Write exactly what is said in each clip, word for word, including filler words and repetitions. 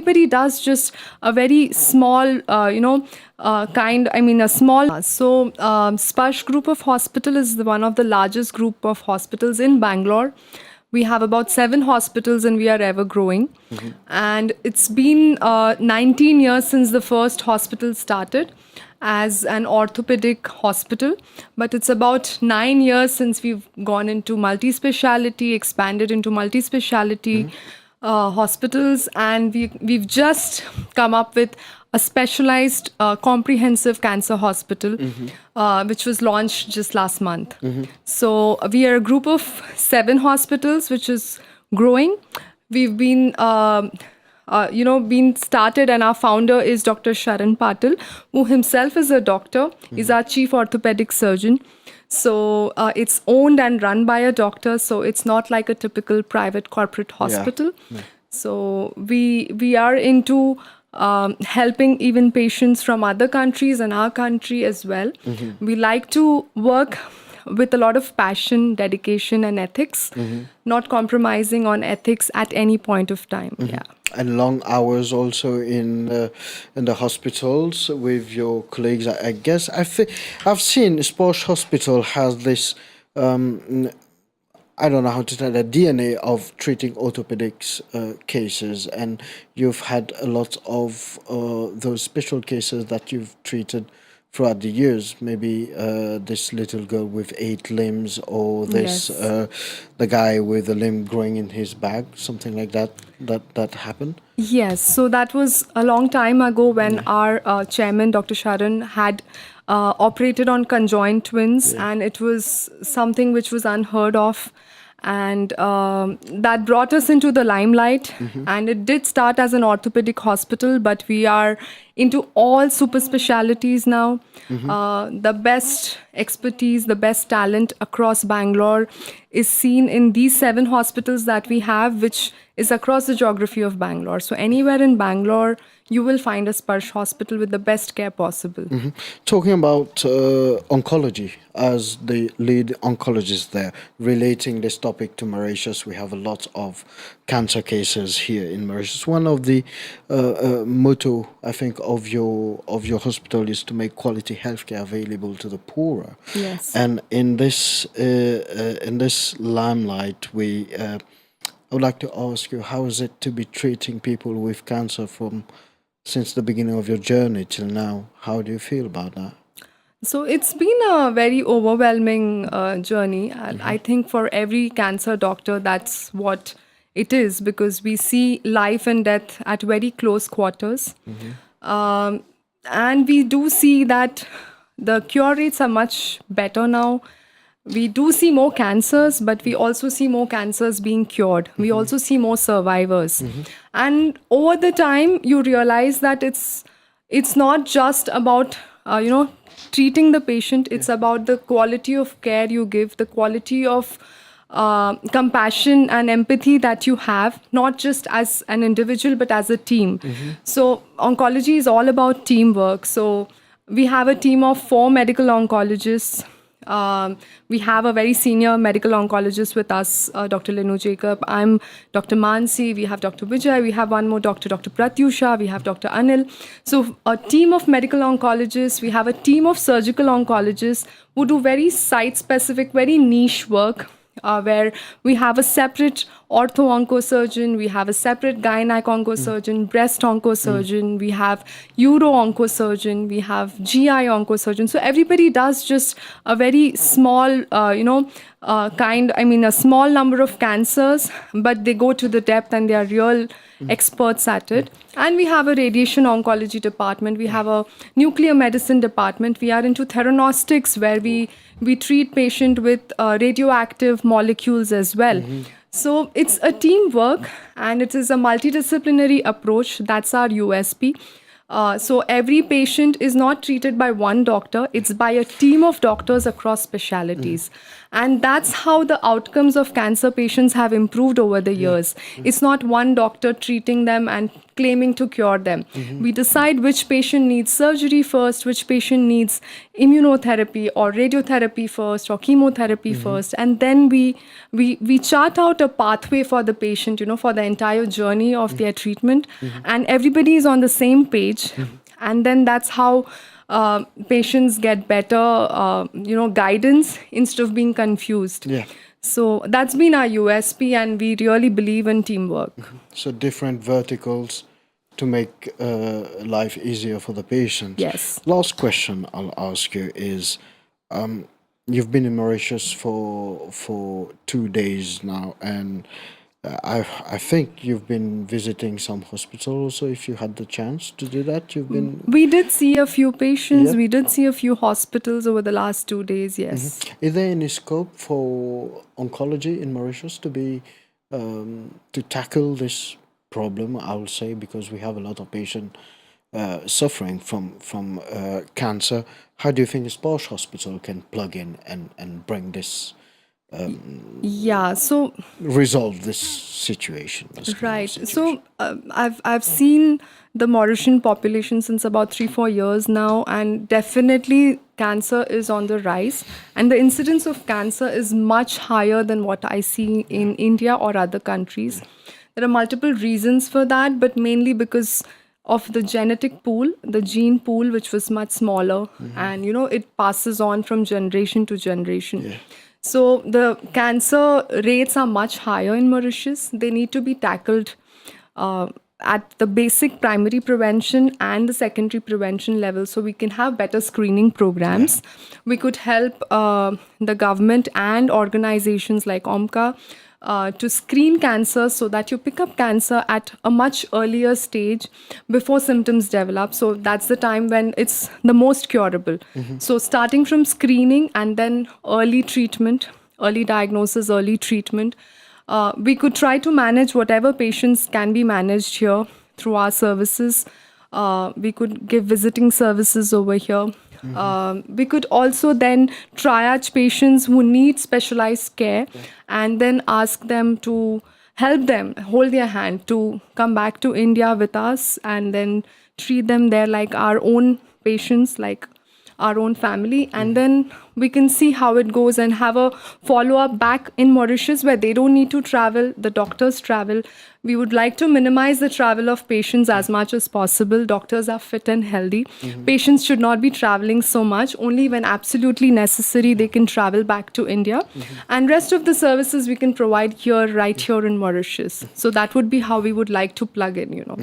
But he does just a very small, uh, you know, uh, kind, I mean, a small. So, um, Sparsh Group of Hospital is the, one of the largest group of hospitals in Bangalore. We have about seven hospitals and we are ever growing. And it's been uh, nineteen years since the first hospital started as an orthopedic hospital, but it's about nine years since we've gone into multi-speciality, expanded into multi-speciality uh, hospitals, and we, we've just come up with a specialized uh, comprehensive cancer hospital, uh, which was launched just last month. So uh, we are a group of seven hospitals, which is growing. We've been, um uh, you know, been started, and our founder is Doctor Sharan Patil, who himself is a doctor, is our chief orthopedic surgeon. So uh, it's owned and run by a doctor, so it's not like a typical private corporate hospital. So we we are into um, helping even patients from other countries and our country as well. We like to work with a lot of passion, dedication, and ethics, not compromising on ethics at any point of time. Yeah. And long hours also in uh, in the hospitals with your colleagues. I, I guess I thi- I've seen Sparsh Hospital has this. Um, n- I don't know how to tell the D N A of treating orthopedics uh, cases, and you've had a lot of uh, those special cases that you've treated throughout the years. Maybe uh, this little girl with eight limbs, or this Yes. uh, the guy with a limb growing in his back, something like that. That that happened. Yes, so that was a long time ago when our uh, chairman, Doctor Sharan, had uh, operated on conjoined twins, and it was something which was unheard of. And um, that brought us into the limelight. And it did start as an orthopedic hospital, but we are into all super specialities now. Uh, the best expertise, the best talent across Bangalore is seen in these seven hospitals that we have, which is across the geography of Bangalore. So anywhere in Bangalore, you will find a Sparsh hospital with the best care possible. Talking about uh, oncology, as the lead oncologist there, relating this topic to Mauritius, we have a lot of cancer cases here in Mauritius. One of the uh, uh, motto, I think, of your of your hospital is to make quality healthcare available to the poorer. Yes. And in this uh, uh, in this limelight, we uh, I would like to ask you, how is it to be treating people with cancer from since the beginning of your journey till now? How do you feel about that? So it's been a very overwhelming uh, journey. I, I think for every cancer doctor, that's what it is, because we see life and death at very close quarters. Um, and we do see that the cure rates are much better now. We do see more cancers, but we also see more cancers being cured. We also see more survivors. And over the time, you realize that it's it's not just about uh, you know, treating the patient. It's about the quality of care you give, the quality of uh, compassion and empathy that you have, not just as an individual but as a team. So oncology is all about teamwork. So we have a team of four medical oncologists. Um, we have a very senior medical oncologist with us, uh, Doctor Lenu Jacob. I'm Doctor Mansi. We have Doctor Vijay. We have one more doctor, Doctor Pratyusha. We have Doctor Anil. So, a team of medical oncologists. We have a team of surgical oncologists who do very site specific, very niche work. Uh, where we have a separate ortho oncosurgeon, we have a separate gynec oncosurgeon, breast oncosurgeon, we have uro oncosurgeon, we have G I oncosurgeon. So everybody does just a very small, uh, you know, uh, kind, I mean, a small number of cancers, but they go to the depth and they are real experts at it. And we have a radiation oncology department, we have a nuclear medicine department, we are into theranostics, where we, we treat patient with uh, radioactive molecules as well. So it's a teamwork and it is a multidisciplinary approach. That's our U S P. Uh, so every patient is not treated by one doctor, it's by a team of doctors across specialities. And that's how the outcomes of cancer patients have improved over the years. It's not one doctor treating them and claiming to cure them. We decide which patient needs surgery first, which patient needs immunotherapy or radiotherapy first or chemotherapy first, and then we we we chart out a pathway for the patient, you know, for the entire journey of their treatment, and everybody is on the same page, and then that's how uh, patients get better, uh, you know, guidance instead of being confused. Yeah. So that's been our U S P, and we really believe in teamwork. So different verticals to make uh, life easier for the patient. Yes. Last question I'll ask you is, um, you've been in Mauritius for for two days now, and uh, I I think you've been visiting some hospital also. If you had the chance to do that, you've been. We did see a few patients, Yeah. We did see a few hospitals over the last two days, yes. Is there any scope for oncology in Mauritius to be um, to tackle this problem? I would say, because we have a lot of patients uh, suffering from from uh, cancer. How do you think Espange Hospital can plug in and and bring this Yeah, so resolve this situation? This kind of Right. situation? So um, I've I've seen the Mauritian population since about three four years now, and definitely cancer is on the rise, and the incidence of cancer is much higher than what I see in India or other countries. There are multiple reasons for that, but mainly because of the genetic pool, the gene pool, which was much smaller, and you know, it passes on from generation to generation. So the cancer rates are much higher in Mauritius. They need to be tackled uh, at the basic primary prevention and the secondary prevention level, so we can have better screening programs. We could help uh, the government and organizations like OMCA uh, to screen cancer so that you pick up cancer at a much earlier stage before symptoms develop. So that's the time when it's the most curable. So starting from screening and then early treatment, early diagnosis, early treatment, uh, we could try to manage whatever patients can be managed here through our services. Uh, we could give visiting services over here. Um, we could also then triage patients who need specialized care and then ask them to help them, hold their hand to come back to India with us and then treat them there like our own patients, like our own family, and then we can see how it goes and have a follow up back in Mauritius where they don't need to travel, the doctors travel. We would like to minimize the travel of patients as much as possible. Doctors are fit and healthy. Patients should not be traveling so much. Only when absolutely necessary, they can travel back to India. And rest of the services we can provide here, right here in Mauritius. So that would be how we would like to plug in, you know.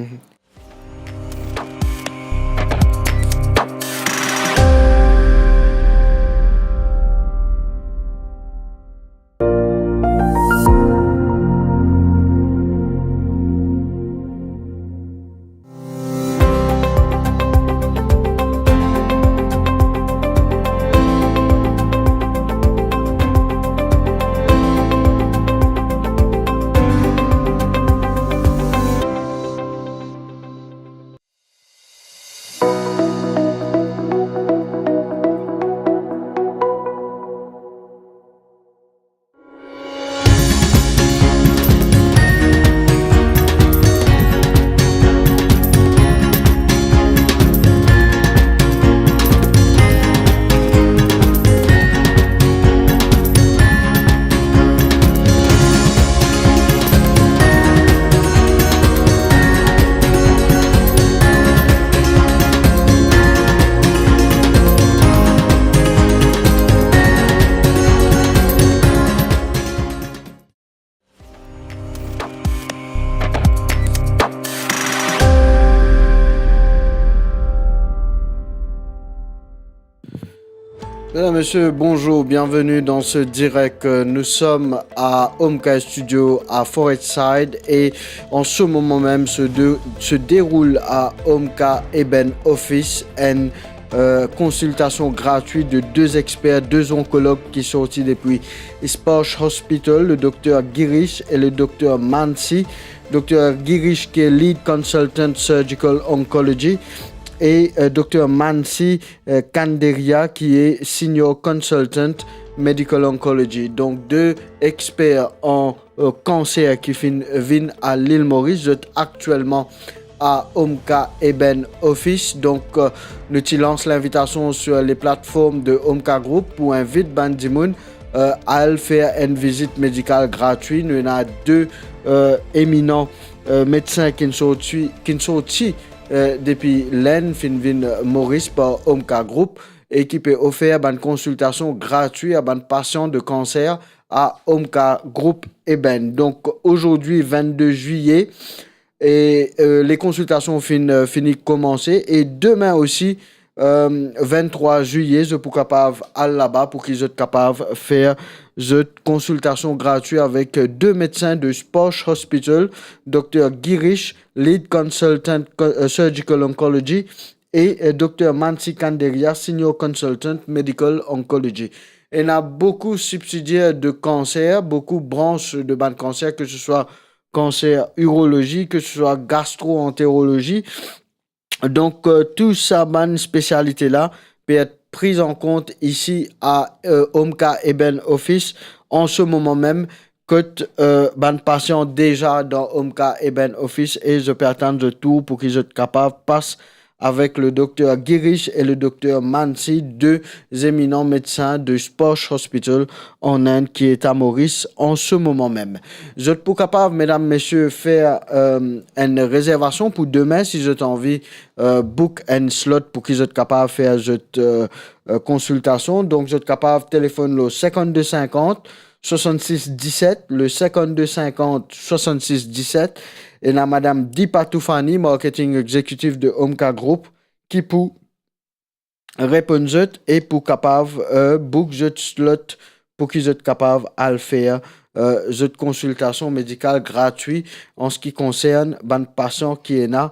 Mesdames, Messieurs, bonjour, bienvenue dans ce direct. Nous sommes à Omka Studio à Forest Side et en ce moment même se, dé- se déroule à Omka Eben Office une euh, consultation gratuite de deux experts, deux oncologues qui sont sortis depuis Espange Hospital, le docteur Girish et le docteur Mansi. Docteur Girish qui est Lead Consultant Surgical Oncology et euh, docteur Mansi euh, Kanderia qui est Senior Consultant Medical Oncology. Donc deux experts en euh, cancer qui fin, viennent à l'île Maurice. Vous êtes actuellement a Omka Eben Office. Donk, euh, nou ti lans linvitasion sir leplatform de Omka Group pou invit bann dimoun, euh, al fer enn vizit medikal gratwi. Nou ena de, euh, eminan, euh, medsin ki'nn sorti, ki'nn sorti, euh, depi Lenn, finn vinn Moris par Omka Group e ki pe ofer bann konsiltasion gratwi a bann pasian de kanser a Omka Group Eben. Donk, azordi, vennde zilye, e, euh, le konsiltasion finn, euh, fini komanse, e demin osi, euh, venntrwa zilye, zot pou kapav al laba pou ki zot kapav fer zot konsiltasion gratwi avek, euh, de medsin de Sparsh Hospital, Dokter Girish, Lead Consultant, euh, Surgical Oncology, e, euh, Dokter Mansi Kanderia, Senior Consultant, Medical Oncology. Ena boukou sibsidier de kanser, boukou brans de bann kanser, ke se swa kanser irolozi, ke se swa gastro-enterolozi. Donk, euh, tou sa bann spesialite la pe et priz an kont isi a, euh, Omka Eben Office an se moman mem, kot, euh, bann pasian deza dan Omka Eben Office e zot pe atann zot tour pou ki zot kapav pas avek le Dokter Girish e le Dokter Mansi, de eminan medsin de Sparsh Hospital an Inn ki eta Moris an se moman mem. Zot pou kapav, medam, mesie, fer, euh, enn rezervasion pou demin si zot anvi, euh, book enn slot pou ki zot kapav fer zot, euh, euh, konsiltasion. Donk, zot kapav telefonn lor sinkant-de sinkant, swasannsis diset, le sinkant-de sinkant, swasannsis diset. Ena madam Deepa Tufani, marketing executive de Omka Group, ki pou reponn zot e pou kapav, euh, book zot slot pou ki zot kapav al fer, euh, zot konsiltasion medikal gratwi an se ki konsern bann pasian ki ena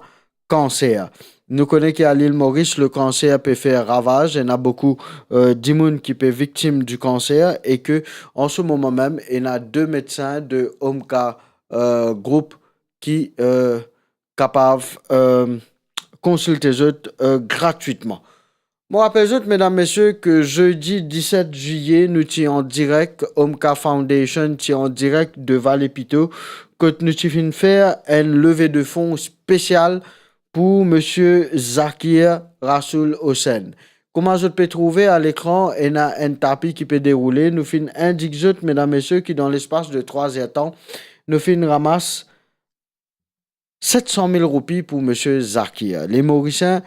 kanser. Nou kone ki a Lil Moris, le kanser pe fer ravaz, ena boukou, euh, dimoun ki pe viktim di kanser e ke an se moman mem, ena de medsin de Omka, euh, Group ki, euh, kapav, euh, konsilte zot, euh, gratwitman. Mo rapel zot, medam, mesie, ke zedi diset zilye, nou ti an direk, Omka Foundation ti an direk de Vale Pito, kot nou ti finn fer enn leve de fon spesial pou misie Zakir Rasoul Hossain. Kouma zot pe trouve a lekran, ena enn tapi ki pe deroule. Nou finn indik zot, medam, mesie, ki dan lespas de trwa zer tan, nou finn ramas set san mil roupi pou misie Zakir. Le Morisien,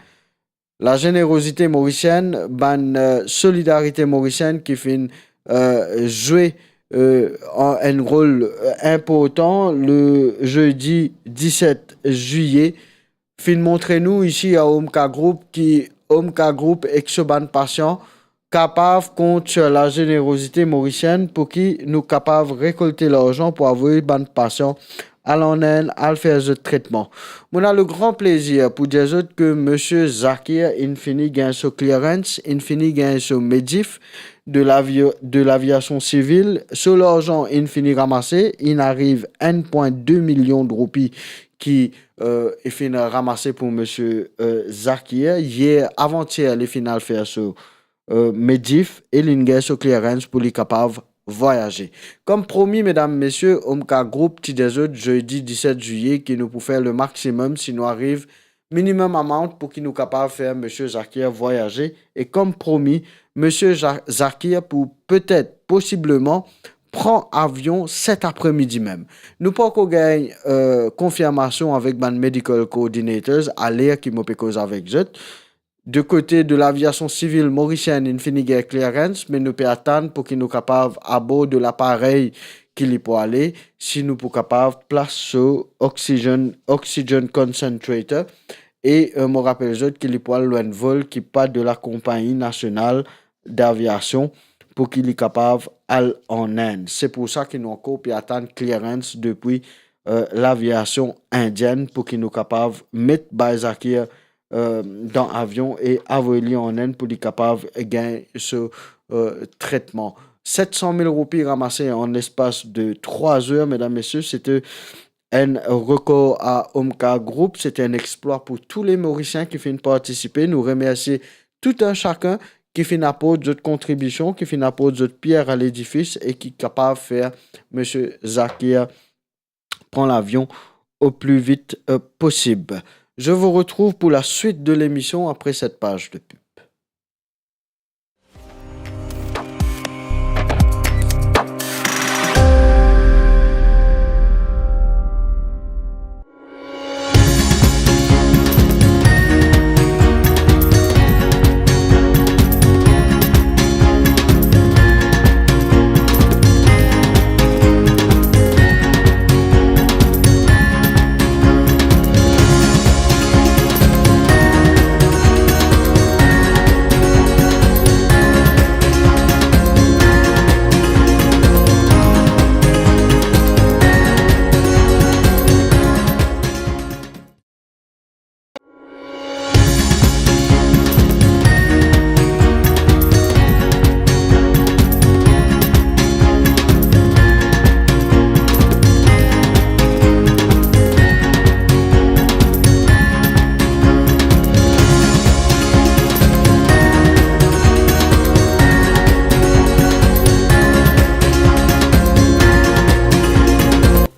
lazenerozite morisienn, bann, euh, solidarite morisienn ki finn, euh, zwe, euh, an, enn rol, euh, inportan le zedi diset zilye, finn montre nou isi a Omka Group ki Omka Group ek so bann pasian kapav kont sir lazenerozite morisienn pou ki nou kapav rekolte larzan pou avoy bann pasian al an Inn, al fer zot tretman. Mo ena le gran plezir pou dir zot ke misie Zakir inn fini gagn so clearance, inn fini gagn so MEDIF de lavi-, de laviasion sivil. So larzan inn fini ramase, inn ariv enn pwin de milion de roupi ki, euh, inn finn ramase pou misie, euh, Zakir. Yer, avantier, li finn al fer so, euh, MEDIF e linn gagn so clearance pou li kapav vwayaze. Kom promi, medam, mesie, Omka Group ti dir zot zedi diset zilye ki nou pou fer le maximum si nou ariv minimum amount pou ki nou kapav fer misie Zakir vwayaze. E kom promi, misie Ja-, Zakir pou petet, posibleman, pran avion set apremidi mem. Nou pankor gagn, euh, konfirmasion avek bann medical coordinators aler ki mo pe koz avek zot. De kote de laviasion sivil morisienn, inn fini gagn clearance, me nou pe atann pou ki nou kapav abord laparey ki li pou ale, si nou pou kapav plas so oxygen, oxygen concentrator. E, euh, mo rapel zot ki li pou al lor enn vol ki pa de Lakonpagni Nasional Daviasion pou ki li kapav al an Inn. Se pou sa ki nou ankor pe atann clearance depi, euh, laviasion indienn pou ki nou kapav met Zakir, euh, dan avion e avoy li an Inn pou li kapav gagn so, euh, tretman. Set san mil roupi ramase an lespas de trwa zer, medam, mesie, se te enn rekor a Omka Group, se te enn explwa pou tou le Morisien ki finn partisipe. Nou remersie tou enn sakenn ki finn aport zot kontribision, ki finn aport zot pier a ledifis e ki kapav fer misie Zakir pran lavion o pli vit, euh, posib. Je vous retrouve pour la suite de l'émission après cette page de pub.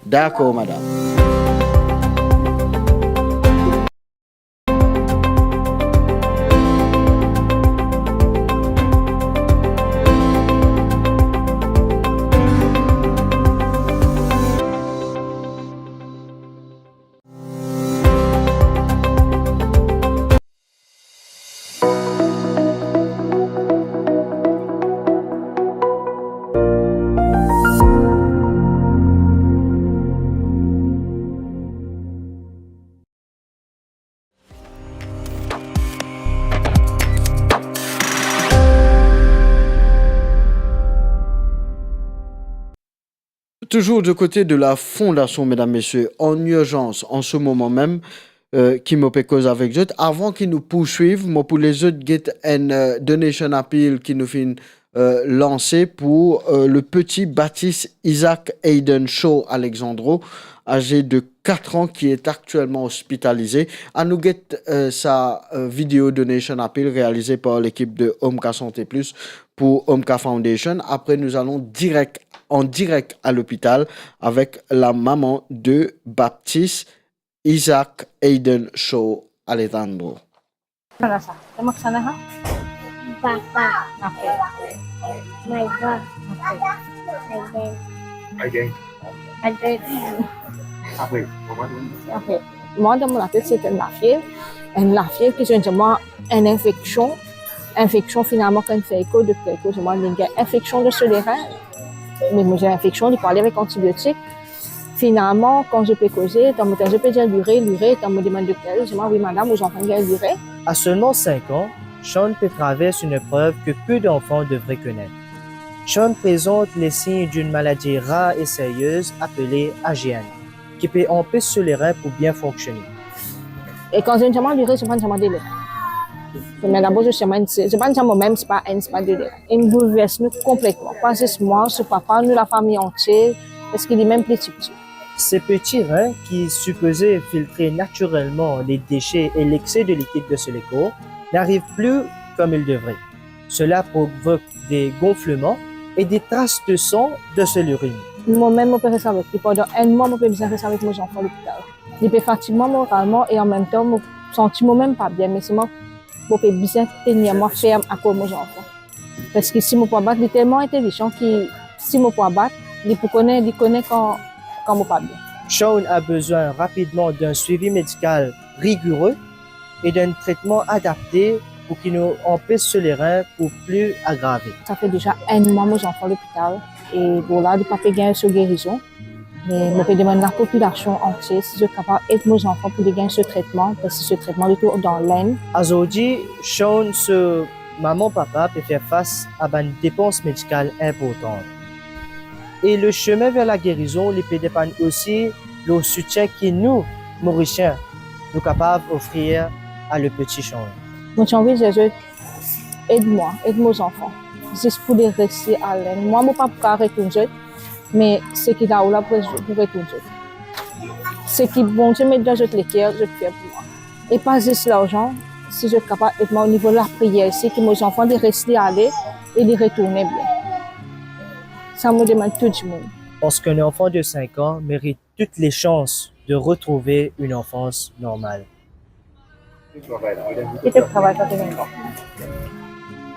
Dakor, madam. Toujours du côté de la fondation, mesdames, messieurs, en urgence, en ce moment même, euh, ki mo pe koz avek zot. Avan ki nou pourswiv, mo pou les zot get enn, euh, donation appeal ki nou finn, euh, lanse pour, euh, le petit Baptiste Isaac Aiden Shaw Alexandro, âgé de quatre ans, qui est actuellement hospitalisé. Anou get, euh, sa, euh, vidéo donation appeal réalisé par l'équipe de Omka Santé Plus pour Omka Foundation. Après, nous allons direct, en direct à l'hôpital avec la maman de Baptiste Isaac Aiden Shaw Alexandro. Sana sa. Tama sana, ha? Papa. Okay. My God. Okay. Again. Again. Again. Apre, kouma nou... Okay. Mwa, dan mo latet, se enn lafiev. Enn lafiev ki zwenn mwa enn infeksion. Infeksion, finalman, kan finn fer eko, dokter eko dir mwa li gagn infeksion de so lerin. Me mo dir infeksion, li pou ale avek antibiotik. Finalman, kan zot pe koze, tanto zot pe dir lire, lire, tanto mo demann dokter, li dir mwa, wi madam, ou zanfan gagn lire. À seulement cinq ans, Sean peut traverser une épreuve que peu d'enfants devraient connaître. Sean présente les signes d'une maladie rare et sérieuse appelée A G N, qui peut empêcher ce lerin pour bien fonctionner. E kan zot dir mwa lire, zot pa dir mwa doler. Premie dabor, zot dir mwa enn, se, zot pa dir mwa mem, se pa enn, se pa doler. Inn boulvers nou konpletman. Pa zis mwa, so papa, nou lafami antie, parski limem pli tipti. Ces petits reins qui supposaient filtrer naturellement les déchets et l'excès de liquide de ce lait corps n'arrivent plus comme ils devraient. Cela provoque des gonflements et des traces de sang de l'urine. Momem mo pe res avek li, pandan enn mwa mo pe bizin res avek mo zanfan lopital. Li pe fatig mwa moralman e anmemtan mo santi momem pa bien, me selman mo pe bizin tenir mwa ferm akoz mo zanfan. Parski si mo pou abat, li telman intelizan ki si mo pou abat, li pou kone, li kone kan, kan mo pa bien. Sean a besoin rapidement d'un suivi médical rigoureux et d'un traitement adapté pour ki nou anpes so lerin pou pli agrave. Sa fer deza enn mwa mo zanfan lopital e bon la li pa pe gagn so gerizon. Me mo pe demann lapopilasion antie si zot kapav ed mo zanfan pou li gagn so tretman, parski so tretman li trouv dan Lenn. Azordi, Sean so mama papa pe fer fas a bann depans medikal inportan. E le chemin vers la guérison, li pe depann osi lor soutien ki nou, Morisien, nou kapav ofrir a le petit Sean. Mo ti anvi dir zot, ed mwa, ed mo zanfan, zis pou li reste a Lenn. Mwa, mo pa pou kapav retourn zot, me seki la ou la pou, pou retourn zot. Seki Bondie met dan zot leker, zot fer pou mwa. E pa zis larzan, si zot kapav ed mwa o nivo lapriyer isi, ki mo zanfan li res li ale e li retourne bien. Sa mo demann tou dimoun. Parce qu'un enfant de cinq ans mérite toutes les chances de retrouver une enfance normale. Li te travay sa, te gagn bon.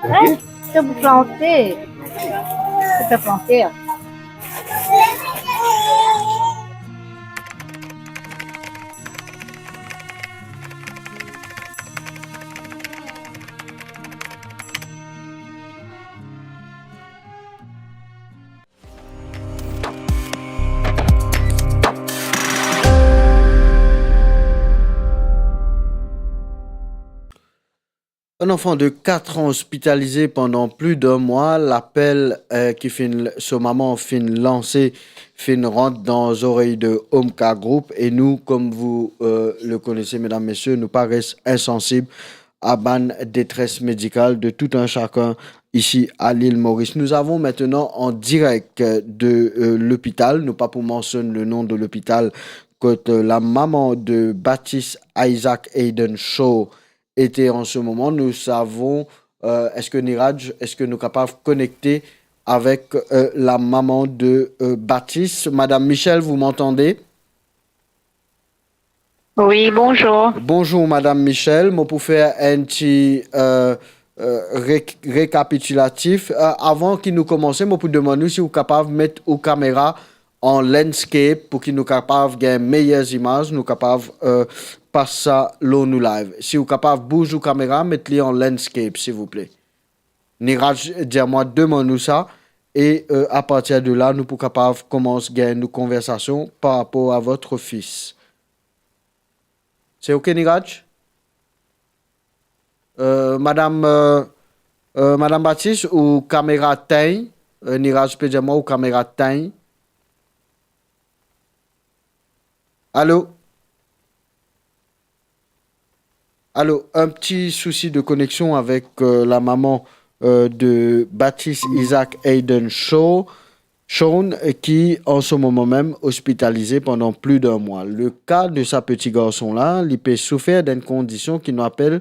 Hein? Li te pou plante. Li te plante. Un enfant de quatre ans hospitalisé pendant plus d'un mois, lapel, euh, ki finn, so mama finn lanse, finn rant dan zorey de Omka Group. E nou, comme vous, euh, le connaissez, mesdames, messieurs, nou pa res insansib a bann detres medikal de tout un chacun ici à l'île Maurice. Nous avons maintenant en direct de, euh, l'hôpital, nou pa pou mansionn le nom de l'hôpital, kot, euh, la maman de Baptiste Isaac Hayden Shaw était en ce moment. Nous savons, euh, est-ce que Niraj, est-ce que nou kapav konekte avec, euh, la maman de, euh, Baptiste? Madame Michel, vous m'entendez? Oui, bonjour. Bonjour, Madame Michel. Mo pou fer enn ti, euh, euh, ré-, rekapitilatif. Euh, avan ki nou komanse, mo pou demann ou si ou kapav met ou kamera an landscape pou ki nou kapav gagn meyer zimaz, nou kapav, euh, pas sa lor nou live. Si ou kapav bouz ou kamera, met li an landscape, silvouple. Niraj, dir mwa, demann ou sa, e, euh, a partir de la, nou pou kapav koumans gagn nou konversasion par rapor a votre fils. C'est OK, Niraj? Euh, madame, euh, euh, Madame Baptiste, ou kamera tegn, euh, Niraj pe dir mwa ou kamera tegn. Allô? Alors, un petit souci de connexion avec, euh, la maman, euh, de Baptiste Isaac Hayden Shaw, Shawn, euh, qui, en ce moment même, hospitalisé pendant plus d'un mois. Le cas de sa petit garçon-là, li pe soufer d'une condition ki nou apel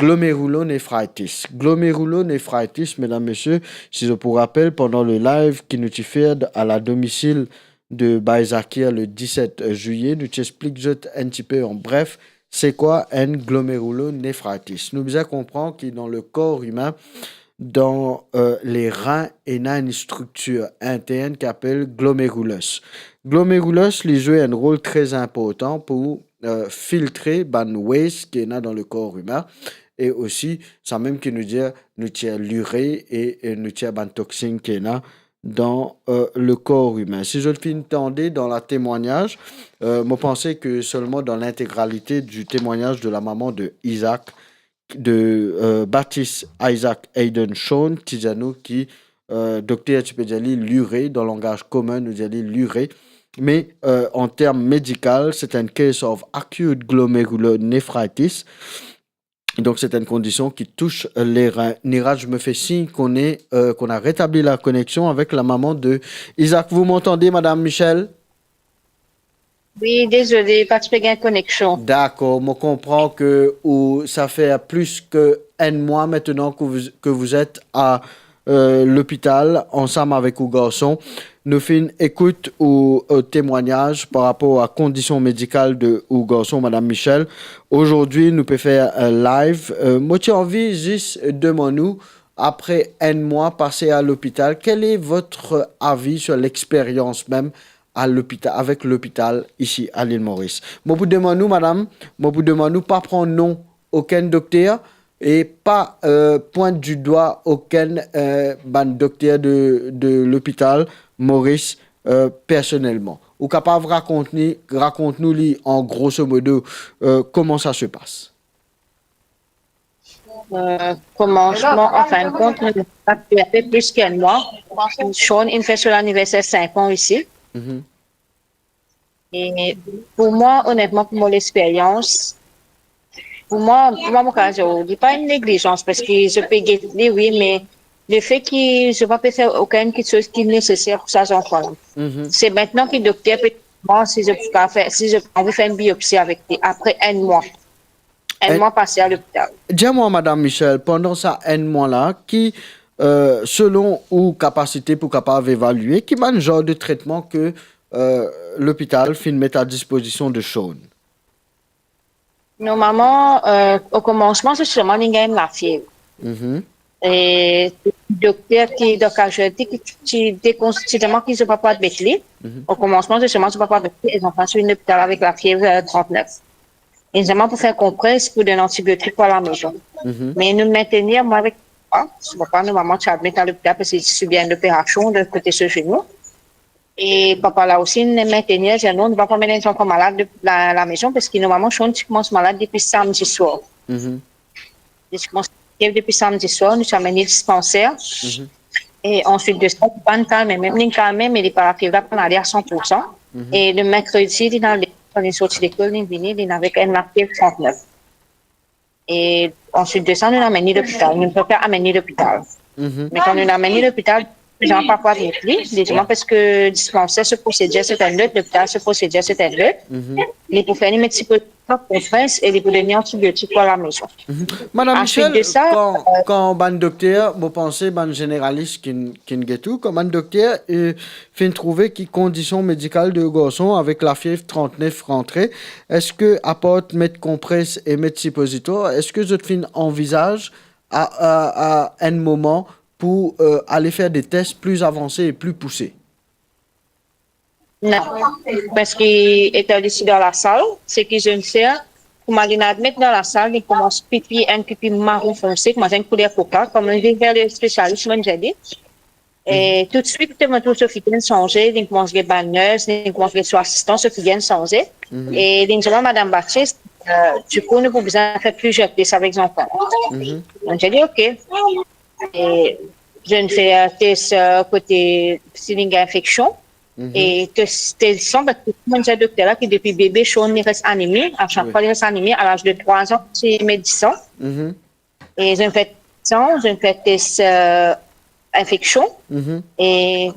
glomerulonephritis. Glomerulonephritis, mesdames, messieurs, si zot pou rapel, pandan le live ki nou ti fer à la domicile de Baye Zakir le diset zilye, nou ti explik zot enn tipe an bref, se kwa enn glomerulonephritis. Nou bizin konpran ki dan le kor imin, dan, euh, le rin, ena enn striktir intern ki apel glomerulus. Glomerulus, li zwe enn rol tre inportan pou, euh, filtre bann waste ki ena dan le kor imin, e osi, samem ki nou dir, nou tir lire e, e nou tir bann toxine ki ena dan, euh, le kor imin. Si zot finn tande dan la temwagnaz, euh, mo panse ke selman dan l'intégralité du témoignage de la maman de Isaac, de, euh, Baptiste Isaac Hayden Shawn, ti dir nou ki, euh, dokter ti pe dir li lire, dan langaz komin nou dir li lire, me, euh, an term medikal, c'est un case of acute glomerulonephritis. Donc, c'est une condition qui touche les reins. Niraj me fait signe qu'on est, euh, qu'on a rétabli la connexion avec la maman de Isaac. Vous m'entendez, Madame Michel? Wi, dezole, pa ti pe gagn koneksion. Dakor, mo konpran ke ou, sa fer plis ki enn mwa aster ke vous, ke vous êtes à, euh, lopital ansam avek ou garson. Nou finn ekout ou, ou temwagnaz par rapor a kondision medikal de ou garson, Madame Michel. Azordi, nou pe fer, euh, live. Euh, mo ti anvi zis demann ou, apre enn mwa pase a lopital, quel est votre avis sur l'expérience même à l'hôpital, avec l'hôpital ici à l'île Maurice? Mo pou demann ou, madam, mo pou demann ou pa pran non okenn dokter, e pa, euh, pwint didwa okenn, euh, bann dokter de, de lopital Maurice, euh, personelman. Ou kapav rakont ni, rakont nou li an grosso modo, euh, kouma sa se pas? Euh, komansman, an fin de kont, nou ti pe plis ki enn mwa. Shawn inn fer so laniverser sink an isi. Mhm. E pou mwa, onetman, pou mo lexperyans, pou mwa, pou mwa, mo kapav dir, li pa enn neglizans, parski zot pe get li, wi, me lefe ki zot pa pe fer okenn kiksoz ki neseser pou sa zanfan la. Mhm. Se aster ki dokter pe dir mwa si zot pou kapav fer, si zot anvi fer enn biopsi avek li apre enn mwa. Enn mwa pase a lopital. Dir mwa, madam Michel, pandan sa enn mwa la, ki, euh, selon ou kapasite pou kapav evalie, ki bann zar de tretman ke, euh, lopital finn met a dispozision de Shawn? Normalman, euh, o komansman, se selman li gagn lafiev. Mhm. E dokter ki, dan kaz li, ki ti dekons-, ti demann ki zot pa pou admet li. Mhm. O komansman, se selman zot pa pou admet li, e zanfan ti vinn lopital avek lafiev, euh, trant-nef. E selman pou fer konpres, pou donn antibiotik pou alamezon. Mhm. Me nou mentenir, mwa avek papa, so papa, normalman, ti admet dan lopital, paski li ti sibir enn operasion de kote so zenou. E papa la osi, nou mentenir, dir non, nou pa pou amenn enn zanfan malad la, lamezon, paski normalman, Sean ti koumans malad depi samdi swar. Mhm. Li ti koumans fievre depi samdi swar, nou ti amenn li dispanser. Mhm. E answit de sa, li pa'nn kalme, mem li kalme, me li pa, lafiev la pa'nn ale a san poursan. Mhm. E le merkredi, li al, kan li sorti lekol, li vini, li ena avek enn lafiev trant-nef. E answit de sa, nou amenn li lopital. Nou prefer amenn li lopital. Mhm. Me kan nou amenn li lopital, li pa pou admet li, li dir mwa, paski dispanser, so prosedir se enn lot, lopital, so prosedir se enn lot. Mhm. Li pou fer li met sipozitor, konpres, e li pou donn li antibiotik pou alamezon. Mhm. Madam Answit Michel, de sa, kan, euh, kan bann dokter, mo panse bann zeneralis ki'nn, ki'nn get ou, kan bann dokter, euh, finn trouve ki kondision medikal de garson avek lafiev trant-nef rantre, eski apar met konpres e met sipozitor, eski zot finn anvizaz a, a, a enn moman pou, euh, ale fer de tes pli avanse e pli pouse? Non, paski etan li ti dan lasal, seki zot inn fer, kouma li inn admet dan lasal, li koumans pipi, enn pipi maron fonse, koumans enn kouler koka, kan mo'nn vinn ver lespesialis, mo'nn dir li, e toutswit, mo trouv so figir inn sanze, li koumans get bann nerves, li koumans get so asistan, so figir inn sanze. Mhm. E li dir mwa, Madam Baptiste, euh, dikou, nou pou bizin fer plizier tes avek zanfan. Mhm. Mo'nn dir li, ok. E zot inn fer tes, euh, kote si li gagn infeksion. Mhm. E tes, tes san, paski mo'nn dir dokter la ki depi bebe Sean li res anemi, a sak fwa li res anemi, a laz de trwa an, ti met disan. Mhm. E zot inn fer san, zot inn fer tes, euh, infeksion. Mhm. E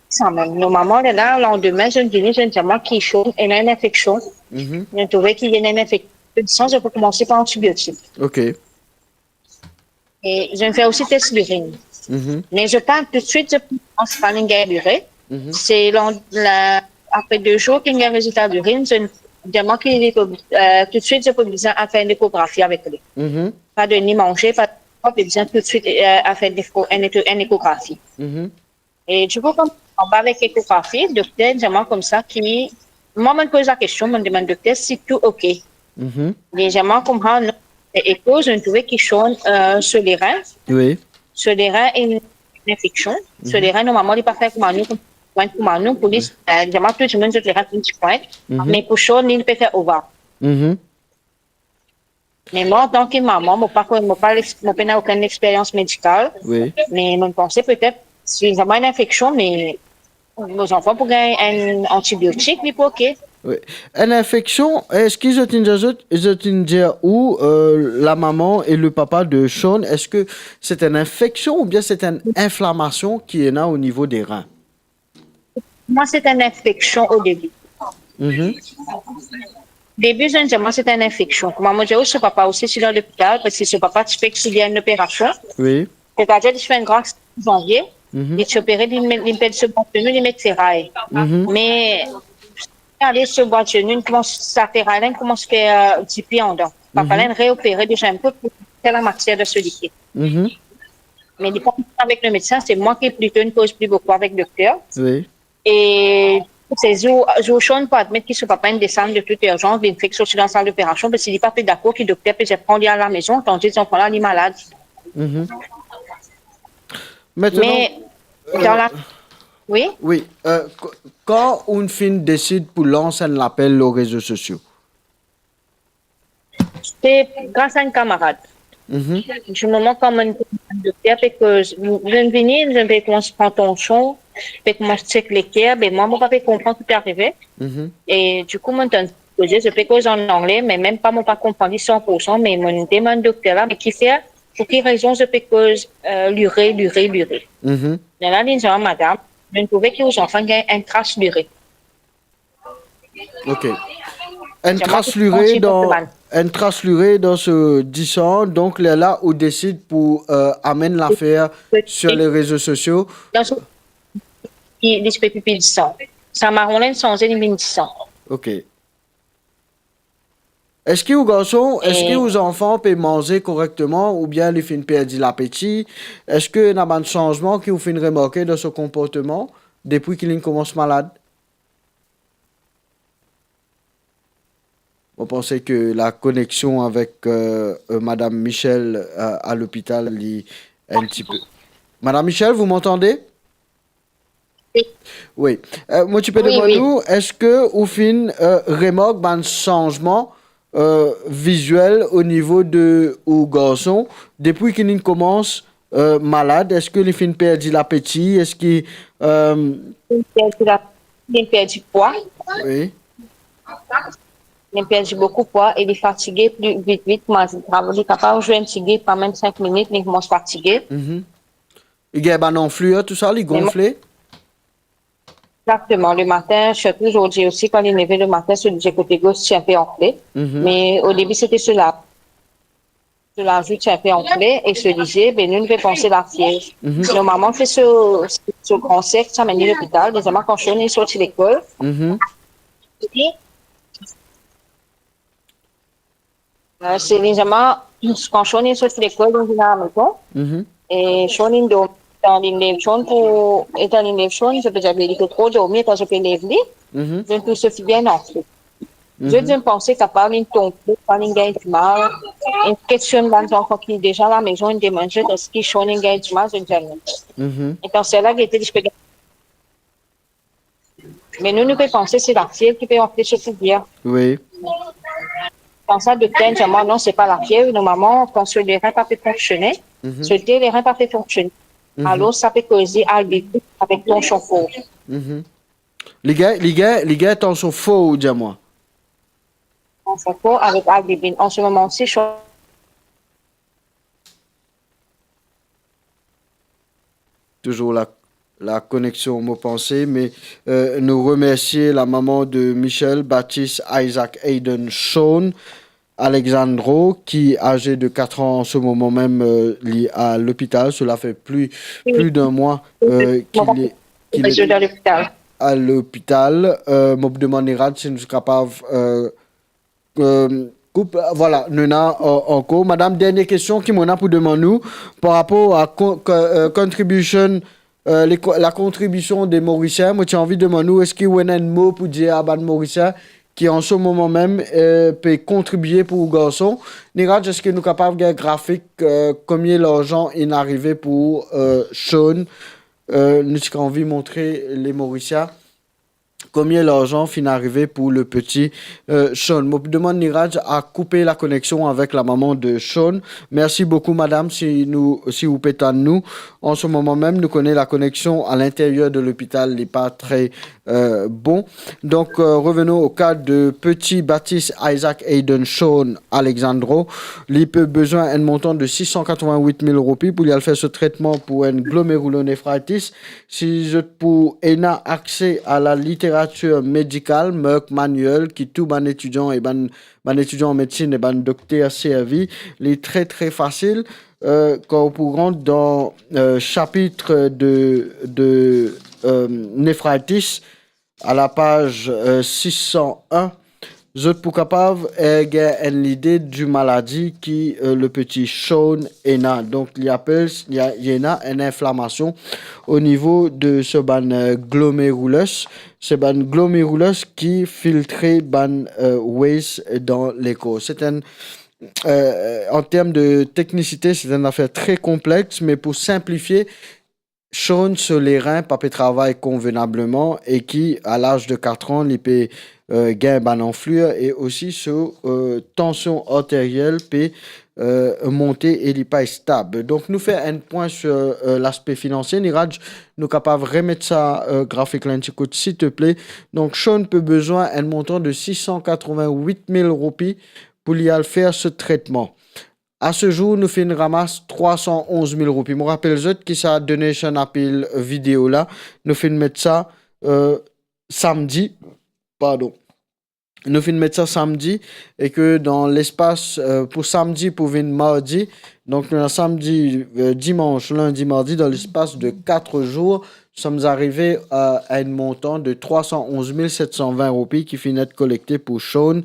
sa mem, normalman, lerla, landime, zot inn vini, zot inn dir mwa ki Sean ena enn infeksion. Mhm. Zot inn trouve ki li ena enn infeksion, zot pou koumans par antibiotik. Ok. E zot inn fer osi tes lirinn. Mhm. Me zot pa toutswit, zot pa koumans par li gagn lire. Mhm. Se lan-, la, apre de zour ki li gagn rezilta lirinn, zot inn dir mwa ki li pou, euh, toutswit, zot pou bizin al fer enn ekografi avek li. Mhm. Pa donn li manze, pa, pa bizin toutswit, euh, al fer enn eko-, enn eko-, enn ekografi. Mhm. E dikou, kan anba avek ekografi, dokter dir mwa koumsa ki, mwa, mo'nn poz lakestion, mo'nn demann dokter si tou ok. Mhm. Li dir mwa koumsa, non, e, eko, zot inn trouve ki Sean, euh, so lerin, Wi. so lerin ena enn infeksion. So Mhm. lerin, normalman, li pa fer kouma nou, kouma nou, pou li, Wi. euh, normalman, tou dimoun, zot lerin ena enn ti pwint, Mhm. me pou Sean, li, li pe fer ova. Mhm. Me mwa, antan ki mama, mo pa konn, mo pa lex-, mo pena okenn lexperyans medikal. Wi. Me mo panse petet, si li ena enn infeksion, me mo zanfan pou gagn enn antibiotik, li pou ok. Wi. Enn infeksion, eski zot inn dir zot, zot inn dir ou, euh, la maman et le papa de Sean, eski se enn infeksion oubien se enn inflamasion ki ena o nivo de rin? Mwa, se enn infeksion o debi. Mhm. Debi, zot inn dir mwa se enn infeksion. Kouma mo dir ou, so papa osi ti dan lopital, paski so papa ti fek sibir enn operasion. Wi. Setadir, li ti fer enn gras zanvie, Mhm. li ti opere, li met, li perd so bwa zenou, li met feray. Mhm. Me, ale so bwa zenou, li koumans, sa feray la, li koumans fer, euh, dipi andan. Papa Mhm. la inn reopere deziem kou pou fer lamatier dan so liket. Mhm. Me li pa avek le medsin, se mwa ki plito inn koz pli boukou avek dokter. Wi. E se zour, zour Sean pou admet ki so papa inn desann de tout irzans, li fek sorti dan sal doperasion, paski li pa pe dakor ki dokter pe dir pran li al lamezon, tandis zanfan la, li malad. Mhm. Aster, Me, dan la, euh, wi? Wi, euh, k-, kan ou finn desid pou lans enn lapel lor rezo sosio? Se gras a enn kamarad. Mhm. Di moman kan mo'nn dokter pe koz, mo'nn vini, mo'nn pe koumans pran tansion, pe koumans chek leker, be mwa, mo pa pe konpran ki pe arive. Mhm. E dikou, mo'nn tann koze, zot pe koz an angle, me mem pa mo pa konpran li san poursan, me mo'nn demann dokter la, me kifer, pou ki rezon zot pe koz, euh, lire, lire, lire? Mhm. Lerla li dir mwa, madam, mo'nn trouve ki ou zanfan gagn enn tras lire. Ok. Enn tras lire dan, enn tras lire dan so disan, donk lerla ou desid pou, euh, amenn lafer sur les réseaux sociaux. Dan so, li, li ti pe pipi disan. Sa maron la inn sanze, li vinn disan. Ok. Eski ou garson, eski ou zanfan pe manze korekteman oubien li finn perdi lapeti? Eski ena bann sanzman ki ou finn remarke dan so konportman depi ki linn koumans malad? Mo panse ke la koneksion avek, euh, euh, Madam Michel, euh, a lopital, li enn tipe. Madam Michel, vous m'entendez? Wi. Euh, mo ti pe demann ou, eski ou finn, euh, remark bann sanzman, euh, viziel o nivo de ou garson depi ki linn koumans, euh, malad? Eski li finn perdi lapeti? Eski, euh, Li perdi la, li perdi pwa. Wi. Li perdi boukou pwa e li fatige pli vit, vit. Mwa, li kapav zwe enn ti gim, pa mem sink minit, li koumans fatige. Mhm. Li gagn bann anflir, tou sa, li gonfle? Exactement. Le matin, surtout aujourd'hui aussi, quand il levait le matin, so lizie kote gos ti enpe anfle. Mhm. Mais au début, c'était cela. So lazou ti enpe anfle e so lizie, be nou, nou pe panse lafiev. Mhm. Normalman, se so, so gran ser ki ti amenn li lopital, dezieman kan Sean inn sorti lekol. Mhm. Euh, se lezama, kan Sean inn sorti lekol, nou vinn alamaison. Mhm. E Sean inn dormi, letan linn lev Sean pou, letan linn lev Sean, se pe dir li ti tro dormi, letan zot pe lev li, mhm, zot trouv so figir inn anfle. Mhm. Zot, zot panse kapav linn tonbe, pa linn gagn dimal. E kestion bann zanfan ki deza lamaison, inn demann zot eski Sean inn gagn dimal, zot dir non. Mhm. Letan ser la gete li, ti pe gagn Me nou, nou pe panse se lafiev ki pe anfle so figir. Wi. Kan sa, dokter inn dir mwa, non, se pa lafiev. Normalman, kan so lerin pa pe fonksione, mhm, so de lerin pa pe fonksione. Mhm. Alor, sa pe koze albinine avek tansion for. Mhm. Li gagn, li gagn, li gagn tansion for, ou dir mwa? Tansion for avek albinine. An se moman osi, so Toujours la, la connexion, mo panse, mais, euh, nous remercier la maman de Michel, Baptiste, Isaac, Aiden, Sean, Alexandro, qui, âgé de quatre ans en ce moment même, euh, li à l'hôpital. Cela fait plus, oui, plus d'un mois, euh, qu'il est, qu'il est à l'hôpital. Euh, mo pou demann Niraj si nou kapav, euh, Euh, koup, euh, voilà, nou ena, euh, ankor. Madam, dernie kestion ki mo ena pou demann ou, par rapor a con-, co-, euh, contribution, euh, les co-, la kontribision de Morisien, mo ti anvi demann ou, eski ou ena enn mo pou dir a bann Morisien ki an se moman mem, euh, pe kontribie pou garson? Niraj, eski nou kapav gagn grafik, euh, konbien larzan inn arive pou, euh, Sean? Euh, nou ti anvi montre le Morisien konbien larzan finn arive pou le petit, euh, Sean. Mo pou demann Niraj a koupe la koneksion avek la maman de Sean. Merci beaucoup, madame, si nou, si ou pe tann nou. An se moman mem, nou kone la koneksion à l'intérieur de l'hôpital n'est pas très, euh, bon. Donc, euh, revenons au cas de petit Baptiste Isaac Aiden Sean Alexandro. Li pe bezwin enn montan de sis san katrovin-wit mil roupi pou li al fer so tretman pou enn glomerulonefritis. Si zot pou ena akse a la literatir medikal, Merck Manual, ki tou bann etidian e bann, bann etidian an medsinn e bann dokter servi, li tre, tre fasil. Euh, kan ou pou rant dan, euh, sapit de, de, euh, nefritis, a la paz, euh, sis san enn, zot pou kapav, euh, gagn enn lide di maladi ki, euh, le petit Sean ena. Donk, li apel, li a, li ena enn inflamasion o nivo de so bann, euh, glomerulus. Se bann glomerulus ki filtre bann, euh, waste dan lekor. Se enn, euh, an term de teknisite, se enn zafer tre konplex, me pou sinplifie, Sean so lerin pa pe travay konvenableman e ki, a laz de kat an, li pe, euh, gagn bann anflir e osi so, euh, tansion arteriel pe, euh, monte e li pa stab. Donk, nou fer enn pwin sir, euh, laspe finansie. Niraj, nou kapav remet sa, euh, grafik la enn ti kout, silteple. Donk, Sean pe bezwin enn montan de sis san katrovin-wit mil roupi pou li al fer so tretman. A se zour, nou finn ramas trwa san onz mil roupi. Mo rapel zot ki sa donation appeal video la, nou finn met sa, euh, samdi, pardon. Nou finn met sa samdi e ke dan lespas, euh, pou samdi pou vinn mardi, donk nou ena samdi, euh, dimans, lindi, mardi, dan lespas de kat zour, nous sommes arrivés à, à un montant de trois cent onze mille sept cent vingt roupies qui finit d'être collectées pour Sean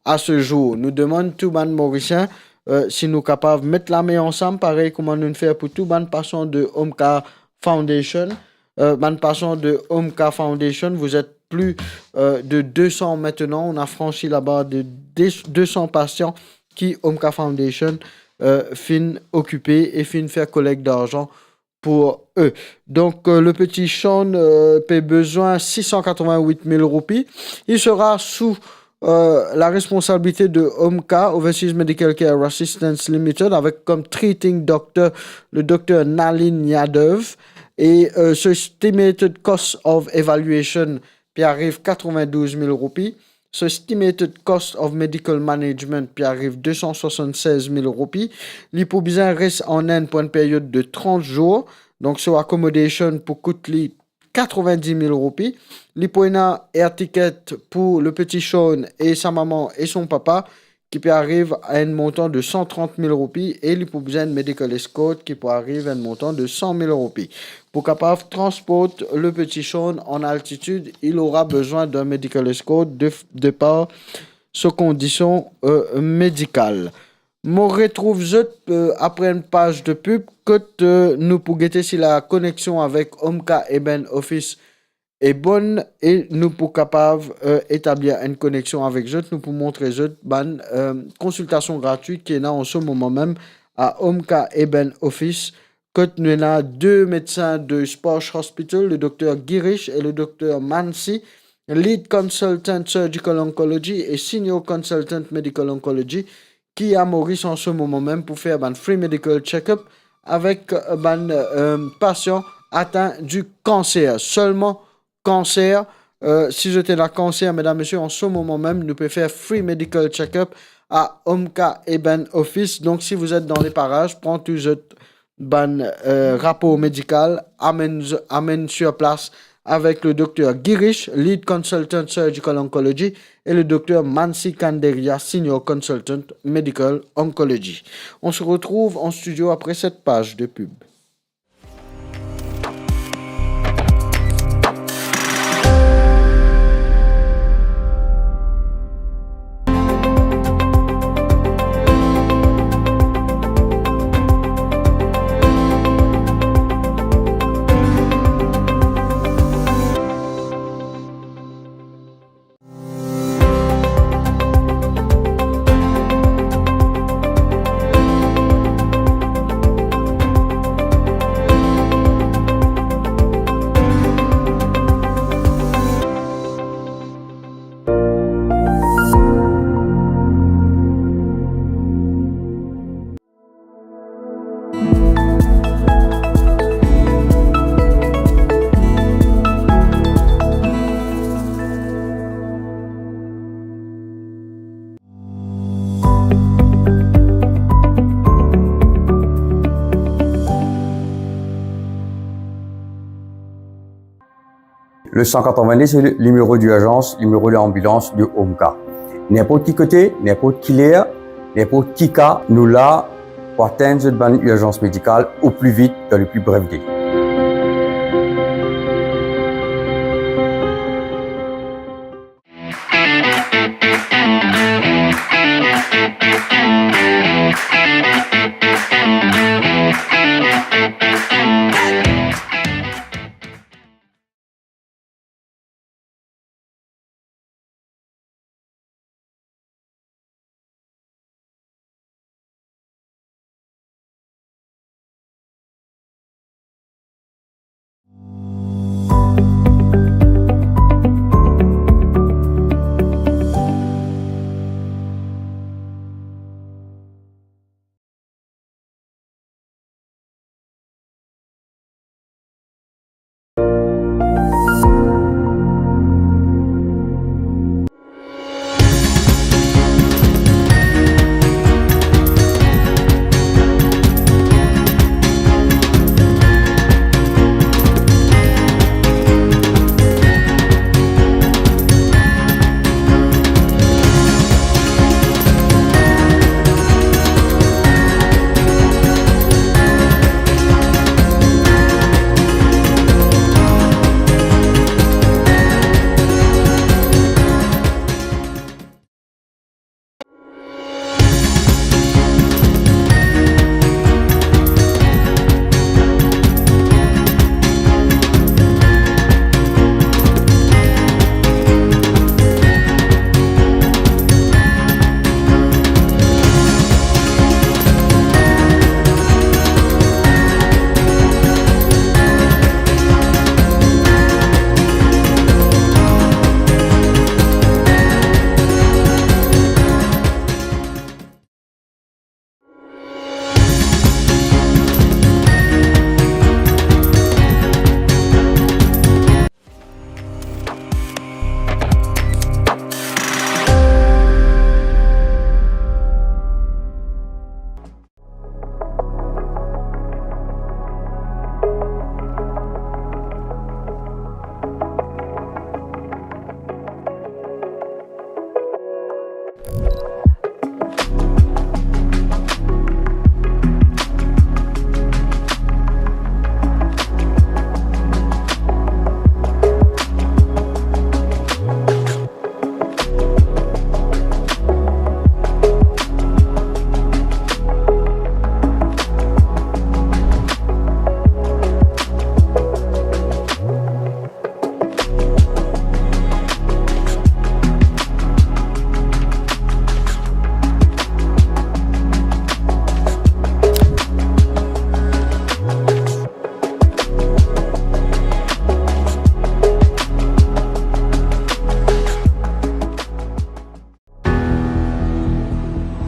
a se zour. Nou demann tou bann Morisien, euh, si nou kapav met lame ansam, parey kouma nou fer pou tou bann pasian de Omka Foundation. Euh, bann pasian de Omka Foundation, vous êtes plus, euh, de deux cents maintenant. On a franchi la barre de deux cents patients ki Omka Foundation, euh, finn okipe e finn fer kolekt larzan pour eux. Donc, euh, le petit Sean, euh, pe bezwin six cent quatre-vingt-huit mille roupi. Il sera sous, euh, la responsabilité de Omka Overseas Medical Care Assistance Limited avec comme treating doctor le docteur Nalin Yadav. Et, euh, so estimated cost of evaluation pe ariv quatre-vingt-douze mille roupi. So estimated cost of medical management pe ariv deux cent soixante-seize mille roupi. Li pou bizin res an Inde pou enn period de trant zour. Donk, so accommodation pou kout li quatre-vingt-dix mille roupi. Li pou ena air ticket pou le petit Sean e sa mama e son papa, ki pe ariv a enn montan de cent trant mille roupi, e li pou bizin enn medical escort ki pou ariv a enn montan de cent mille roupi. Pou kapav transport le petit Sean en altitude, il aura besoin d'un medical escort de, de par so kondision, euh, medikal. Mo retrouv zot, euh, apre enn paz de pub, kot, euh, nou pou gete si la koneksion avek Omka Eben Office e bonn, e nou pou kapav, euh, etablir enn koneksion avek zot. Nou pou montre zot bann, euh, konsiltasion gratwit ki ena an se moman mem a Omka Eben Office, kot nou ena de medsin de Sparsh Hospital, le dokter Girish e le dokter Mansi, lead consultant surgical oncology e senior consultant medical oncology, ki a Moris an se moman mem pou fer bann free medical check-up avek, euh, bann, euh, pasian atin di kanser. Selman kanser, euh, si zot ena kanser, medam, mesie, an se moman mem, nou pe fer free medical check-up a Omka Eben Office. Donk, si vous êtes dans les parages, pran tou zot bann, euh, rapor medikal, amenn, amenn sur place avec le docteur Girish, lead consultant surgical oncology, et le docteur Mansi Kanderia, senior consultant medical oncology. On se retrouve en studio après cette page de pub. Le cent quatre-vingt-dix, c'est le numéro d'urgence, numéro d'ambulance de Omka. Ninport ki kote, ninport ki ler, ninport ki ka, nou la pou atenn zot bann irzans medikal o pli vit, dan le pli bref dele.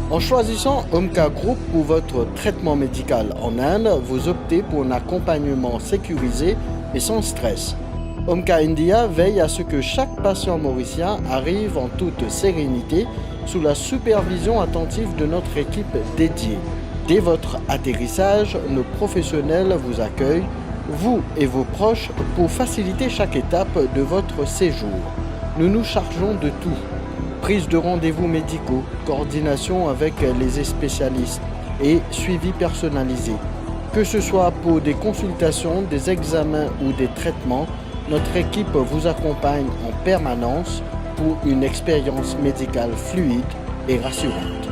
En choisissant Omka Group pour votre traitement médical en Inde, vous optez pour un accompagnement sécurisé et sans stress. Omka India veille à ce que chaque patient mauricien arrive en toute sérénité sous la supervision attentive de notre équipe dédiée. Dès votre atterrissage, nos professionnels vous accueillent, vous et vos proches, pour faciliter chaque étape de votre séjour. Nous nous chargeons de tout. Prise de rendez-vous médicaux, coordination avec les spécialistes et suivi personnalisé. Que ce soit pour des consultations, des examens ou des traitements, notre équipe vous accompagne en permanence pour une expérience médicale fluide et rassurante.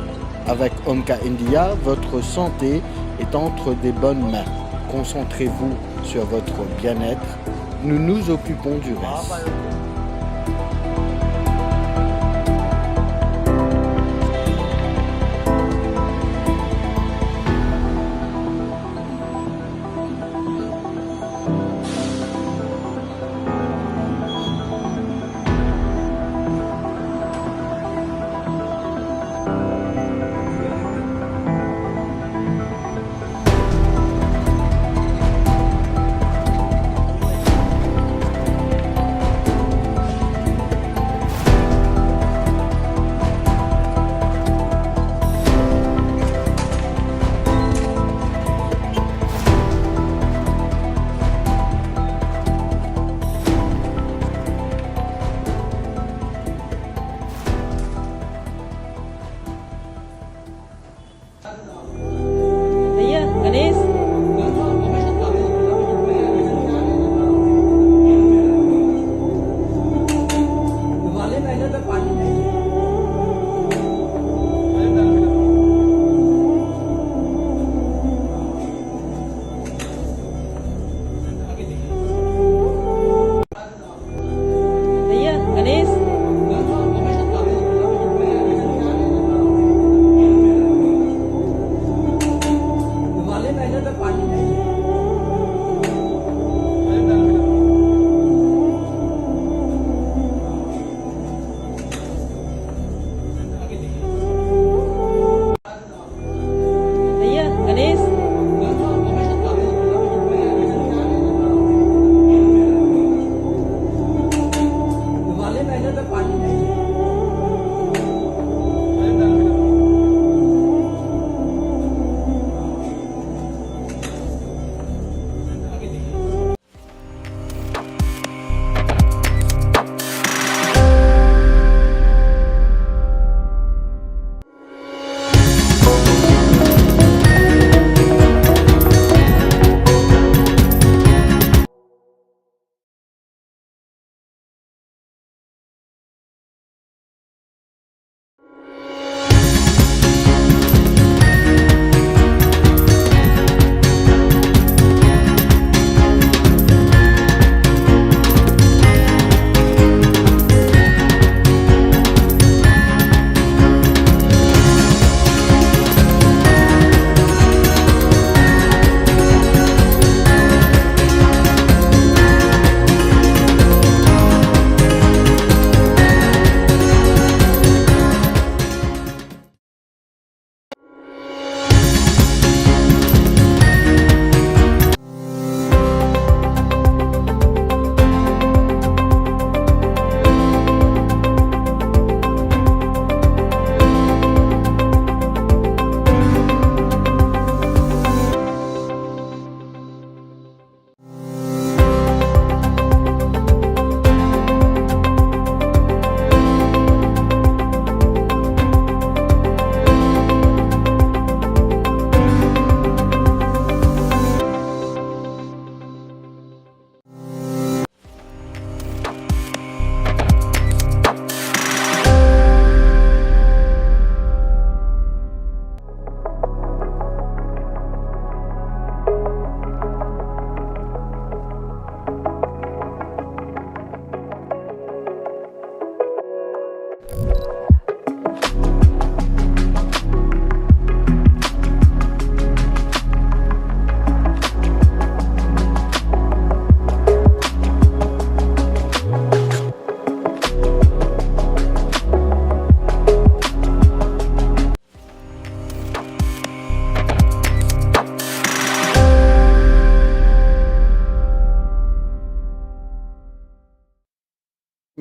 Avec Omka India, votre santé est entre de bonnes mains. Concentrez-vous sur votre bien-être. Nous nous occupons du reste.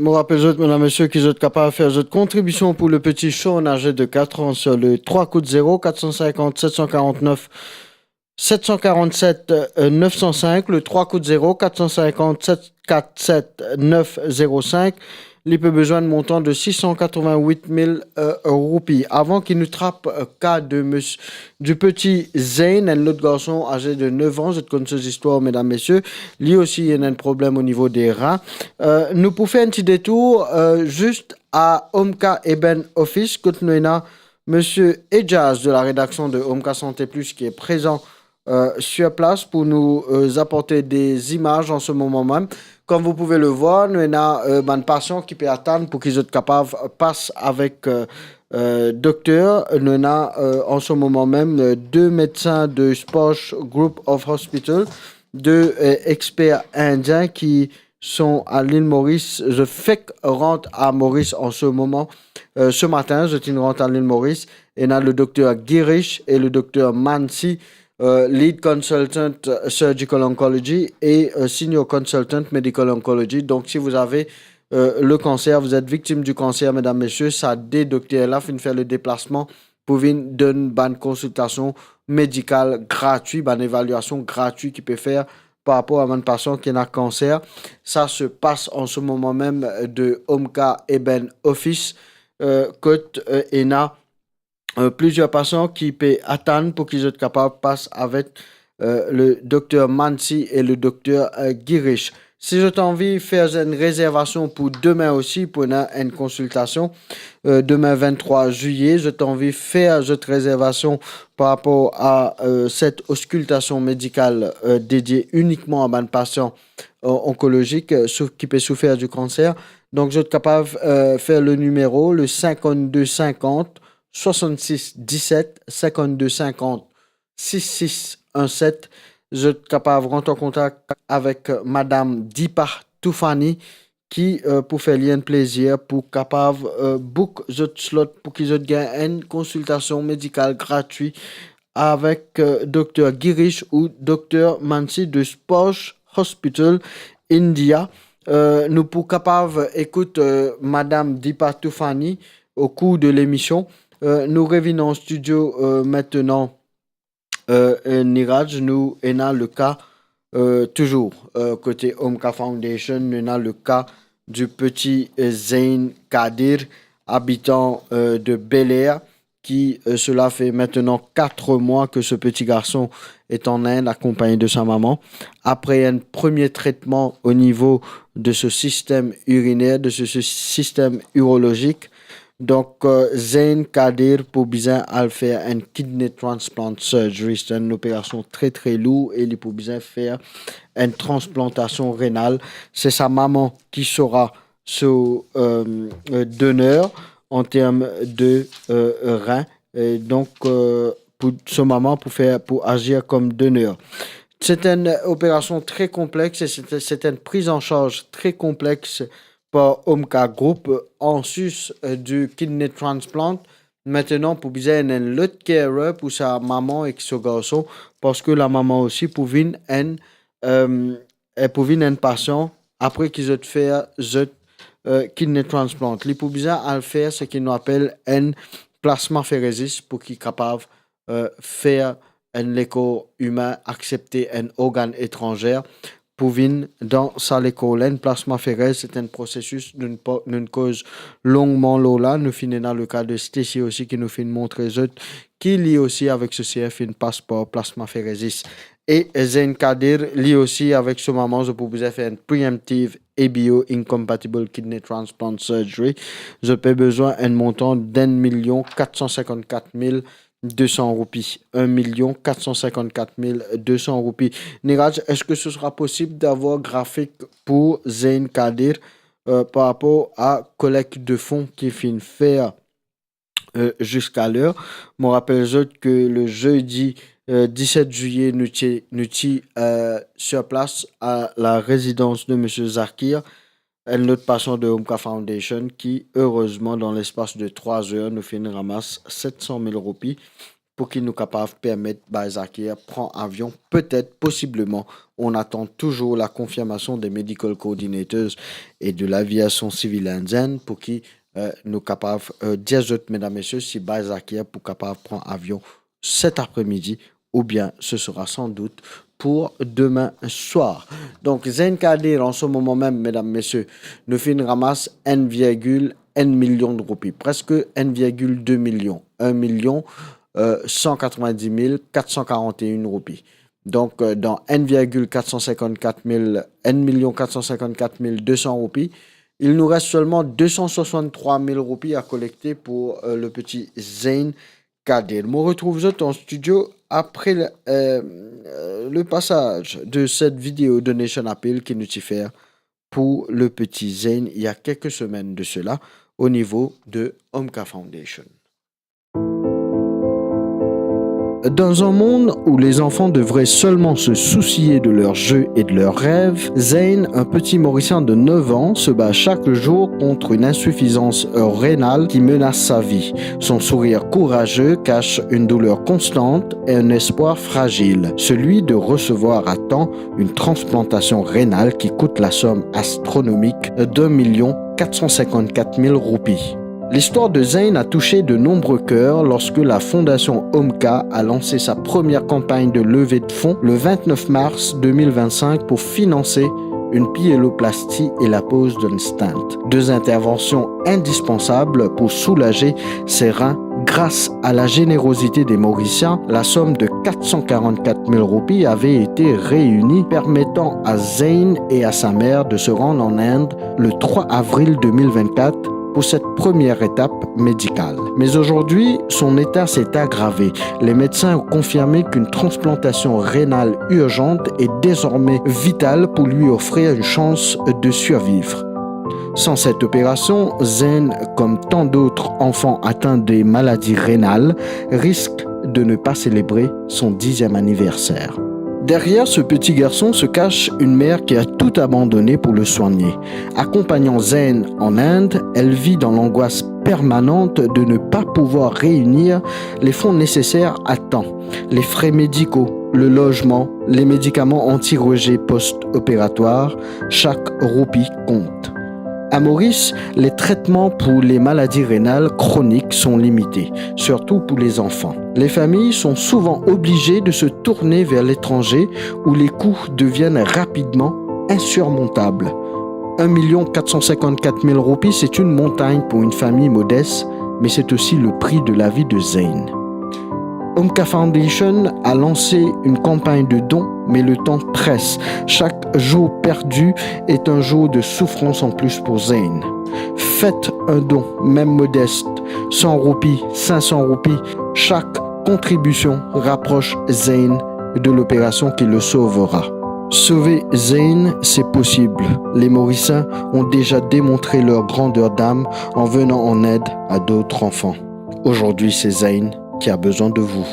Mo rapel zot, medam, mesie, ki zot kapav fer zot kontribision pou le petit Sean, âgé de quatre ans, sur le trois koud zéro quatre cent cinquante sept cent quarante-neuf sept cent quarante-sept, euh, neuf cent cinq, le trois koud zéro quatre cent cinquante sept quatre sept neuf zéro cinq. Li pe bizin montan de six cent quatre-vingt-huit mille, euh, roupi. Avan ki nou trap, euh, ka de mes-, du petit Zain, enn lot garson âgé de neuf ans, zot konn so zistwar, medam, mesie, li osi ena enn problem o nivo de rin. Euh, nou pou fer enn ti detour, euh, zis a Omka Eben Office, kot nou ena mesie Ejaz de la rédaction de Omka Santé Plus ki est présent, euh, sur place pour nous, euh, apporter des images en ce moment même. Comme vous pouvez le voir, nou ena, euh, bann pasian ki pe atann pou ki zot kapav pas avek, euh, euh, dokter. Nou ena, euh, en ce moment même, euh, deux médecins de Sparsh Group of Hospital, deux, euh, experts indiens qui sont à l'île Maurice. Zot fek rant a Moris an se moman. Euh, ce matin, zot inn rant a l'île Maurice. Ena le docteur Girish et le docteur Mansi, euh, lead consultant surgical oncology et, euh, senior consultant medical oncology. Donc, si vous avez, euh, le cancer, vous êtes victime du cancer, medam, mesie, sa de dokter la finn fer le deplasman pou vinn donn bann konsiltasion medikal gratwi, bann evaliasion gratwi ki pe fer par rapor a bann pasian ki ena kanser. Ça se passe en ce moment même de Omka Eben Office, euh, kot, euh, ena, euh, plizier pasian ki pe atann pou ki zot kapav pas avek, euh, le dokter Mansi e le dokter, euh, Girish. Si zot anvi fer enn rezervasion pou demin osi, pou ena enn konsiltasion, euh, demin vinn-trwa zilye, zot anvi fer zot rezervasion par rapor a, euh, set oskultasion medikal, euh, dedie inikman a bann pasian, euh, onkolozik, euh, souf-, ki pe soufer di kanser. Donk, zot kapav, euh, fer le nimero, le cinquante-deux cinquante soixante-six dix-sept, cinquante-deux cinquante six six un sept. Zot kapav rant an kontak avek madam Dipa Toufani ki, euh, pou fer li enn plezir pou kapav, euh, book zot slot pou ki zot gagn enn konsiltasion medikal gratwi avek, euh, dokter Girish ou dokter Mansi de Sparsh Hospital, India. Euh, nou pou kapav ekout, euh, madam Dipa Toufani au cours de l'émission. Euh, nou revinn an studio, euh, aster, euh, euh, Niraj, nou ena le ka, euh, touzour, euh, kote Omka Foundation, nou ena le ka du petit, euh, Zain Kadir, habitant, euh, de Bel Air, qui, euh, cela fait maintenant quatre mois que ce petit garçon est en Inde accompagné de sa maman. Après un premier traitement au niveau de ce système urinaire, de ce, ce système urologique, donk, euh, Zain Kadir pou bizin al fer enn kidney transplant surgery. Se enn operasion tre, tre lour e li pou bizin fer enn transplantasion renal. Se sa mama ki sera so, euh, euh, donner an term de, euh, rin. E donk, euh, pou so mama pou fer, pou azir kom donner. Se enn operasion tre konplex e se, se enn priz an sarz tre konplex par Omka Group, an sus, euh, du kidney transplant. Aster, pou bizin enn lot carer pou sa mama ek so garson, parski la mama osi pou vinn enn, euh, e pou vinn enn pasian apre ki zot fer zot, euh, kidney transplant. Li pou bizin al fer seki nou apel enn plasmapheresis pou ki kapav, euh, fer enn lekor imin aksepte enn organn etranze pou vinn dan sa lekor la. Enn plasmapherez, se enn prosesis nou pa, nou koz longman lor la. Nou finn ena le ka de Stacy osi ki nou finn montre zot ki li osi avek so ser finn pas par plasmapheresis. E Zain Kadir, li osi avek so mama, zot pou bizin fer enn preemptive A B O, incompatible kidney transplant surgery. Zot pe bizin enn montan d'enn milion kat san sinkant-kat mil de san roupi. Enn milion kat san sinkant-kat mil de san roupi. Niraj, eski ce sera possible d'avoir grafik pou Zain Kadir, euh, par rapor a kolekt de fon ki finn fer, euh, ziska ler? Mo rapel zot ki le zedi, euh, diset zilye, nou ti, nou ti, euh, sur plas a la rezidans de misie Zakir, enn lot pasian de Omka Foundation ki, erezman, dan lespas de trwa zer, nou finn ramas set san mil roupi pou ki nou kapav permet Bay Zakir pran avion, petet, posibleman. On atann touzour la konfirmasion de medical coordinators e de laviasion sivil indien pou ki, eh, nou kapav, eh, dir zot, medam, mesie, si Bay Zakir pou kapav pran avion set apremidi oubien se sera san dout pou demin swar. Donk, Zain Kadeer, an se moman mem, medam, mesie, nou finn ramas enn virgil enn milion de roupi, preske enn virgil de milion, enn milion, eh, san katrovin-dis mil kat san karant-e-enn roupi. Donk, eh, dan enn virgil kat san sinkant-kat mil, enn milion kat san sinkant-kat mil de san roupi, il nous reste seulement deux cent soixante-trois mille roupies à collecter pour, eh, le petit Zain Kadeer. Mo retrouv zot an studio apre le, eh, eh, le pasaz de set video donation appeal ki nou ti fer pou le petit Zain il y a quelques semaines de cela au niveau de Omka Foundation. Dans un monde où les enfants devraient seulement se soucier de leurs jeux et de leurs rêves, Zain, un petit Mauricien de neuf ans, se bat chaque jour contre une insuffisance rénale qui menace sa vie. Son sourire courageux cache une douleur constante et un espoir fragile, celui de recevoir à temps une transplantation rénale qui coûte la somme astronomique d'un million quatre cent cinquante-quatre mille roupies. L'histoire de Zain a touché de nombreux cœurs lorsque la Fondation Omka a lancé sa première campagne de levée de fonds le vingt-neuf mars deux mille vingt-cinq pour financer une pyéloplastie et la pose d'un stent. Deux interventions indispensables pour soulager ses reins. Grâce à la générosité des Mauriciens, la somme de quatre cent quarante-quatre mille roupies avait été réunie, permettant à Zain et à sa mère de se rendre en Inde le trois avril deux mille vingt-quatre pour cette première étape médicale. Mais aujourd'hui, son état s'est aggravé. Les médecins ont confirmé qu'une transplantation rénale urgente est désormais vitale pour lui offrir une chance de survivre. Sans cette opération, Zain, comme tant d'autres enfants atteints des maladies rénales, risque de ne pas célébrer son dixième anniversaire. Derrière ce petit garçon se cache une mère qui a tout abandonné pour le soigner. Accompagnant Zain en Inde, elle vit dans l'angoisse permanente de ne pas pouvoir réunir les fonds nécessaires à temps. Les frais médicaux, le logement, les médicaments anti-rejet post-opératoire, chaque roupie compte. À Maurice, les traitements pour les maladies rénales chroniques sont limités, surtout pour les enfants. Les familles sont souvent obligées de se tourner vers l'étranger où les coûts deviennent rapidement insurmontables. Un million quatre cent cinquante-quatre mille roupies, c'est une montagne pour une famille modeste, mais c'est aussi le prix de la vie de Zain. Omka Foundation a lancé une campagne de dons, mais le temps presse. Chaque jour perdu est un jour de souffrance en plus pour Zain. Faites un don, même modeste, cent roupies, cinq cents roupies, chaque contribution rapproche Zain de l'opération qui le sauvera. Sauver Zain, c'est possible. Les Mauriciens ont déjà démontré leur grandeur d'âme en venant en aide à d'autres enfants. Aujourd'hui, c'est Zain qui a besoin de vous.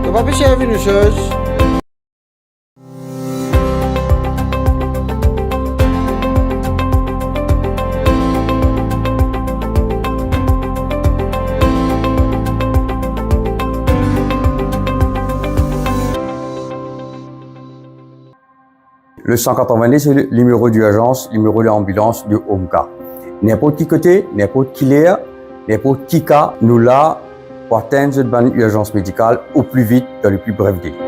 To pa pe servi nou soz. Le san katrevin-de, se le nimero d'urjans, nimero lanbilans de Omka. Ninport ki kote, ninport ki ler, ninport ki ka, nou la pou atenn zot bann irzans medikal o pli vit, dan le pli bref dele.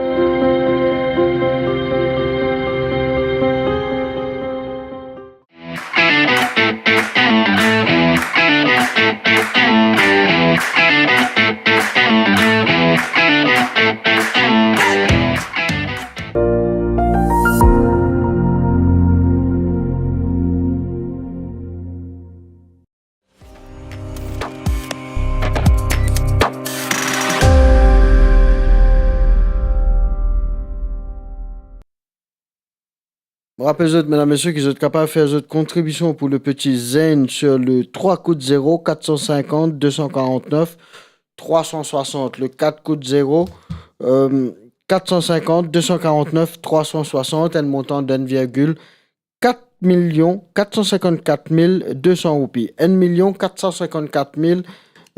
Rapel zot, medam, mesie, ki zot kapav fer zot kontribision pou le peti Zayn sur le trwa kout zero, kat san sinkant, de san karant-nef, trwa san swasant. Le kat kout zero, euh, kat san sinkant, de san karant-nef, trwa san swasant, enn montan d'enn virgil kat milion kat san sinkant-kat mil de san roupi. Enn milion kat san sinkant-kat mil,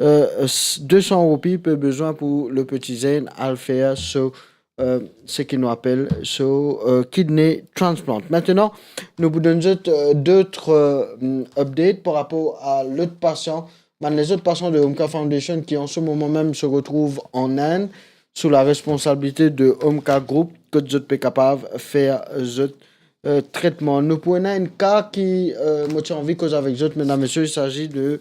euh, s-, de san roupi pe bizin pou le peti Zayn al fer so, euh, seki nou apel so, euh, kidney transplant. Aster, nou pou donn zot, euh, dot, euh, update par rapor a lot pasian, bann lezot pasian de Omka Foundation ki an se moman mem se retrouv an Inde sou la responsabilite de Omka Group, kot zot pe kapav fer zot, euh, tretman. Nou pou ena enn ka ki, euh, mo ti anvi koz avek zot, medam, mesie, il s'agit de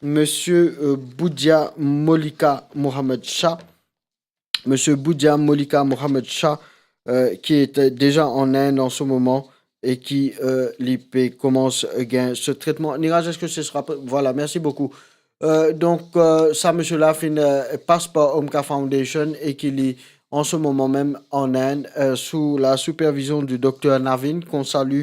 mesie, euh, Boudia Molika Mohamed Shah. Mesie Boudia Molika Mohamed Shah, euh, ki ete deza an Inde an se moman e ki, euh, li pe koumans gagn so tretman. Niraj, eski se sera po-, vwala, mersi boukou. Euh, donk, euh, sa mesie la finn, euh, pas par Omka Foundation e ki li an se moman mem an Inde, euh, sou la sipervizion di dokter Navin, ki nou salu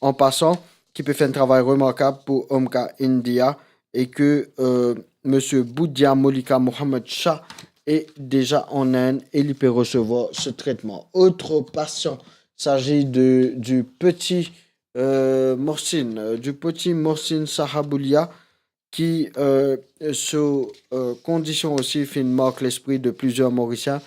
an pasan, ki pe fer enn travay remarkab pou Omka India, e ki, euh, mesie Boudia Molika Mohamed Shah e deza an Inde e li pe resevwar so tretman. Lot pasian, s'agit de, du petit, euh, Mohsin, euh, du petit Mohsin Sahaboulia, ki, euh, so, euh, kondision osi finn mark lespri de plizier Morisien.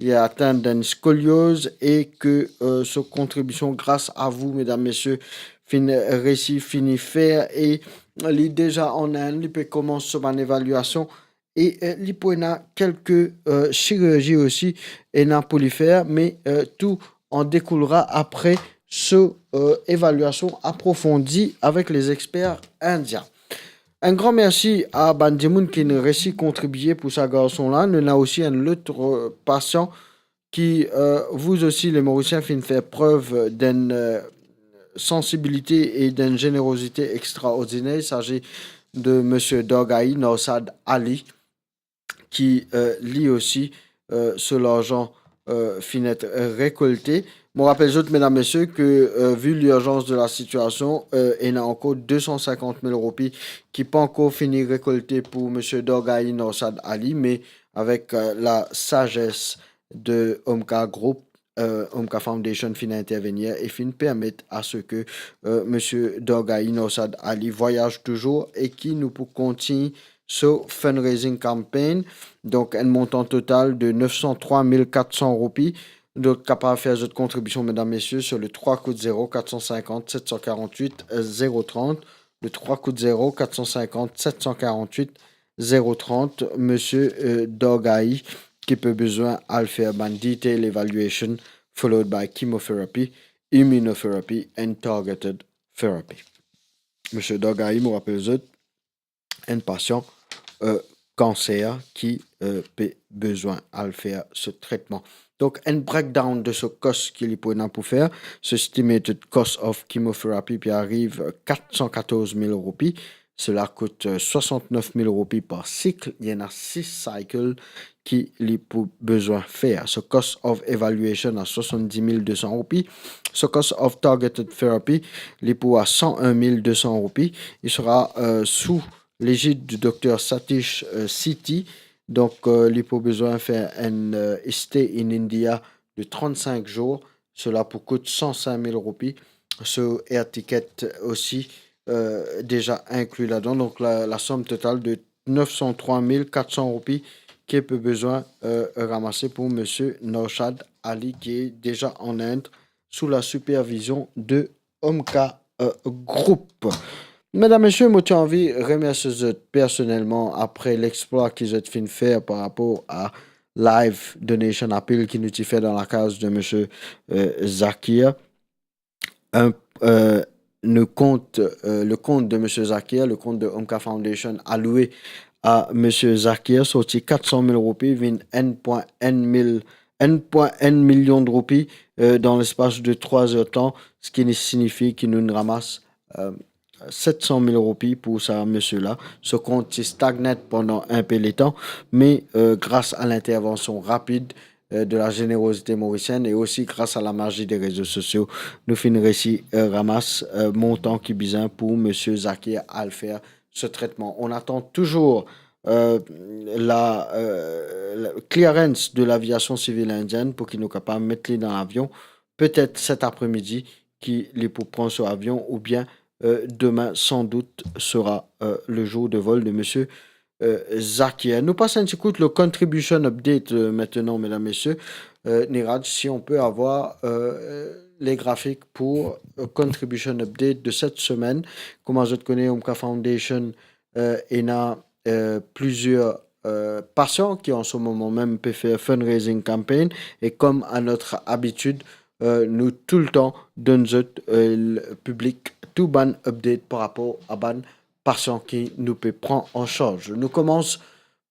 Li atenn d'enn skolioz e ki, euh, so kontribision, gras a vou, medam, mesie, finn resi fini fer e li deza an Inde, li pe koumans so bann evaliasion e, euh, li pou ena kelke, euh, sirurzi osi ena pou li fer, me, euh, tou an dekoulra apre so, euh, evaliasion aprofondi avek lezexper indien. Enn gran mersi a bann dimoun ki finn resi kontribie pou sa garson la. Nou ena osi enn lot, euh, pasian ki, euh, vous aussi les Mauriciens, finn fer prev d'enn, euh, sansibilite e d'enn zenerozite extraordiner. Il s'agit de mesie Dorgayi Norsad Ali, ki, euh, li osi, euh, so larzan, euh, finn et rekolte. Mo rapel zot, medam, mesie, ki, euh, vi lirzans de la sitiasion, euh, ena ankor de san sinkant mil roupi ki pa ankor fini rekolte pou mesie Dorgayi Norsad Ali, me avek, euh, la sazes de Omka Group, euh, Omka Foundation finn intervenir e finn permet a se ki, euh, mesie Dorgayi Norsad Ali vwayaz touzour e ki nou pou kontigne so fundraising campaign. Donk, enn montan total de nef san trwa mil kat san roupi. Donk, kapav fer zot kontribision, medam, mesie, sur le trwa kout zero, kat san sinkant, set san karant-wit, zero trant. Le trwa kout zero, kat san sinkant, set san karant-wit, zero trant, mesie, euh, Dorgayi, ki pe bizin al fer bann detail evaluation, followed by chemotherapy, immunotherapy and targeted therapy. Mesie Dorgayi, mo rapel zot, enn pasian, euh, kanser ki, euh, pe bizin al fer so tretman. Donk, enn breakdown de so cost ki li pou ena pou fer, so estimated cost of chemotherapy pe ariv, euh, kat san katorz mil roupi. Sela kout, euh, swasant-nef mil roupi par sik. Li ena sis cycle ki li pou bizin fer. So cost of evaluation a swasann-dis mil de san roupi. So cost of targeted therapy, li pou a san enn mil de san roupi. Li sera, euh, sou lezid di dokter Satish, euh, Sethi. Donk, euh, li pou bizin fer enn, euh, stay in India de trant-sink zour. Sela pou kout san sink mil roupi. So air ticket osi, euh, deza inkli ladan. Donk, la, la som total de nef san trwa mil kat san roupi ki pe bizin, euh, ramase pou mesie Norsad Ali, ki deza an Inde sou la sipervizion de Omka, euh, Group. Medam, mesie, mo ti anvi remersie zot personelman apre lexplwa ki zot finn fer par rapor a live donation appeal ki nou ti fer dan lakaz de mesie, euh, Zakir. Enn, euh, nou kont, euh, le kont de mesie Zakir, le kont de Omka Foundation aloue a mesie Zakir, sorti kat san mil roupi, vinn enn pwin enn mil, enn pwin enn milion de roupi, euh, dan lespas de trwa zer tan, seki signifie ki nou ramas, euh, set san mil roupi pou sa mesie la. So kont ti stagne pandan enpe letan, me, euh, gras a lintervansion rapid, euh, de la générosité mauricienne et aussi grâce à la magie des réseaux sociaux, nou finn resi, euh, ramas, euh, montan ki bizin pou Monsieur Zakir al fer ce traitement. On attend toujours, euh, la, euh, la clearance de l'aviation civile indienne pou ki nou kapav met li dan lavion, petet cet après-midi, ki li pou pran so avion, oubien, euh, demin, sans doute, sera, euh, le jour de vol de Monsieur, euh, Zakir. Nou pas enn ti kout le contribution update, euh, maintenant, mesdames, messieurs. Euh, Niraj, si on peut avoir, euh, les graphiques pour, euh, contribution update de cette semaine. Kouma zot kone, Omka Foundation, euh, ena, euh, plizier, euh, pasian ki an se moman mem pe fer fundraising campaign, e kom a notre abitid, euh, nou toultan donn zot, euh, le piblik tou bann update par rapor a bann pasian ki nou pe pran an sarz. Nou koumans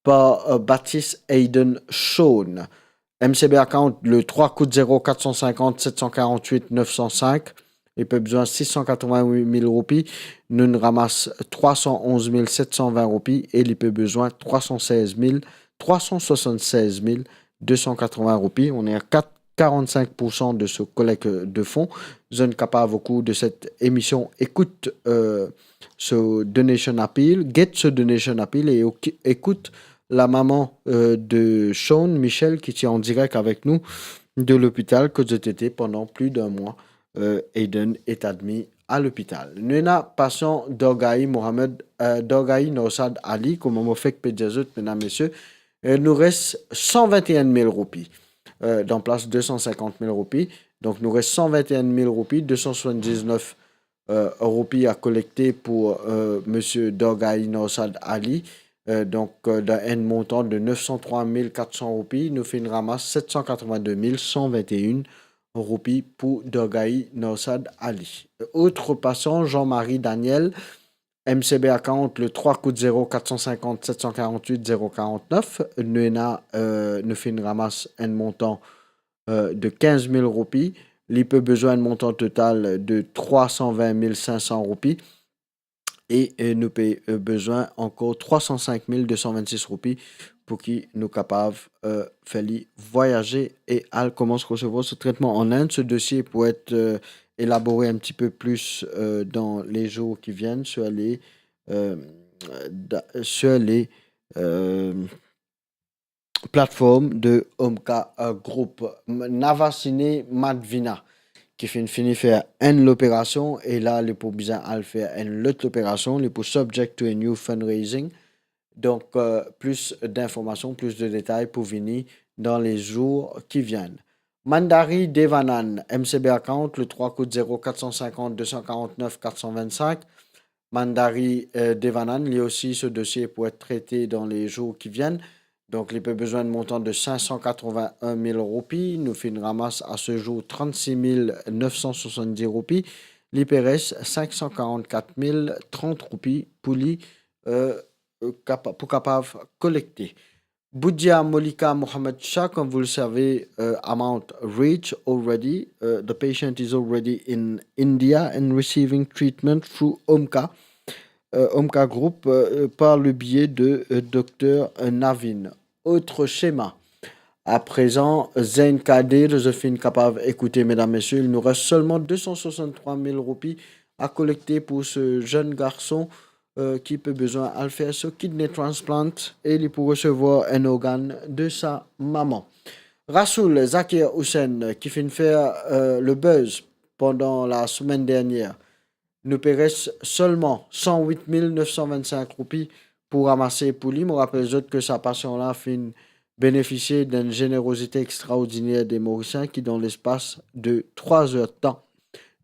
par, euh, Baptiste Aiden Shawn. M C B account, le trois koud zero quatre cent cinquante sept cent quarante-huit neuf cent cinq. Li pe bizin sis san katrovin-wit mil roupi. Nou'nn ramas trwa san onz mil set san vin roupi e li pe bizin trwa san sez mil, trwa san swasann-sez mil de san katrovin roupi. On est à quatre, quarante-cinq pour cent de ce collecte de fonds. Zot kapav, au cours de cette émission, écoute, euh, ce donation appeal, get ce donation appeal e ok-, écoute la maman, euh, de Shawn, Michel, ki ti an direk avek nou de lopital kot zot ete pandan plis d'un mwa. Euh, Aiden est admis à l'hôpital. Nou ena pasian Dorgayi Mohamed, euh, Dorgayi Norsad Ali, kouma mo fek pe dir zot, medam, mesie, euh, nou res san vin-e-enn mil roupi, euh, dan plas de san sinkant mil roupi. Donk, nou res san vin-e-enn mil roupi, de san swasann-diznef, euh, roupi a kolekte pou, euh, Misie Dorgayi Norsad Ali. Euh, donk, euh, dan enn montan de nef san trwa mil kat san roupi, nou finn ramas set san katrovin-de mil san vin-e-enn roupi pou Dorgayi Norsad Ali. Autre pasian, Jean-Marie Daniel, M C B account, le trois koud zero quatre cent cinquante sept cent quarante-huit zéro quarante-neuf. Nou ena, euh, nou finn ramas enn montan, euh, de kinz mil roupi. Li pe bizin enn montan total de trwa san vin mil sink san roupi. E, euh, nou pe, euh, bizin ankor trwa san sink mil de san vinn-sis roupi pou ki nou kapav, euh, fer li vwayaze e al koumans resevwar so tretman an Inde. Ce dossier pourrait être, euh, élaboré un petit peu plus, euh, dans les jours qui viennent sur les, euh, da-, sur les, euh, plateformes de Omka, euh, Group. M-, Navasine Madvina, ki finn fini fer enn loperasion, e la, li pou bizin al fer enn lot loperasion, li pou subject to a new fundraising. Donk, euh, plis dinformasion, plis de detay pou vini dan le zour ki vinn. Mandari Devanan, M C B account, le trois koud zero quatre cent cinquante deux cent quarante-neuf quatre cent vingt-cinq. Mandari, euh, Devanan, li osi, so dosie pou et trete dan le zour ki vinn. Donk, li pe bizin enn montan de sink san katrovin-enn mil roupi. Nou finn ramas a se zour trant-sis mil nef san swasann-dis roupi. Li pe res sink san karant-kat mil trant roupi pou li, euh, kapa-, pou kapav kolekte. Boudia Molika Mohamed Shah, comme vous le savez, euh, amount reach already. Euh, the patient is already in India and receiving treatment through Omka, euh, Omka Group, euh, par le biais de, euh, Docteur Navin. Autre schéma. À présent, Zain Kadir, zot finn kapav ekoute, medam, mesie, il nous reste seulement deux cent soixante-trois mille roupies à collecter pour ce jeune garçon euh, ki pe bizin al fer so kidney transplant e li pou resevwar enn organn de sa mama. Rasoul Zakir Hussain, ki finn fer, euh, le buzz pandan la semenn dernier, nou pe res selman san wit mil nef san vinn-sink roupi pou ramase pou li. Mo rapel zot ke sa pasian la finn benefisie d'enn zenerozite extraordiner de Morisien ki, dan lespas de trwa zer tan,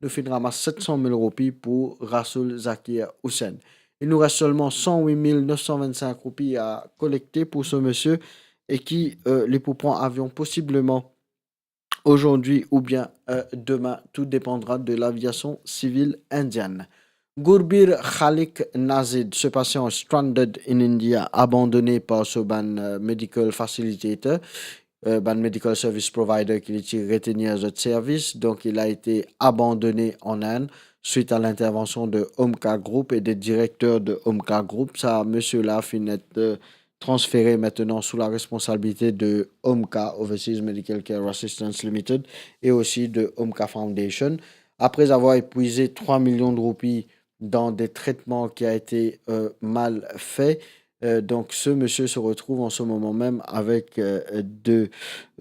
nou finn ramas set san mil roupi pou Rasoul Zakir Hussain. Il nous reste seulement cent huit mille neuf cent vingt-cinq roupies à collecter pour ce monsieur et qui, euh, li pou pran avion possiblement aujourd'hui ou bien, euh, demain. Tout dépendra de l'aviation civile indienne. Gurbir Khalik Nazid, ce patient stranded in India, abandonné par so bann, euh, medical facilitator, euh, bann medical service provider ki li ti retenir zot servis. Donc, il a été abandonné en Inde suite à l'intervention de Omka Group et des directeurs de Omka Group. Sa misie la finn et, euh, transféré maintenant sous la responsabilité de Omka Overseas Medical Care Assistance Limited et aussi de Omka Foundation. Après avoir épuisé trois millions de roupies dans des traitements qui a été, euh, mal fait, euh, donc ce monsieur se retrouve en ce moment même avec, euh, de,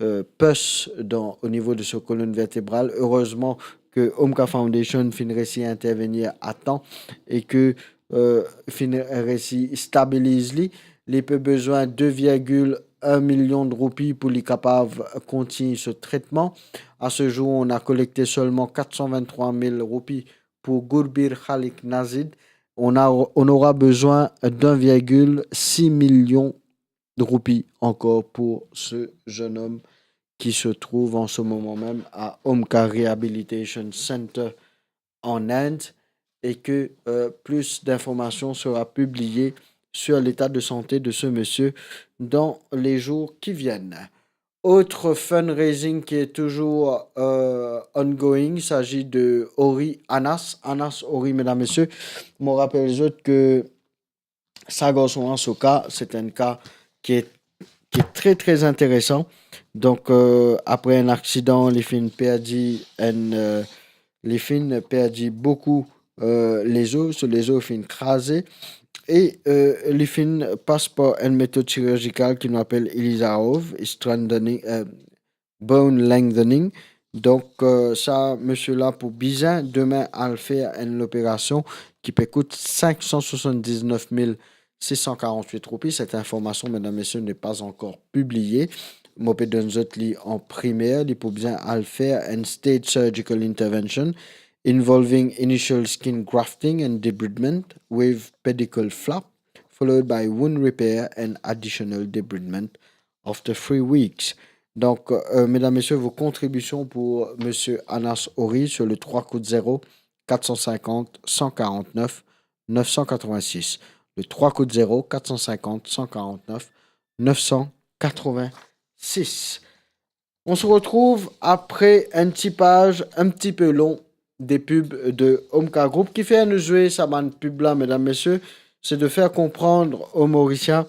euh, pus dans, au niveau de sa colonne vertébrale. Heureusement que Omka Foundation finn resi intervenir à temps et que, euh, finn resi stabiliz li. Li pe bizin de virgil enn milion de roupi pou li kapav kontign so tretman. À ce jour, on a collecté seulement quatre cent vingt-trois mille roupies pour Gurbir Khalik Nazid. On a, on aura besoin d'un virgule six million de roupies encore pour ce jeune homme qui se trouve en ce moment même à Omka Rehabilitation Center en Inde et que, euh, plus d'informations sera publié sur l'état de santé de ce monsieur dans les jours qui viennent. Autre fundraising qui est toujours, euh, ongoing, il s'agit de Ori Anas. Anas Ori, medam, mesie, mo rapel zot ke sa garson an, so ka, se enn ka ki, ki tre, tre interesan. Donk, euh, apre enn aksidan, li finn perdi enn, euh, li finn perdi boukou, euh, lezo, so lezo finn kraze. E, euh, li finn pas par enn metod sirirjikal ki nou apel Ilizarov, strengthening, euh, bone lengthening. Donk, euh, sa misie la pou bizin demin al fer enn loperasion ki pe kout cinq cent soixante-dix-neuf mille six cent quarante-huit roupies. Cette information, mesdames, messieurs, n'est pas encore publiée. Mo pe donn zot li an primer. Li pou bizin al fer enn stage surgical intervention involving initial skin grafting and debridement with pedicle flap, followed by wound repair and additional debridement after three weeks. Donc, euh, mesdames, messieurs, vos contributions pour monsieur Anas Ori sur le trois koud zéro, quatre cent cinquante, cent quarante-neuf, neuf cent quatre-vingt-six. Le trois koud zéro, quatre cent cinquante, cent quarante-neuf, neuf cent quatre-vingt-six. On se retrouve après un petit page un petit peu long des pubs de Omka Group. Kifer nou zwe sa bann pub la, medam, mesie, se de fer konprann o Morisien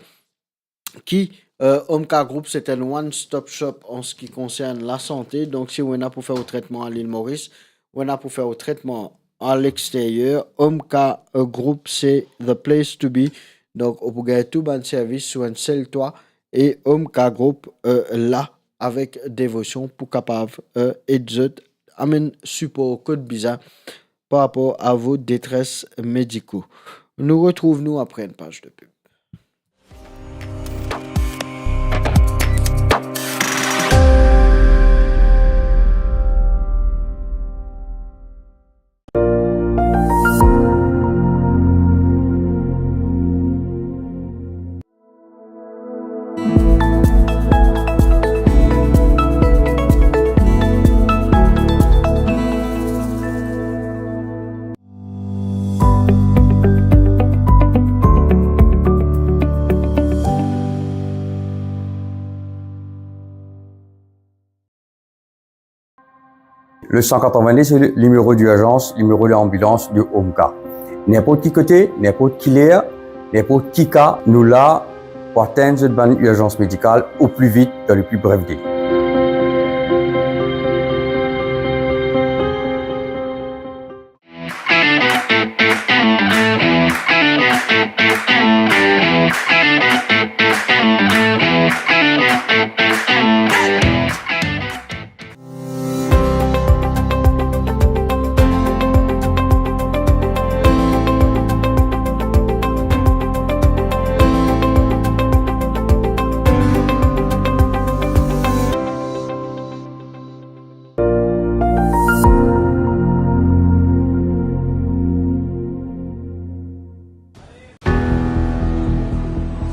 ki, euh, Omka Group, se enn one-stop shop an se ki konsern lasante. Donk, si ou ena pou fer ou tretman a Lil Moris, ou ena pou fer ou tretman a lexteryer, Omka, euh, Group, se the place to be. Donk, ou pou gagn tou bann servis sou enn sel twa, e Omka Group, euh, la avek devosion pou kapav, euh, ed zot, amenn sipor kot bizin par rapor a vo detres mediko. Nou retrouv nou apre enn paz de pib. Le cent quatre-vingt-deux, c'est le numéro d'urgence, numéro d'ambulance de Omka. Ninport ki kote, ninport ki ler, ninport ki ka, nou la pou atenn zot bann irzans medikal o pli vit, dan le pli bref dele.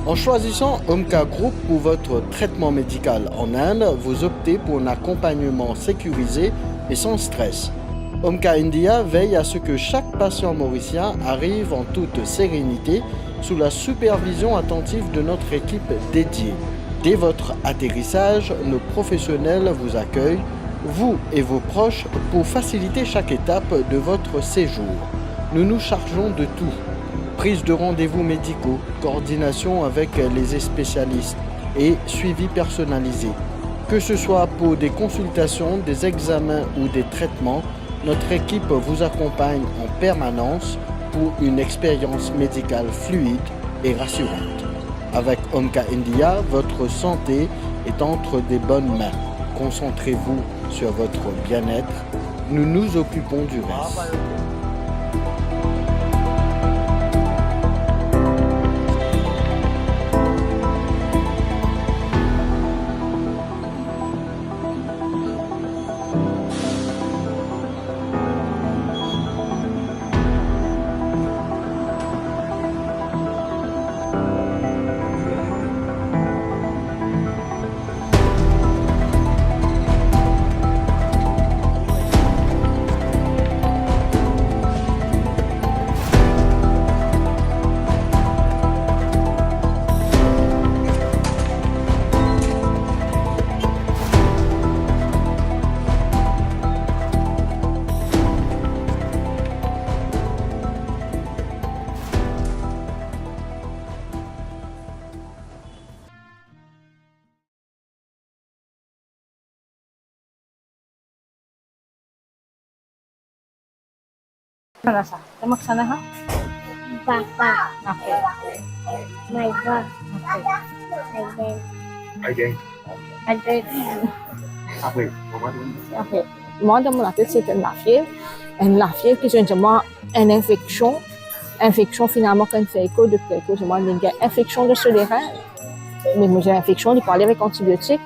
En choisissant Omka Group pour votre traitement médical en Inde, vous optez pour un accompagnement sécurisé et sans stress. Omka India veille à ce que chaque patient mauricien arrive en toute sérénité sous la supervision attentive de notre équipe dédiée. Dès votre atterrissage, nos professionnels vous accueillent, vous et vos proches, pour faciliter chaque étape de votre séjour. Nous nous chargeons de tout. Prise de rendez-vous médicaux, coordination avec les spécialistes et suivi personnalisé. Que ce soit pour des consultations, des examens ou des traitements, notre équipe vous accompagne en permanence pour une expérience médicale fluide et rassurante. Avec Omka India, votre santé est entre de bonnes mains. Concentrez-vous sur votre bien-être. Nous nous occupons du reste. Sana sa. Tama sana ha? Papa. Okay. My God. Okay. Again. Again. Again. Apre, apre. Mwa, dan mo latet, se enn lafiev. Enn lafiev ki zwenn mwa enn infeksion. Infeksion, finalman, kan fer eko, dokter eko, mwa, li gagn infeksion de so lerin. Me mo dir infeksion, li pou ale avek antibiotik.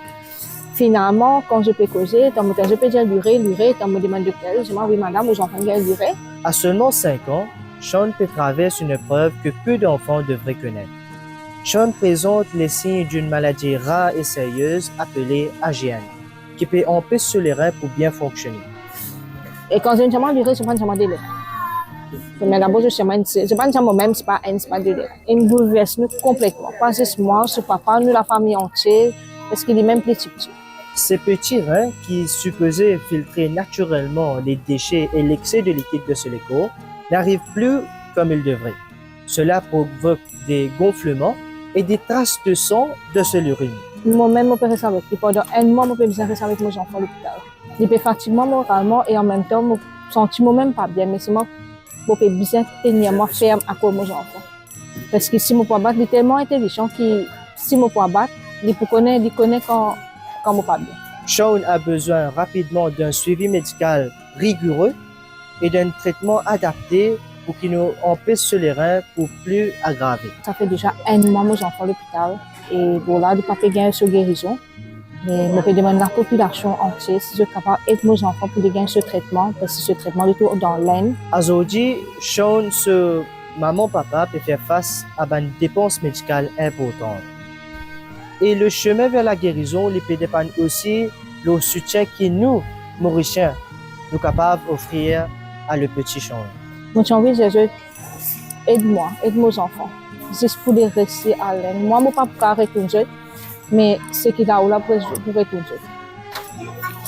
Finalman, kan zot pe koze, dan mo tet zot pe dir lire, lire, kan mo demann dokter, li dir mwa, wi madam, ou zanfan gagn lire. À seulement cinq ans, Sean peut traverser une épreuve que peu d'enfants devraient connaître. Sean présente les signes d'une maladie rare et sérieuse appelée A G N, qui peut empêcher son lerin pour bien fonctionner. E kan zot dir mwa lire, se pa zame doler. Premie dabor, se pa enn, se pa zame mem, se pa enn, se pa doler. Inn boulvers nou konpletman. Pa zis mwa, so papa, nou lafami antie, parski li mem pli tipti. Ces petits reins qui supposaient filtrer naturellement les déchets et l'excès de liquide de ce lait corps n'arrivent plus comme ils devraient. Cela provoque des gonflements et des traces de sang de son urine. Mo mem mo pe res avek li pandan enn mwa, mo pe bizin res avek mo zanfan lopital. Li pe fatig mwa moralman e anmemtan mo santi mo mem pa bien, me selman mo pe bizin tenir mwa ferm akoz mo zanfan. Parski si mo pou abat, li telman intelizian ki si mo pou abat, li pou kone, li kone kan, kan mo pa bien. Sean a besoin rapidement d'un suivi médical rigoureux et d'un traitement adapté pour ki nou anpes so lerin pou pli agrave. Sa fer deza enn mwa mo zanfan lopital e bon la, li pa pe gagn so gerizon. Me mo pe demann lapopilasion antie si zot kapav ed mo zanfan pou li gagn so tretman, parski so tretman li trouv dan Lenn. Azordi, Sean so mama papa pe fer fas a bann depans medikal inportan. E le chemin vers la guérison, li pe depann osi lor soutien ki nou, Morisien, nou kapav ofrir a le petit Sean. Mo ti anvi dir zot ed mwa, ed mo zanfan, zis pou li reste a Lenn. Mwa, mo pa pou kapav retourn zot, me seki lao la pou, pou retourn zot.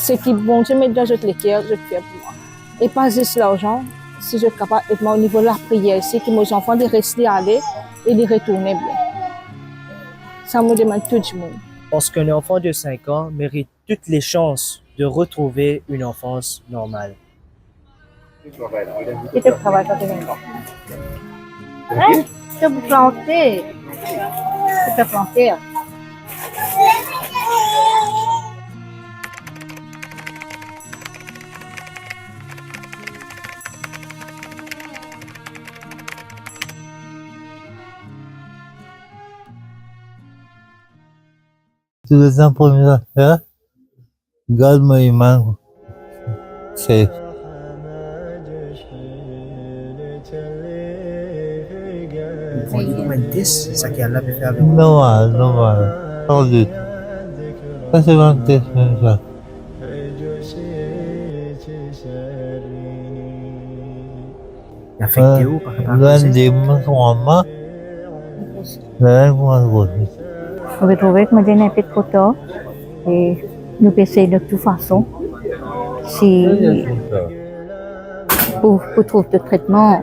Seki Bondie met dan zot leker, zot fer pou mwa. E pa zis larzan, si zot kapav ed mwa o nivo lapriyer isi, ki mo zanfan li reste ale e li retourne bien. Sa mo demann tou dimoun. Parce qu'un enfant de cinq ans mérite toutes les chances de retrouver une enfance normale. Ki to travay sa, to vinn? Hein? To pou plante. Ki to plante? Tou letan premie zafer, gard mo imann sef. Ou pran li kouma enn tes, seki Allah pe fer avek ou? Normal, normal. San dout. Sa se bann tes mem sa. Li afekte ou, pa kapav koze? Mo pe trouve ki mo donn enpe tro tar, e nou pe esey de tou fason, si pou, pou trouv de tretman,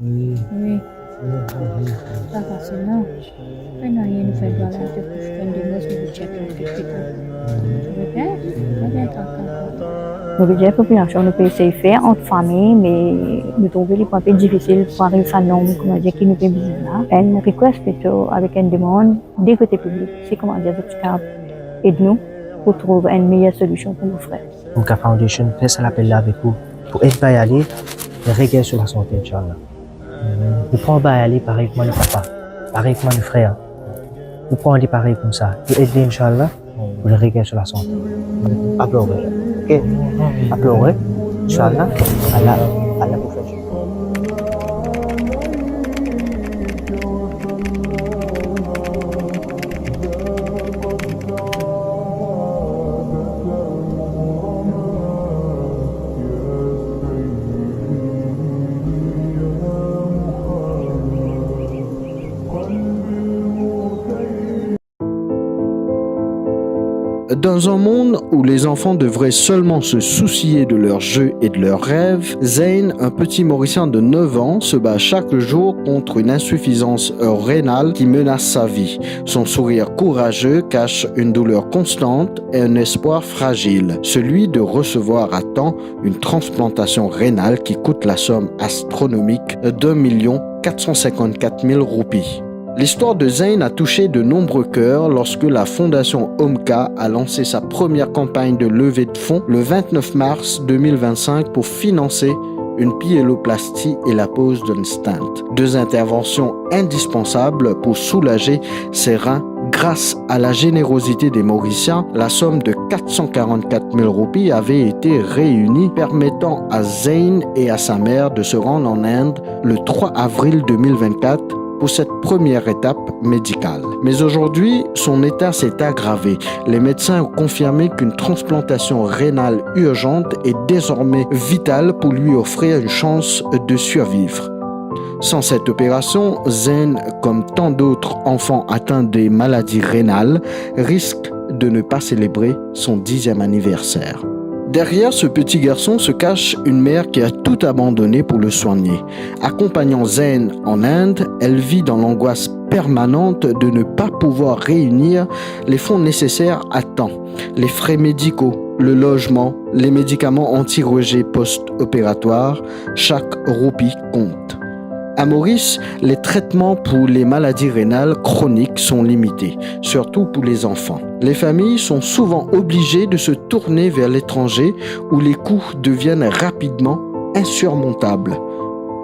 Wi. Wi. Pa fasil, non? Pena nanye nou fer dwa la, to pou fer dimoz, nou pou check in tou. Oke? Oke, papa. Nou pe dir popilasion, nou pe esey fer ant fami, me nou trouve li pou inpe difisil pou ariv sa nonb, koumadir, ki nou pe bizin la. Enn request plito avek enn demann de kote piblik, si, koumadir, zot ti kapav ed nou pou trouv enn meyer solision pou nou frer. Omka Foundation fer sa lapel la avek ou, pou ed bay ale, regagn so lasante, inshallah. Pou pran bay ale parey kouma nou papa, parey kouma nou frer. Pou pran li parey koumsa, pou ed li, inshallah, pou li regagn so lasante. Pa plore, oke? Pa plore, inshallah, Allah, Allah pou fer. Dans un monde où les enfants devraient seulement se soucier de leurs jeux et de leurs rêves, Zayn, un petit Mauricien de neuf ans, se bat chaque jour contre une insuffisance rénale qui menace sa vie. Son sourire courageux cache une douleur constante et un espoir fragile, celui de recevoir à temps une transplantation rénale qui coûte la somme astronomique d'un million quatre cent cinquante-quatre mille roupies. L'histoire de Zayn a touché de nombreux cœurs lorsque la fondation Omka a lancé sa première campagne de levée de fonds le vingt-neuf mars deux mille vingt-cinq pour financer une pyéloplastie et la pose d'un stent. Deux interventions indispensables pour soulager ses reins. Grâce à la générosité des Mauriciens, la somme de quatre cent quarante-quatre mille roupies avait été réunie, permettant à Zayn et à sa mère de se rendre en Inde le trois avril deux mille vingt-quatre pour cette première étape médicale. Mais aujourd'hui, son état s'est aggravé. Les médecins ont confirmé qu'une transplantation rénale urgente est désormais vitale pour lui offrir une chance de survivre. Sans cette opération, Zayn, comme tant d'autres enfants atteints des maladies rénales, risque de ne pas célébrer son dixième anniversaire. Derrière ce petit garçon se cache une mère qui a tout abandonné pour le soigner. Accompagnant Zayn en Inde, elle vit dans l'angoisse permanente de ne pas pouvoir réunir les fonds nécessaires à temps. Les frais médicaux, le logement, les médicaments anti-rejet post-opératoire, chaque roupie compte. À Maurice, les traitements pour les maladies rénales chroniques sont limités, surtout pour les enfants. Les familles sont souvent obligées de se tourner vers l'étranger où les coûts deviennent rapidement insurmontables.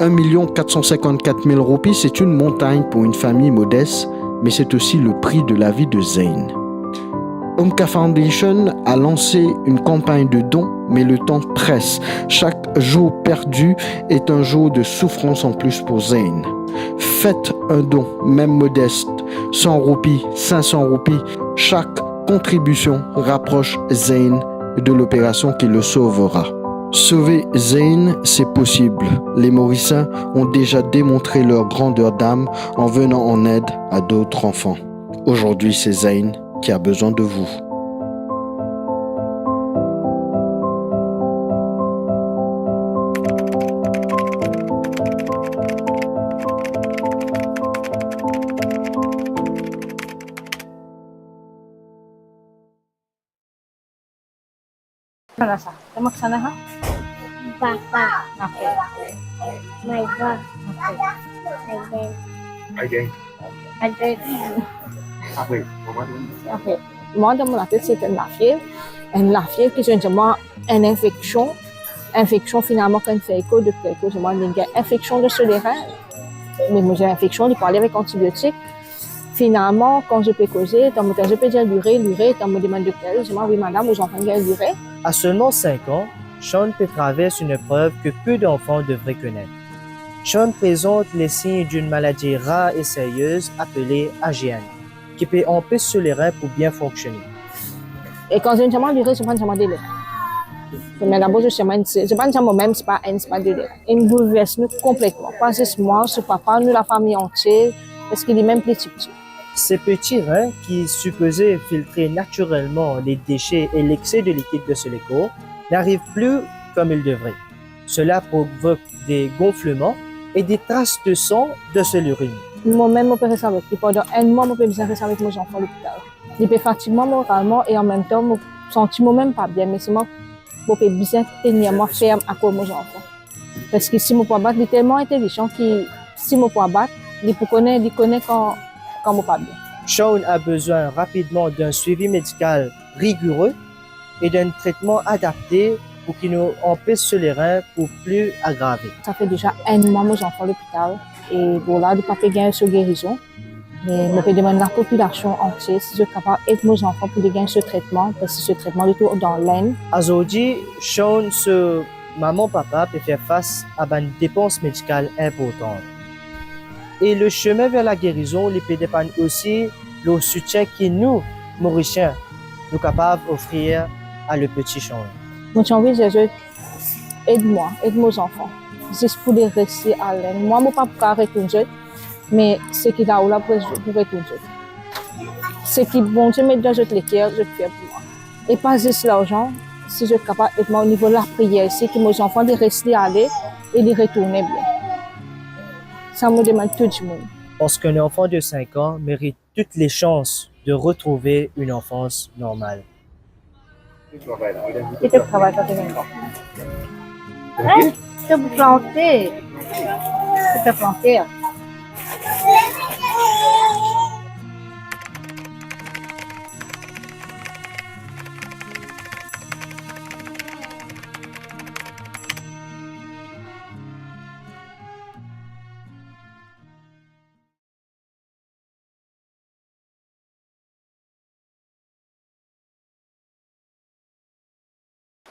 Un million quatre cent cinquante-quatre mille roupies, c'est une montagne pour une famille modeste, mais c'est aussi le prix de la vie de Zayn. Omka Foundation a lancé une campagne de dons, mais le temps presse. Chaque jour perdu est un jour de souffrance en plus pour Zayn. Faites un don, même modeste, cent roupies, cinq cents roupies, chaque contribution rapproche Zayn de l'opération qui le sauvera. Sauver Zayn, c'est possible. Les Mauriciens ont déjà démontré leur grandeur d'âme en venant en aide à d'autres enfants. Aujourd'hui, c'est Zayn qui a besoin de vous. Mana sa? Tamo sana, ha? Papa. Okay. Mama. Okay. Aiden. Aiden. Aiden. Apre, kouma nou? Apre, mwa, dan mo latet, se enn lafiev. Enn lafiev ki zwenn mwa enn infeksion. Infeksion, finalman, kan fer eko, dokter eko dir mwa, li gagn infeksion de so lerin. Me mo dir, infeksion, li pou ale avek antibiotik. Finalman, kan zot pe koze, tanto zot pe dir lire, lire, tanto mo demann dokter, li dir mwa, "Wi, madam, ou zanfan gagn lire." À seulement cinq ans, Shawn peut traverser une épreuve que peu d'enfants devraient connaître. Shawn présente les signes d'une maladie rare et sérieuse appelée A G N, qui peut empêcher son rein pour bien fonctionner. E kan zot inn dir mwa lire, zot pa'nn dir mwa de let. Premie dabor, zot dir mwa enn, zot pa'nn dir mwa mem, se pa enn, se pa de let. Inn boulvers nou konpletman. Pa zis mwa, so papa, nou lafami antie, parski limem pli tipti. Ce petit rein, qui supposait filtrer naturellement les déchets et l'excès de liquide de ce corps, n'arrive plus comme il devrait. Cela provoque des gonflements et des traces de sang dans l'urine. Momem mo pe res avek li, pandan enn mwa mo pe bizin res avek mo zanfan lopital. Li pe fatig mwa moralman e anmemtan mo santi momem pa bien, me selman mo pe bizin tenir mwa ferm akoz mo zanfan. Parski si mo pou abat, li telman intelizan ki si mo pou abat, li pou kone, li kone kan, kan mo pa bien. Shawn a besoin rapidement d'un suivi médical rigoureux et d'un traitement adapté pour qu'il nous empêche ce rein pour plus aggraver. Sa fer deza enn mwa mo zanfan lopital e bon la li pa pe gagn so gerizon. Me mo pe demann lapopilasion antie si zot kapav ed mo zanfan pou li gagn so tretman, parski so tretman li tou dan Lenn. Azordi, Shawn so mama papa pe fer fas a bann depans medikal inportan. E le chemin vers la guérison, li pe depann osi lor soutien ki nou, Morisien, nou kapav ofrir a le petit Shawn. Mo ti anvi dir zot, ed mwa, ed mo zanfan, zis pou li reste al Lenn. Mwa, mo pa pou kapav retourn zot, me seki lao la pou, pou retourn zot. Seki Bondie met dan zot leker, zot fer pou mwa. E pa zis larzan, si zot kapav ed mwa o nivo lapriyer isi, ki mo zanfan li res li ale e li retourne bien. Sa mo demann tou dimoun. Parce qu'un enfant de cinq ans mérite toutes les chances de retrouver une enfance normale. Ki to travay sa, to vinn? Hein? To plante. Ki to plante?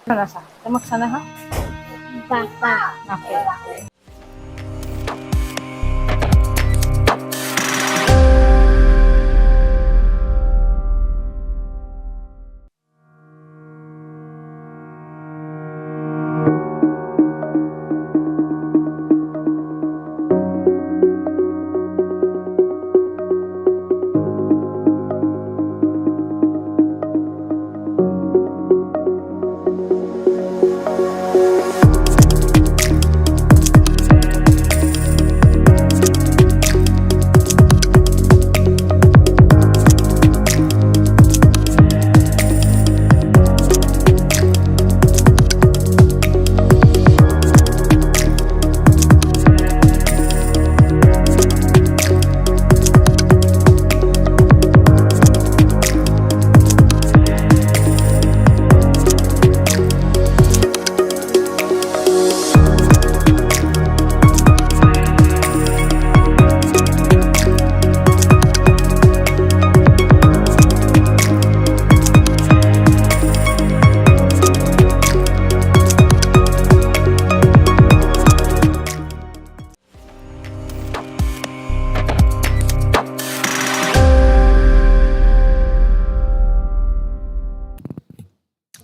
Sana sa. Tama sana ha? Papa. Okay.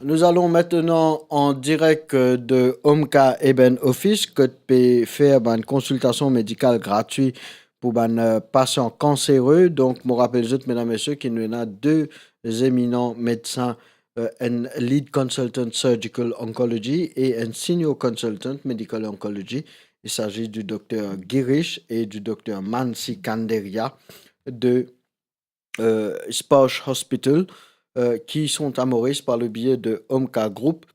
Nous allons maintenant en direct, euh, de Home Care Eben Office, kot pe fer bann konsiltasion medikal gratwi pou bann, euh, pasian kansere. Donk, mo rapel zot, medam, mesie, ki nou ena de eminan medsin, euh, enn lead consultant surgical oncology e enn senior consultant medical oncology. Il s'agit du docteur Girish et du docteur Mansi Kanderia de euh, Sparsh Hospital, euh, qui sont à Maurice par le biais de Home Care Group,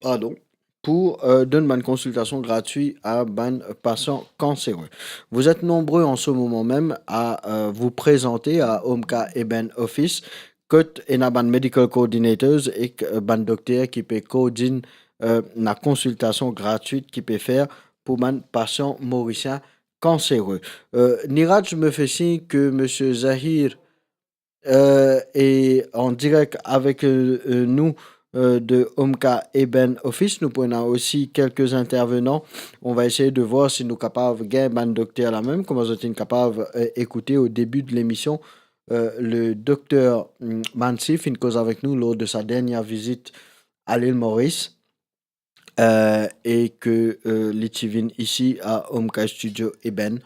pardon, pour, euh, donn bann konsiltasion gratwi a bann pasian kansere. Vous êtes nombreux en ce moment même à, euh, vous présenter à Home Care Eben Office, kot ena bann medical coordinators ek, euh, bann dokter ki pe koordinn, euh, la konsiltasion gratwit ki pe fer pou bann pasian morisien cancéreux. Euh, Niraj me fait signe que monsieur Zahir euh, est en direct avec euh, euh, nous euh, de Omka Eben Office. Nous prenons aussi quelques intervenants. On va essayer de voir si nou kapav gagn bann dokter la mem, kouma zot inn kapav euh, écouter au début de l'émission euh, le docteur hum, Mansi finn koz avek nou lors de sa dernière visite à l'île Maurice. Euh, e ke euh, li ti vinn isi a Omka Studio Eben,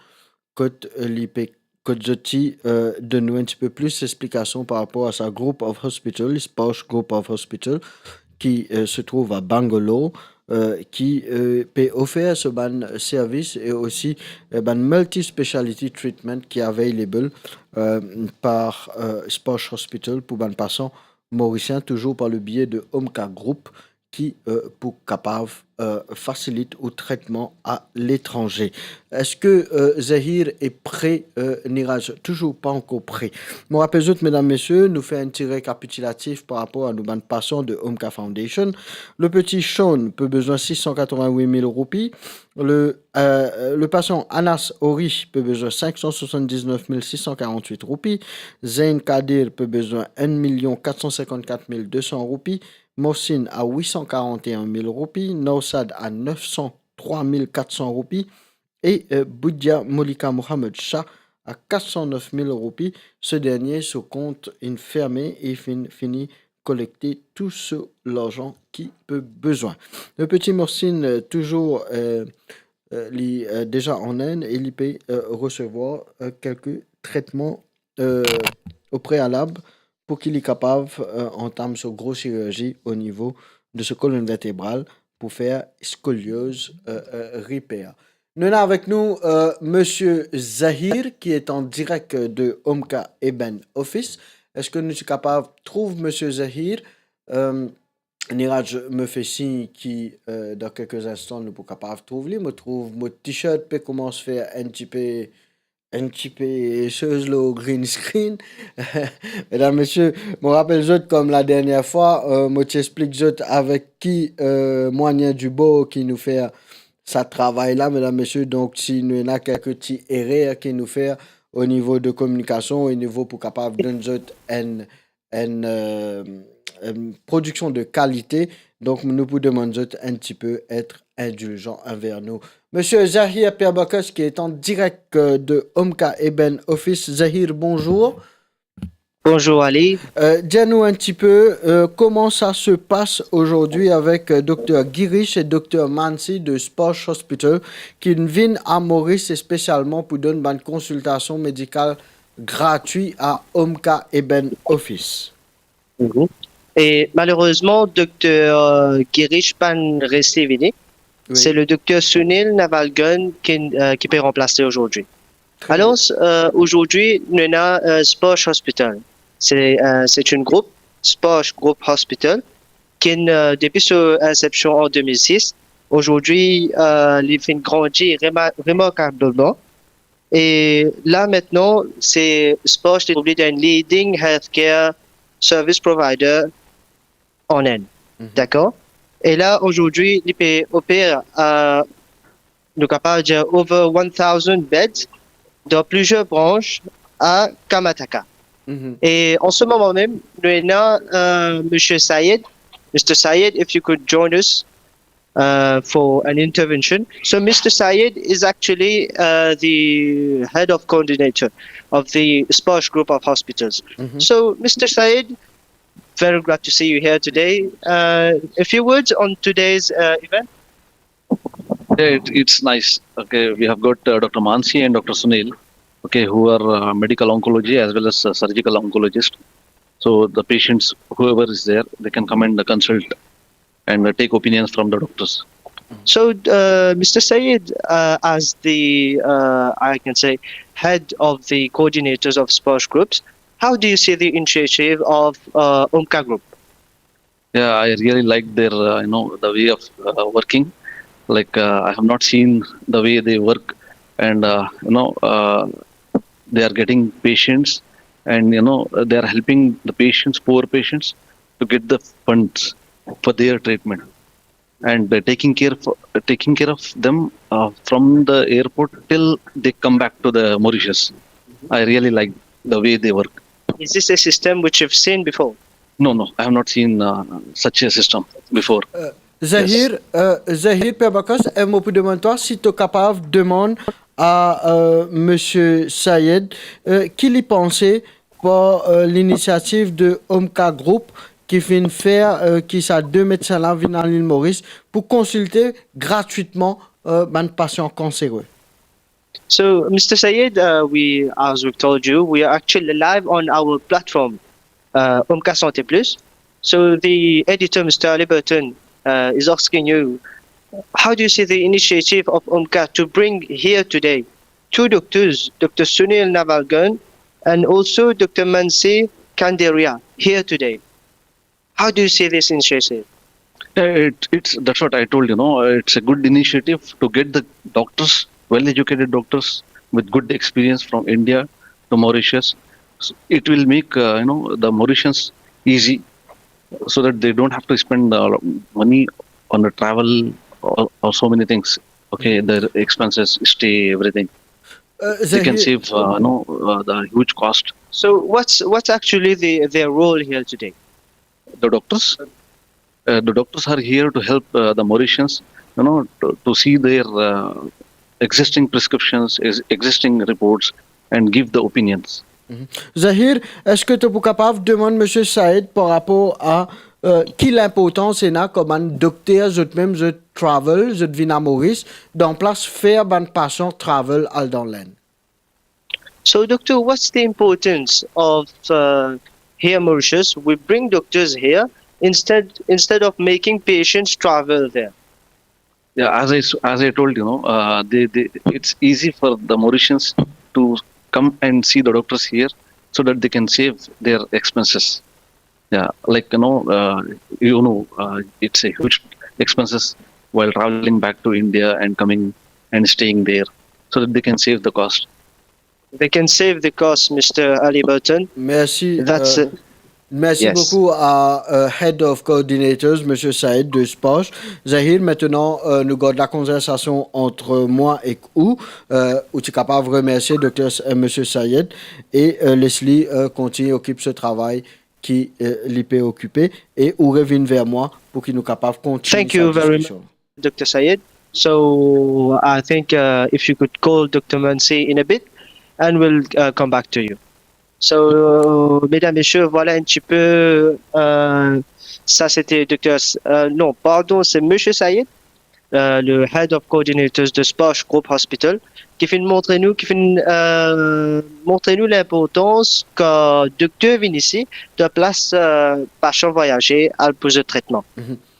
kot euh, li pe kot zot ti euh, donn nou un petit peu plus d'explications par rapport à sa group of hospital, Sparsh Group of Hospital, qui euh, se trouve à Bangalore, euh, qui euh, peut offrir ce ban service et aussi euh, ban multi-speciality treatment qui est available euh, par euh, Sparsh Hospital pour ban patient mauricien, toujours par le biais de Omka Group, ki euh, pou kapav euh, fasilit ou tretman a letranze. Eski euh, Zahir est prêt, euh, Niraj? Toujours pas encore prêt. Mo rapel zot, medam, mesie, nou fer enn ti rekapitilatif par rapor a nou bann pasian de Omka Foundation. Le petit Sean pe bezwin sis san katrovin-wit mil roupi. Le, euh, le patient Anas Ori pe bezwin cinq cent soixante-dix-neuf mille six cent quarante-huit roupies. Zain Kadir pe bezwin un million quatre cent cinquante-quatre mille deux cents roupies. Mohsin à huit cent quarante et un mille roupies, Naushad à neuf cent trois mille quatre cents roupies et euh, Boudia Molika Mohamed Shah à quatre cent neuf mille roupies. Ce dernier, son compte est fermé et fin, fini collecter tout ce l'argent qui peut besoin. Le petit Mohsin, euh, toujours euh, euh, li, euh, déjà en Inde et il peut euh, recevoir euh, quelques traitements euh, au préalable pour qu'il est capable euh, entamer sa grosse chirurgie au niveau de sa colonne vertébrale pour faire scoliose euh, euh, repair. Nou ena avek nou euh, Monsieur Zahir qui est en direct de Omka Eben Office. Eski nou ti kapav trouv Monsieur Zahir? Euh, Niraj me fait signe ki euh, dans quelques instants nou pou kapav trouv li. Mo trouv mo t-shirt pe koumans fer un petit peu un petit peu chose le green screen. Mesdames, messieurs, mo rapel zot kom la dernière fois, euh, mo ti explik zot avek ki euh, moyen du bord ki nou fer sa travay la, mesdames, messieurs. Donc, si nou ena quelques ti erer ki nou fer au niveau de communication, au niveau pour capable donner zot un, un, euh, une production de qualité, donc nou pou demann zot un petit peu être indulgent envers nous. Monsieur Zahir Pierre Bacchus, qui est en direct euh, de Omka Eben Office. Zahir, bonjour. Bonjour Ali. Euh, dis-nous un petit peu euh, comment ça se passe aujourd'hui avec euh, docteur Girish et docteur Mansi de Sparsh Hospital qui viennent à Maurice spécialement pour donner une consultation médicale gratuite à Omka Eben Office. Mhm. E malerezman, dokter euh, Girish pa'nn resi vini. Oui. C'est le docteur Sunil Navalgun qui, euh, qui peut remplacer aujourd'hui. Très bien. Alors, euh, aujourd'hui, nou ena euh, Sparsh Hospital. C'est euh, c'est un groupe, Sparsh Group Hospital, qui euh, depuis son inception en deux mille six, aujourd'hui, euh, li finn grandi remar- remarkablement. E la, maintenant, c'est Sparsh est devenu un leading healthcare service provider en Inde. Mhm. D'accord? Et là, aujourd'hui, li pe opérer à, nou kapav dir, over one thousand beds dans plusieurs branches à Karnataka. Mhm. Et en ce moment même, nou ena euh, Monsieur Syed. Mister Syed, if you could join us uh, for an intervention. So Mister Syed is actually uh, the head of coordinator of the Sparsh Group of Hospitals. Mhm. So Mister Syed, very glad to see you here today. Uh, a few words on today's uh, event? Yeah, it, it's nice. Okay, we have got uh, doctor Mansi and doctor Sunil, okay, who are uh, medical oncology as well as uh, surgical oncologist. So the patients, whoever is there, they can come and uh, consult and uh, take opinions from the doctors. So, uh, Mister Syed, uh, as the, uh, I can say, head of the coordinators of Sparsh groups, how do you see the initiative of uh, Omka Group? Yeah, I really like their, uh, you know, the way of uh, working. Like uh, I have not seen the way they work, and uh, you know, uh, they are getting patients, and you know, they are helping the patients, poor patients, to get the funds for their treatment, and uh, taking care for taking care of them uh, from the airport till they come back to the Mauritius. I really like the way they work. Is this a system which you've seen before? No, no, I have not seen uh, such a system before. Zahir, euh, Zahir Perbakas, enn mo pou demann twa, si to kapav demann a euh, Monsieur Sayed, euh, ki li panse par euh, l'initiative de Omka Group ki finn fer euh, ki sa de medsin la vinn al Lil Moris pou konsilte gratwitman euh, bann pasian kansere. So, Mister Sayed, uh, we, as we've told you, we are actually live on our platform, uh, Omka Santé Plus. So the editor, Mister Ali Burton, uh, is asking you, how do you see the initiative of Omka to bring here today two doctors, Doctor Sunil Navalgund and also Doctor Mansi Kanderia here today? How do you see this initiative? Uh, it, it's that's what I told you. Know, it's a good initiative to get the doctors, well-educated doctors with good experience from India to Mauritius. S- It will make uh, you know the Mauritians easy, so that they don't have to spend uh, money on the travel or, or so many things. Okay, their expenses, stay, everything. Uh, They can Zahir, save uh, you know uh, the huge cost. So what's what's actually the their role here today? The doctors, uh, the doctors are here to help uh, the Mauritians, you know, to, to see their uh, existing prescriptions, is- existing reports, and give the opinions. Zahir, eski to pou kapav demann Monsieur Said par rapor a uh, ki linportans ena kouma bann dokter, zot mem, zot travel, zot vinn a Moris, dan plas fer bann pasian travel al dan Lenn? So, Doctor, what's the importance of uh, here Mauritius? We bring doctors here instead instead of making patients travel there. Yeah, as I s- as I told you, know, uh, they, they it's easy for the Mauritians to come and see the doctors here, so that they can save their expenses. Yeah, like you know, uh, you know, uh, it's a huge expenses while traveling back to India and coming and staying there, so that they can save the cost. They can save the cost, Mister Ali Burton. Merci. That's uh, uh, Merci Yes. beaucoup à euh, Head of Coordinators, Monsieur Said de Sposh. Zahir, maintenant, euh, nous gardons la conversation entre moi et ou. Euh, ou tu es capable de remercier Docteur S- euh, Monsieur Said et euh, Leslie euh, continue occupe ce travail qui euh, li peut occuper et ou revient vers moi pour qu'il nous capable continuer Thank you sa very discussion. Doctor Sayed. So I think uh, if you could call Doctor Mansi in a bit, and we'll uh, come back to you. So, mesdames, messieurs, voilà un petit peu. Euh, ça, c'était Docteur. Euh, non, pardon, c'est Monsieur Sayed, euh, le Head of Coordinators de Sposh Group Hospital, qui vient montrer nous, qui vient euh, montrer nous l'importance que docteur vient ici, de place euh, patients voyager, al pour le traitement.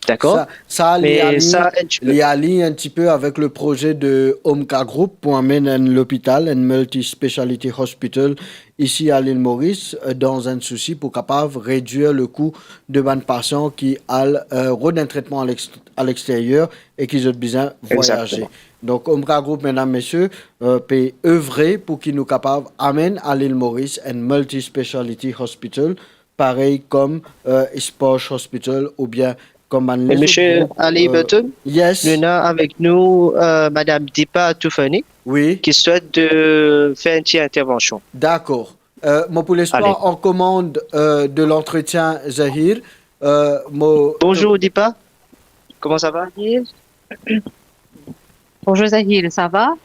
D'accord. Sa, sa li Me align, sa, enn ti pe. Li align enn ti pe avek le proze de Omka Group pou amenn enn lopital, enn multi-speciality hospital isi a Lil Moris, euh, dan enn sousi pou kapav redwir le kou de bann pasian ki al euh, rod enn tretman a lex- a lexteryer e ki zot bizin vwayaze. Exactement. Donk, Omka Group, medam, mesie, euh, pe evre pou ki nou kapav amenn a Lil Moris enn multi-speciality hospital parey kom euh, Sposh Hospital oubien kom bann lezot Monsieur group, Ali euh, Burton, yes. Nous avons avec nous euh, Madame Dipa Toufani, oui, qui souhaite de faire une petite intervention. D'accord. Euh, mo pou les twa an komand euh, de l'entretien, Zahir. Euh, mo, Bonjour Dipa, comment ça va? Bonjour Zahir, ça va?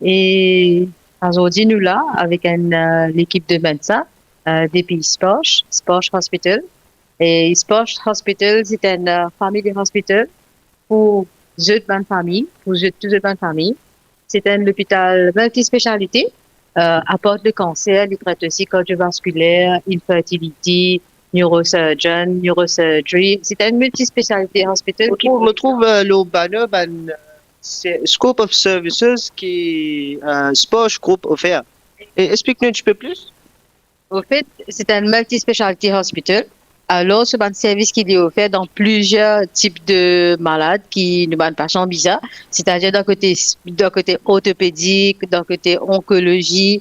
E azordi nou la avek enn euh, lekip de medsin euh, depi Sposh, Sposh Hospital. E Sposh Hospital, se enn euh, family hospital pou zot bann fami, pou zot, tou zot bann fami. Se enn lopital multispécialité, euh, apart le cancer, li tret aussi cardiovasculaire, infertility, neurosurgeon, neurosurgery. Se enn multispécialité hospital Mo ki trouv, mo trouv euh, lor banner, bann, euh, se- scope of services ki euh, Sposh Group ofer. E explik nou un petit peu plus. Anfet, se enn multispécialité hospital. Alor, so bann servis ki li ofer dan plizier tip de malad ki nou bann pasian bizin, setadir dan kote, dan kote ortopedik, dan kote onkolozi,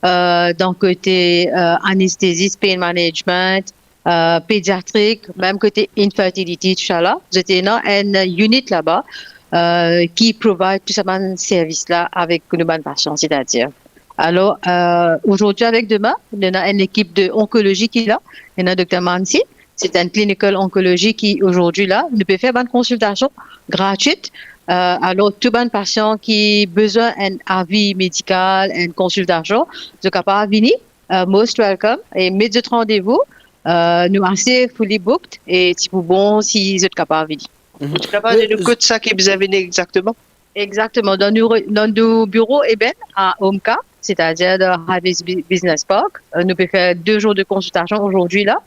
euh, dan kote euh, anestezis, pain management, euh, pediatrik, mem kote infertility, tousala. Zot ena enn unit laba euh, ki provide tou sa bann servis la avek nou bann pasian, setadir. Alor, euh, azordi avek demin, nou ena enn ekip de onkolozi ki la, ena Dokter Mansi, se enn clinical oncology ki azordi la, nou pe fer bann konsiltasion gratwit. Euh, alor, tou bann pasian ki bizin enn avi medikal, enn konsiltasion, zot kapav vini, euh, most welcome, e met zot randevou. Euh, nou ase fully booked, e ti pou bon si zot kapav vini. Mhm. Ou kapav dir nou kot sa ki bizin vini exakteman? Exakteman. Dan nou re-, dan nou biro Eben a Omka, setadir dan Harvest Bi-, Business Park, euh, nou pe fer de zour de konsiltasion azordi la.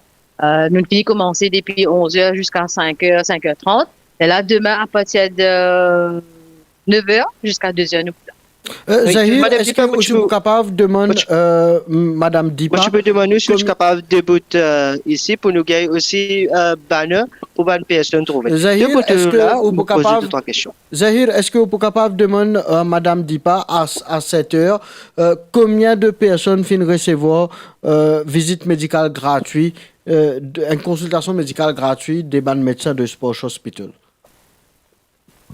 Euh, nou fini koumanse depi onz er ziska sink er, sink er trant. E la, demin, apartir de nef er ziska de er, nou pou la. Euh, Zahir, eski ou ti pou kapav demann, euh, Madam Dipa, ou ti pou demann nou si ou ti kapav debout, euh, isi pou nou gagn osi, euh, banner pou bann personn trouve. Zahir, eski ou pou kapav, Zahir, eski ou pou kapav demann, euh, Madam Dipa a, a set er, euh, konbien de personn finn resevwar, euh, vizit medikal gratwi, euh, de, enn konsiltasion medikal gratwi de bann medsin de Sparsh Hospital?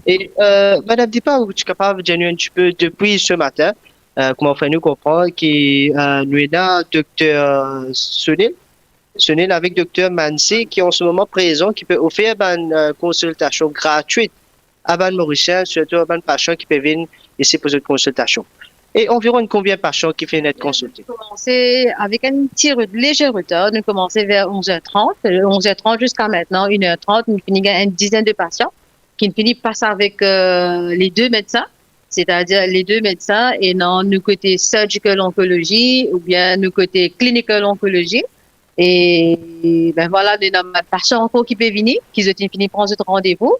E, euh, Madam Dipa, ou ti kapav dir nou enn tipe depi se matin, euh, kouma ou fer nou konpran ki, euh, nou ena Dokter Sunil, Sunil avek Dokter Mansi ki an se moman prezan, ki pe ofer bann, euh, konsiltasion gratwit a bann Morisien, sirtou a bann pasian ki pe vinn isi pou zot konsiltasion. E anviron konbien pasian ki finn et konsilte? Nou koumanse avek enn ti re-, lezer retar. Nou koumanse ver onz er trant. Onz er trant ziska aster, inn er trant, nou fini gagn enn dizenn de pasian ki fini pas avek, euh, le de medsin, setadir le de medsin, ena nou kote surgical oncology oubien nou kote clinical oncology. E, ben vwala, nou ena bann pasian ankor ki pe vini, ki zot inn fini pran zot randevou.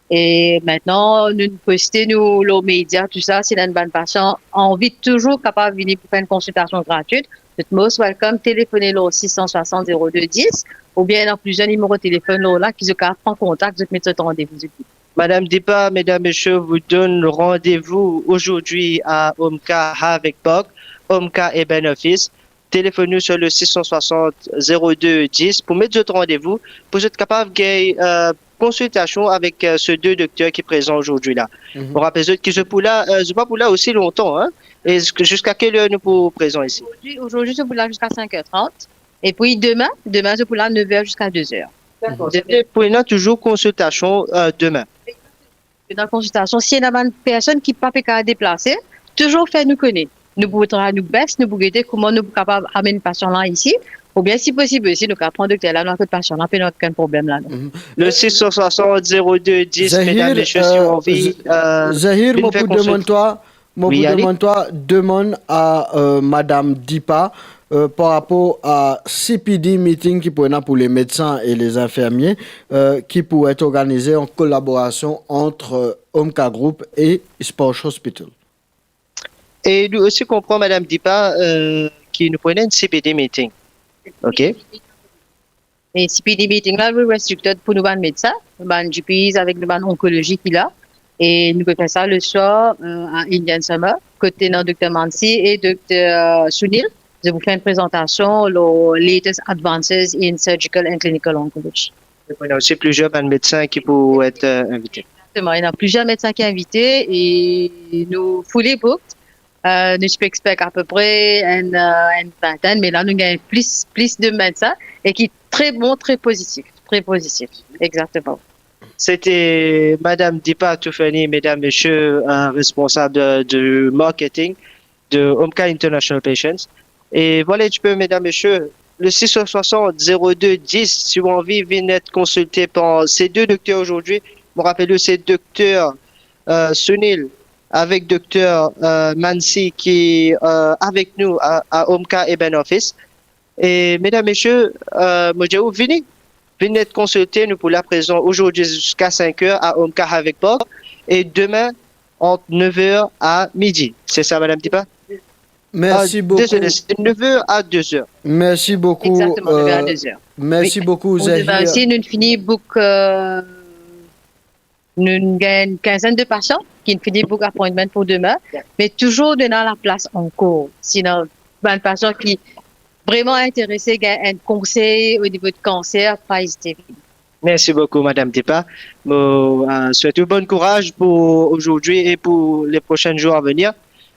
E aster, nou poste nou lor media, tou sa, si ena bann pasian anvi touzour kapav vini pou fer enn konsiltasion gratwit, zot most welcome, telefone lor sis san swasant zerode dis, oubien ena plizier nimero telefonn lor la ki zot kapav pran kontak, zot met zot randevou, zot vini. Madam Dipa, mesdames, messieurs, vous donne rendez-vous aujourd'hui à Omka Harvest Park, Omka Eben Office. Telefone nou sur le six cent soixante zéro deux dix pou met zot randevou, pou zot kapav gagn, euh, konsiltasion avek, euh, se de dokter ki prezan azordi la. Mhm. Mo rapel zot ki zot pou la, euh, zot pa pou la osi lontan, hein? E ziska, ziska kel er nou pou prezan isi? Azordi, azordi, zot pou la ziska sink er trant. Epi demin, demin, zot pou la nef er ziska de er. Dakor. Demin. Pou ena touzour konsiltasion, euh, demin. Dan konsiltasion, si ena bann personn ki pa pe kapav deplase, touzour fer nou kone. Nou pou tray nou bes, nou pou gete kouma nou pou kapav amenn pasian la isi, oubien si posib osi, nou kapav pran dokter la, nou a kot pasian la, pena okenn problem la, non. Mhm. Le six cent soixante zéro deux dix, Zahir, mesdames, messieurs, si euh, ou anvi, Z-, euh, Zahir, vinn mo fer pou demann twa, mo pou demann twa, demann a, euh, Madam Dipa, euh, par rapor a C P D meeting ki pou ena pou lemedsin e lezinfermie, euh, ki pou et organize an kolaborasion ant, euh, Omka Group e Sparsh Hospital. E nou osi konpran, Madam Dipa, euh, ki nou pou ena enn C P D meeting. Ok? E C P D meeting la, li restricted pou nou bann medsin, bann G Ps avek nou bann onkolozi ki la. E nou pe fer sa leswar, euh, a Indian Summer, kot ena Dokter Mansi e Dokter, euh, Sunil. Zot pou fer enn prezantasion lor latest advances in surgical and clinical oncology. Donk, ena osi plizier bann medsin ki pou et, euh, invite. Exactement, ena plizier medsin ki invite e nou fully booked. Euh, nou ti pe expect apepre enn, euh, enn vintenn, me la nou gagn plis, plis de medsin e ki tre bon, tre pozitif, tre pozitif. Exactement. C'était Madame Dipa Toufani, mesdames, messieurs, euh, responsable du marketing de Omka International Patients. E vwala enn tipe, mesdames, messieurs, le six cent soixante zéro deux dix, si ou anvi vinn et konsilte par se de dokter azordi, mo rapel ou, se Dokter, euh, Sunil avek Dokter, euh, Mansi ki, euh, avek nou a, a Omka Eben Office. E, mesdames, messieurs, euh, mo dir ou vini, vinn et konsilte, nou pou la prezan azordi ziska sink er a Omka Harvest Park, e demin ant nef er a midi. Se sa, Madam Dipa? Mersi bokou. Ah, désolé, c'est nef er a de er. Mersi bokou, exactement, nef er a de er. Mersi bokou, Zahir. Demin osi, nou fini book, euh, nou gagn enn kinzenn de pasian ki fini book appointment pou demin, me touzour ena laplas ankor. Si ena bann pasian ki vreman interese gagn enn konsey o nivo de kanser, pa ezite vini. Merci beaucoup, Madame Depa. Mo, euh, swet ou bon kouraz pou azordi e pou les prochains jours à venir.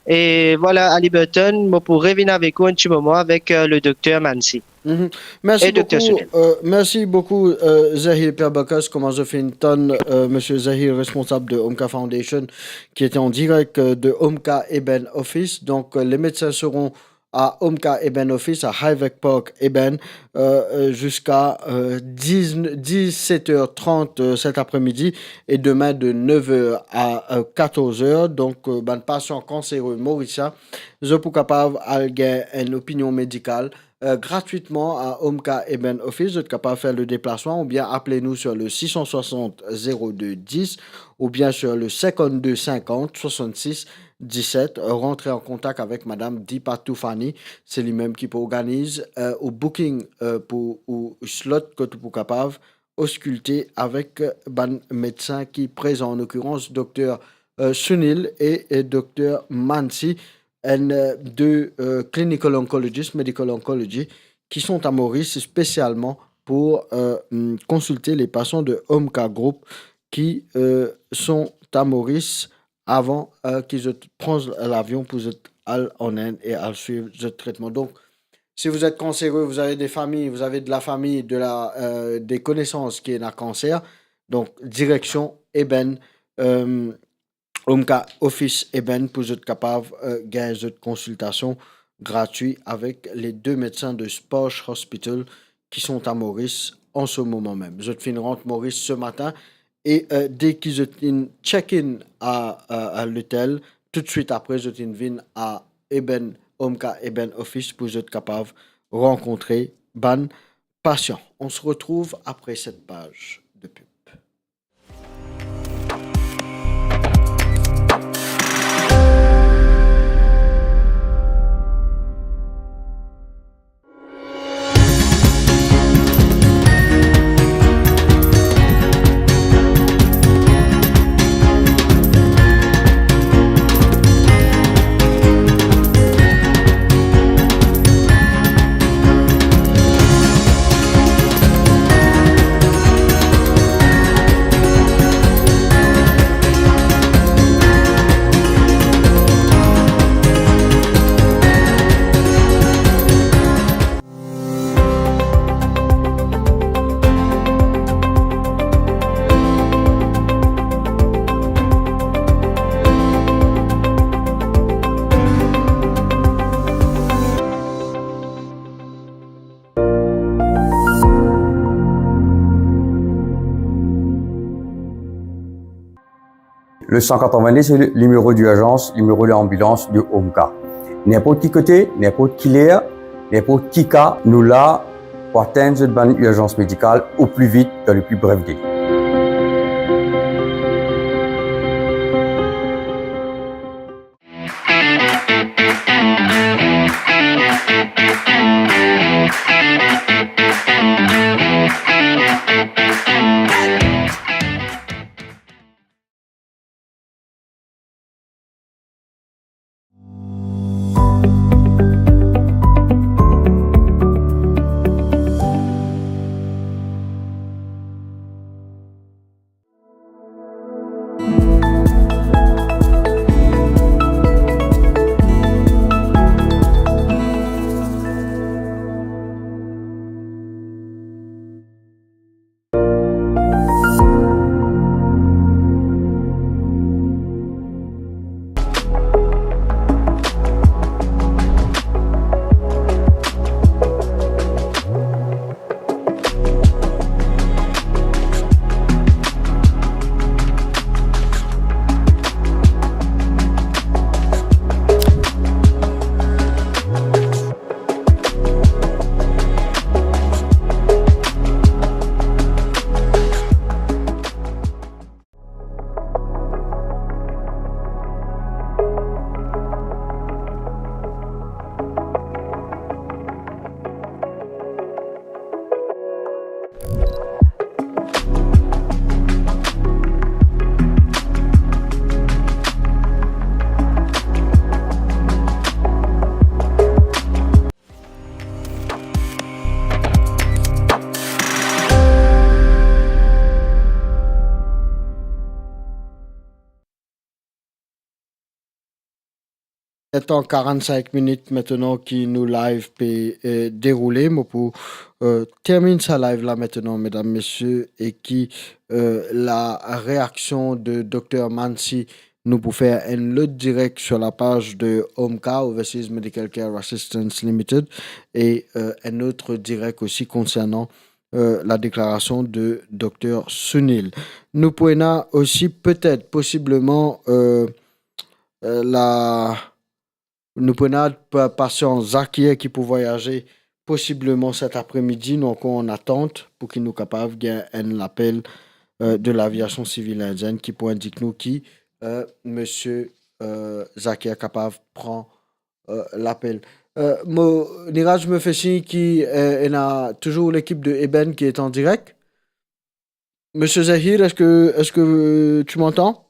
E vwala, Haliburton, mo pou revinn avek ou enn ti moman avek, euh, le Docteur Mansi. Mhm. Merci beaucoup, euh, merci beaucoup, euh, Zahir Pierre Bacchus. Kouma zot finn tann, euh, Monsieur Zahir, responsab de Omka Foundation, qui était en direct, euh, de Omka Eben Office. Donc, euh, les médecins seront à Omka Eben Office, à Highwick Park Eben, euh, euh, jusqu'à, euh, dix, dix-sept heures trente, euh, cet après-midi, et demain de neuf heures à, euh, quatorze heures. Donc, euh, bann pasian kansere Morisien, zot pou kapav al gagn enn opinion medikal, euh, gratuitman à Omka Eben Office. Zot kapav fer le deplasman oubien apel nou sur le six cent soixante zéro deux dix oubien sur le cinquante-deux cinquante soixante-six dix-sept, euh, rantre an kontak avek Madame Deepa Tufani, se limem ki pou organiz, euh, ou booking, euh, pou ou slot kot ou pou kapav oskilte avek, euh, bann medsin ki prezan, an lokirans Docteur, euh, Sunil e, e Docteur Mansi, enn, euh, de, euh, clinical oncologist, medical oncology, qui sont à Maurice spécialement pour, euh, mm, consulter les patients de Omka Group qui, euh, sont à Maurice avan, euh, ki zot pran lavion pou zot al an Inde e al swiv zot tretman. Donc, si vous êtes cancéreux, vous avez des familles, vous avez de la famille, de la, euh, des connaissances qui est dans le cancer, donc direction Eben, euh, Omka Office Eben pou zot kapav, euh, gagn zot konsiltasion gratwi avek les deux médecins de Sparsh Hospital qui sont à Maurice en ce moment même. Zot finn rant Maurice ce matin e, euh, deki zot inn check in à, à, à l'hôtel, toutswit apre zot inn vinn à Eben, Omka Eben Office pou zot kapav rankontre bann pasian. On se retrouve après cette page de pub. Le cent quatre-vingt-deux, c'est le numéro d'urgence, numéro d'ambulance de Omka. Ninport ki kote, ninport ki ler, ninport ki ka, nou la pou atenn zot bann irzans medikal o pli vit, dan le pli bref dele. Letan karannsink minit aster ki nou live pe, eh, deroule. Mo pou, eh, terminn sa live la aster, medam, mesie, e ki, eh, la reaksion de Dokter Mansi, nou pou fer enn lot direk sur la page de OMCA, Overseas Medical Care Assistance Limited, e, eh, enn lot direk osi konsernan, eh, la deklarasion de Dokter Sunil. Nou pou ena osi petet, posibleman, eh, eh, la, nou pou ena pa-, pasian Zakir ki pou vwayaze posibleman set apremidi. Nou ankor an atant pou ki nou kapav gagn enn lapel, eh, de laviasion sivil indienn ki pou indik nou ki, eh, misie, eh, Zakir kapav pran, eh, lapel. Eh, mo, Niraj, mo fer sign ki, eh, ena touzour lekip de Eben ki est en direct. Monsieur Zahir, est-ce que, est-ce que, euh, tu m'entends ?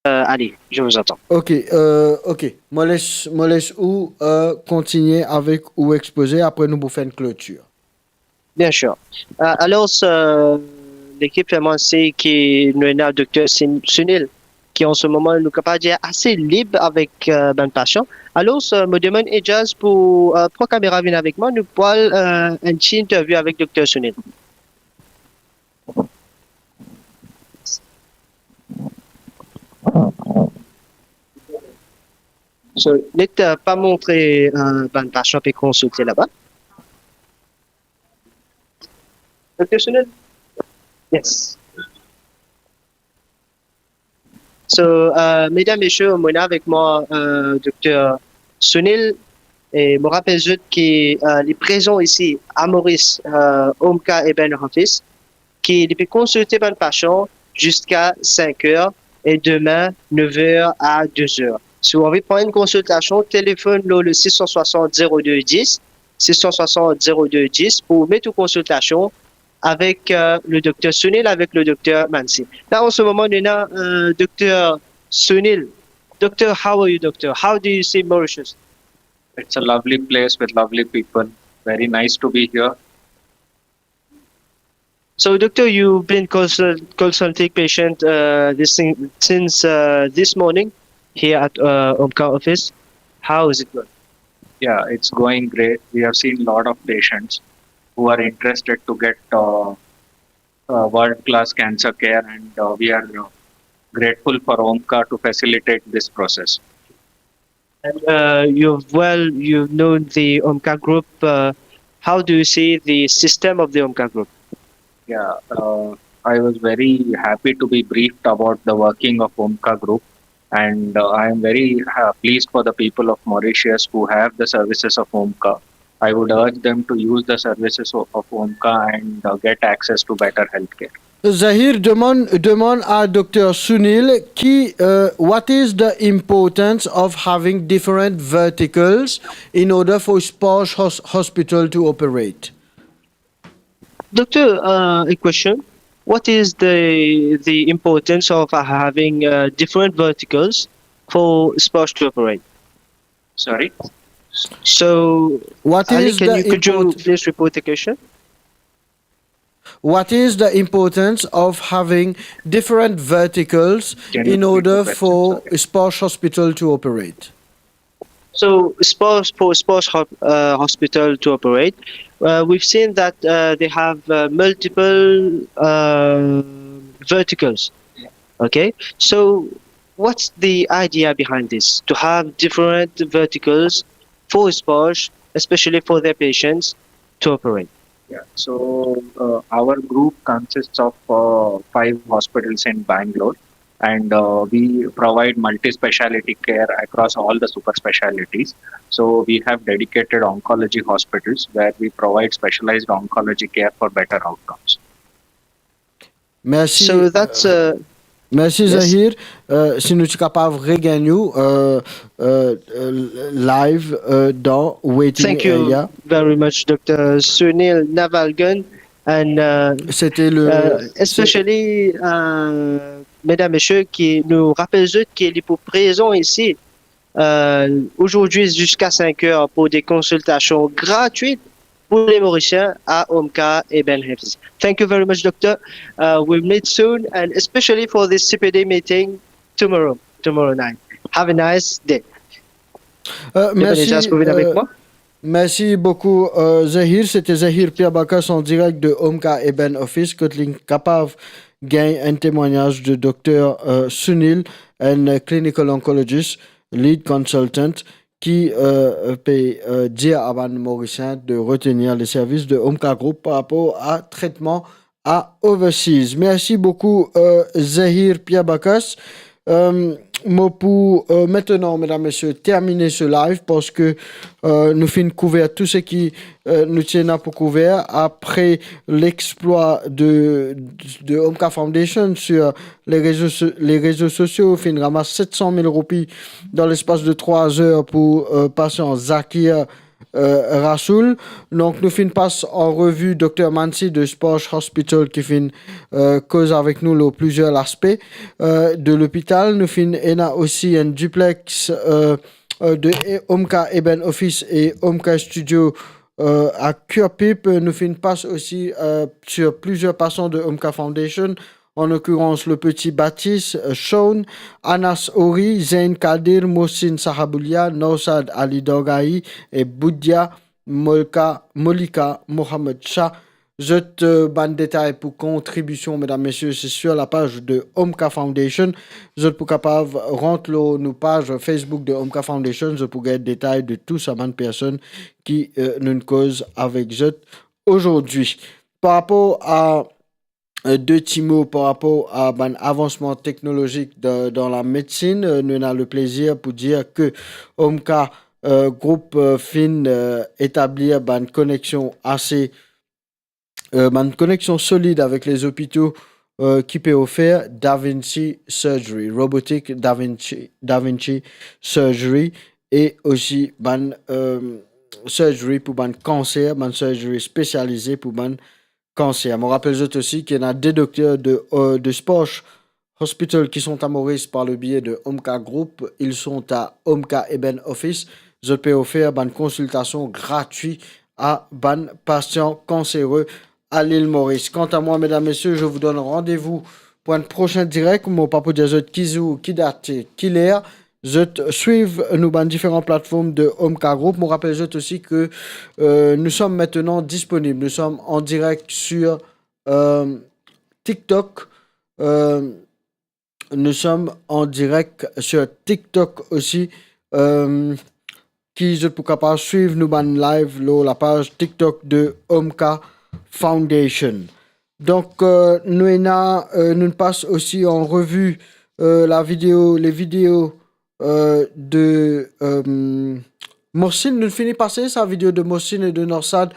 Euh, allez, je vous entends. Ok, euh, ok. Mo les, mo les ou, euh, kontigne avek ou expoze, apre nou pou fer enn klotir. Bien sûr. Euh, alors, euh, lekip fer mwa siy ki nou ena Dokter Sin-, Sunil, ki an se moman nou kapav dir ase lib avek, euh, bann pasian. Alors, euh, mo demann Ejaz pou, euh, pran kamera vinn avek mwa, nou pou al, euh, enn ti interview avek Dokter Sunil. So, net, euh, pa montre, euh, bann pasian pe konsilte laba. Dokter Sunil? Yes. So, euh, medam, mesie, mo ena avek mwa, euh, Dokter Sunil, e mo rapel zot ki, euh, li prezan isi a Moris, euh, OMCA Eben Office, ki li pe konsilte bann pasian ziska sink er e demin nef er a dez er. Si ou anvi pran enn konsiltasion, telefonn lor le sis san swasant zero de dis, sis san swasant zero de dis pou met ou konsiltasion avek, euh, le Dokter Sunil, avek le Dokter Mansi. La, an se moman, nou ena, euh, Dokter Sunil. Doctor, how are you, Doctor? How do you see Mauritius? It's a lovely place with lovely people. Very nice to be here. So, Doctor, you've been consult-, consulting patient, uh, this thing, since, uh, this morning here at, uh, OMCA office. How is it going? Yeah, it's going great. We have seen a lot of patients who are interested to get, uh, uh, world-class cancer care, and, uh, we are, uh, grateful for OMCA to facilitate this process. And, uh, you've, well, you've known the OMCA group. Uh, how do you see the system of the OMCA group? Yeah, uh, I was very happy to be briefed about the working of OMCA group, and, uh, I am very, uh, pleased for the people of Mauritius who have the services of OMCA. I would urge them to use the services of, of OMCA and, uh, get access to better healthcare. Zahir, demann, demann a Dokter Sunil ki, euh, what is the importance of having different verticals in order for Sparsh Hos-, Hospital to operate? Doctor, uh, a question. What is the, the importance of having, uh, different verticals for Sparsh to operate? Sorry? So, what Ali, is can the you, could you import- please repeat the question? What is the importance of having different verticals in order for Sparsh Hospital to operate? So, Sparsh, for Sparsh Hop-, uh, Hospital to operate, uh, we've seen that, uh, they have, uh, multiple, uh, verticals. Okay? So, what's the idea behind this, to have different verticals for Sparsh, especially for their patients, to operate? Yeah, so, uh, our group consists of, uh, five hospitals in Bangalore, and, uh, we provide multi-speciality care across all the super specialities. So we have dedicated oncology hospitals where we provide specialized oncology care for better outcomes. Mersi. So that's, uh, Mersi, yes. Zahir. Euh, si nou ti kapav regagn ou, euh, euh, euh, live, euh, dan waiting area. Thank you very much, Doctor Sunil Navalgund, and, uh, C'était le, uh, especially, uh, medam, mesie, ki nou rapel zot ki li pou prezan isi, euh, aujourd'hui jusqu'à cinq heures pour des consultations gratuites pour les Mauriciens à Omka Eben Hafez. Thank you very much, Doctor. Uh, we'll meet soon, and especially for this C P D meeting tomorrow, tomorrow night. Have a nice day. Euh, merci, merci beaucoup, euh, Zahir. C'était Zahir Pierre Bacas en direct de Omka Eben Office. Kot li kapav gagn enn temwagnaz de Dr euh, Sunil, un clinical oncologist, lead consultant, ki euh, pe euh, dir a bann Morisien de retenir le service de Omka Group par rapport à traitement à overseas. Merci beaucoup, euh, Zahir Pierre Bacas. Euh, mo pou euh, maintenant, mesdames, messieurs, terminer ce live parce que euh, nou finn kouver tou seki euh, nou ti ena pou kouver. Après l'exploit de, de Omka Foundation sur les réseaux, so- les réseaux sociaux, finn ramas sept cent mille roupies dans l'espace de trois heures pour euh, patient Zakir euh, Rasoul. Donc, nou finn pas an revi Dr Mansi de Sparsh Hospital ki finn euh, koz avek nou lor plizier laspe euh, de lopital. Nou finn ena osi enn duplex euh, euh, de Omka Eben Office et Omka Studio euh, à Curepipe. Nous faisons passe aussi euh, sur plusieurs patients de Omka Foundation, en l'occurrence le petit Baptiste, euh, Sean, Anas Ori, Zain Kadir, Mohsin Sahaboulia, Nausad Ali Dorgahi et Boudia Molka, Molika Mohamed Shah. Zot euh, bann detay pou kontribision, medam, mesie, se sur la page de Omka Foundation. Zot pou kapav rant lor nou page Facebook de Omka Foundation, zot pou gagn detay de tou sa bann personn ki euh, nou'nn koz avek zot aujourd'hui. Par rapport à euh, de ti mo par rapport à bann avansman teknolozik dan, dan la medsin, euh, nou ena le plezir pou dir ke Omka euh, Group euh, finn euh, etablir bann koneksion ase euh, bann koneksion solid avek lezopito euh, ki pe ofer Da Vinci Surgery, Robotic Da Vinci, Da Vinci Surgery, e osi bann euh, surgery pou bann kanser, bann surgery spesialize pou bann kanser. Mo rapel zot osi ki ena de dokter de, euh, de Sparsh Hospital qui sont à Maurice par le biais de Omka Group, ils sont à Omka Eben Office. Zot pe ofer bann konsiltasion gratwi a bann pasian kansere a Lil Moris. Kanta mwa, medam, mesie, je vous donne rendez-vous pour un prochain direct. Mo pa pou dir zot ki zour, ki dat, ki ler. Zot swiv nou bann diferan platform de Omka Group. Mo rapel zot osi ke euh, nous sommes maintenant disponibles. Nous sommes en direct sur euh, TikTok. Euh, nous sommes en direct sur TikTok aussi. Euh, ki zot pou kapav swiv nou bann live lor la page TikTok de Omka Foundation. Donc euh, nou ena, euh, nou pas osi an revi euh, la vidéo, les vidéos euh, de euh, Mohsin. Nou fini pase sa video de Mohsin e de Norsad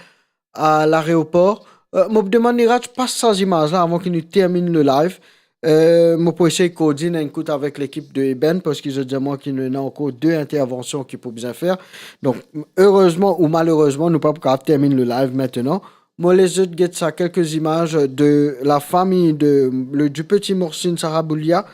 a laeropor. Euh, mo demann Niraj pas sa zimaz la avan ki nou terminn le live. Euh, mo pou esey koordinn enn kout avek lekip de Eben, parski zot dir mwa ki nou ena ankor de intervansion ki pou bizin fer. Donk, erezman ou malerezman, nou pa pou kapav terminn le live aster. Mo les zot get sa, kelke zimaz de la fami de, le, du petit Mohsin Sahaboulia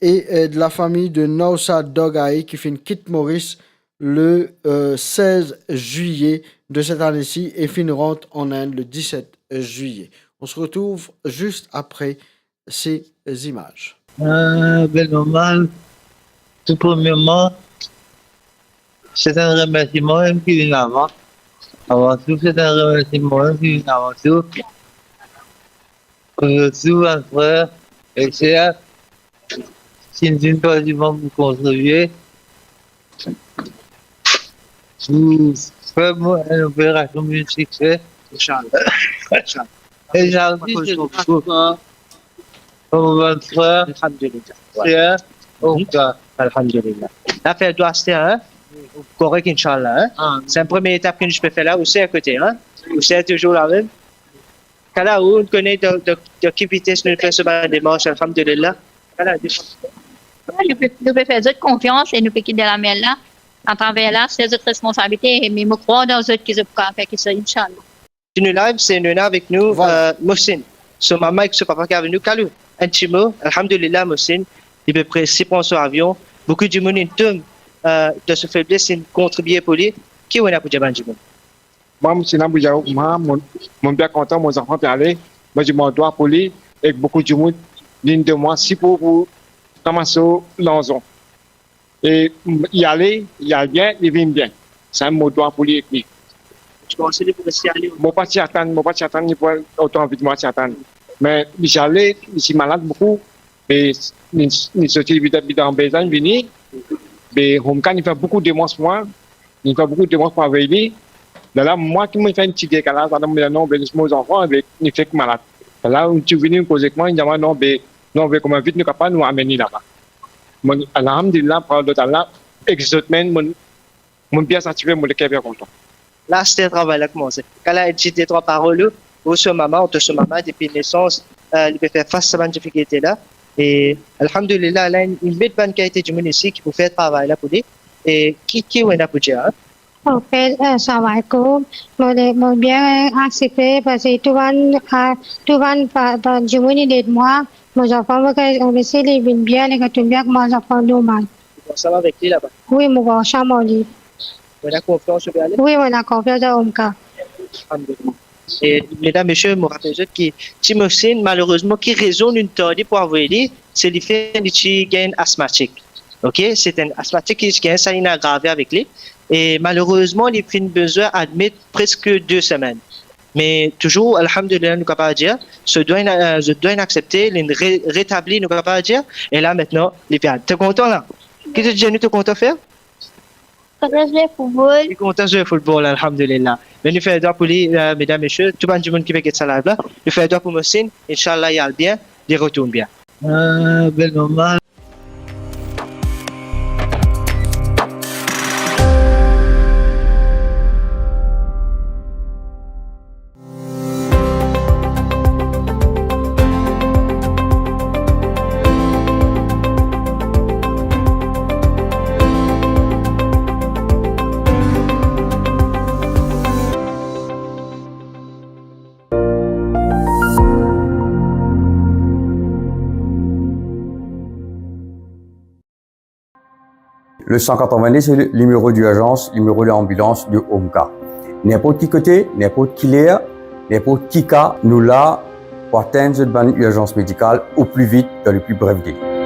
et euh, de la famille de Nausad Dorgahi ki finn kit Moris le euh, seize juillet de cette année-ci et finn rant en Inde le dix-sept juillet. On se retrouve juste après ces images. Euh, ben normal. Tout premièrement, c'est un remerciement même qui vient avant. Avant tout, c'est un remerciement même qui vient avant tout. Pour tous mes frères et sœurs, ki vinn par divan pou kontribie pou fer enn operasion bien sikse. Inshallah. Inshallah. E sa osi, se pou bann frer, sœur, Omka. Alhamdulillah. La fer dwa aster, hein? Korek, inshallah, hein? Se enn premie etap ki nou pe fer la, ou ser kote, hein? Ou ser touzour la mem? Kala, ou kone dan, dan, dan ki vites nou fer so bann demars, alhamdulillah. Kala, Nou pe, nou pe fer zot konfians e nou pe kit dan lamin la. Atraver la, se zot responsabilite, me mo krwar dan zot ki zot pou kapav fer kiksoz, inshallah. Si nou live, se nou ena avek nou, euh, Mohsin. So mama ek so papa ki avek nou, Kalou. Enn ti mo, alhamdulillah, Mohsin, li pe prese pran so avion. Boukou dimoun inn tom, euh, dan so febles, inn kontribie pou li. Ki ou ena pou dir bann dimoun? Mwa, mo ti ena pou dir, mwa, mo, mo bien kontan, mo zanfan pe ale, mo dimann dwa pou li, ek boukou dimoun vinn de mwa, si pou, pou ramas so larzan. E, mm, li ale, li al bien, li vinn bien. Sa mo dwa pou li ek li. Ti panse li pou res ale? Mo pa ti atann, mo pa ti atann li pou otan vit mo ti atann. Me li ti ale, li ti malad boukou, me li, li sorti, li dan, li dan Bezayn vini, me Omka, li fer boukou demars pou mwa, li fer boukou demars pou avoy li. Lerla, mwa ki mo fer enn ti dekalaz, lerla mo dir non, be, mo zanfan, be, li fek malad. Lerla, li ti vini, li koz ek mwa, li dir mwa, non, be, nou, be, kouma vit nou kapav, nou amenn li laba. Mo, alhamdulillah, par Allah, ek zot mem, mo, mo bien satisfe, mo leker bien kontan. La, aster travay la koumanse. Kan la dir de trwa parol ou, ou so mama, ou to so mama depi nesans, eh, li pe fer fas sa bann difikilte la. E, alhamdulillah, la, li met bann kalite dimoun isi ki pou fer travay la pou li. E ki, ki ou ena pou dir, en? Anfet, eh, salam aleykoum. Mo, mo bien, eh, satisfe, parski tou bann, ah, tou bann pa, pa dimoun inn ed mwa. Mo zanfan, mo, eh, mo isi, li vinn bien, li retourn bien kouma zanfan normal. Ou ansam avek li laba? Wi, mo ansam ar li. Ou ena konfians ou pe ale? Wi, mo ena konfians dan Omka. Alhamdulillah. E, medam, mesie, mo rapel zot ki Ti Mohsin, malerezman, ki rezon nou'nn tarde pou avoy li, se lefe li ti gagn asmatik. Ok, se enn asmatik ki ti gagn sa, inn agrave avek li. E malerezman, li finn bizin admet preske de semenn. Me touzour, alhamdulillah, nou kapav dir, so dwa inn, eh, zot dwa inn aksepte, li re-, retabli, nou kapav dir, e la, aster, li pe al. To kontan la? Ki to dir nou to kontan fer? Kontan zwe foutbol. Li kontan zwe foutbol, alhamdulillah. Me nou fer dwa pou li, eh, medam, mesie, tou bann dimoun ki pe get sa live la, nou fer dwa pou Mohsin, inshallah, li al bien, li retourn bien. Ah, bel mama. Le cent quatre-vingt-deux, c'est le numéro d'urgence, numéro d'ambulance de Omka. Ninport ki kote, ninport ki ler, ninport ki ka, nou la pou atenn zot bann irzans medikal o pli vit, dan le pli bref dele.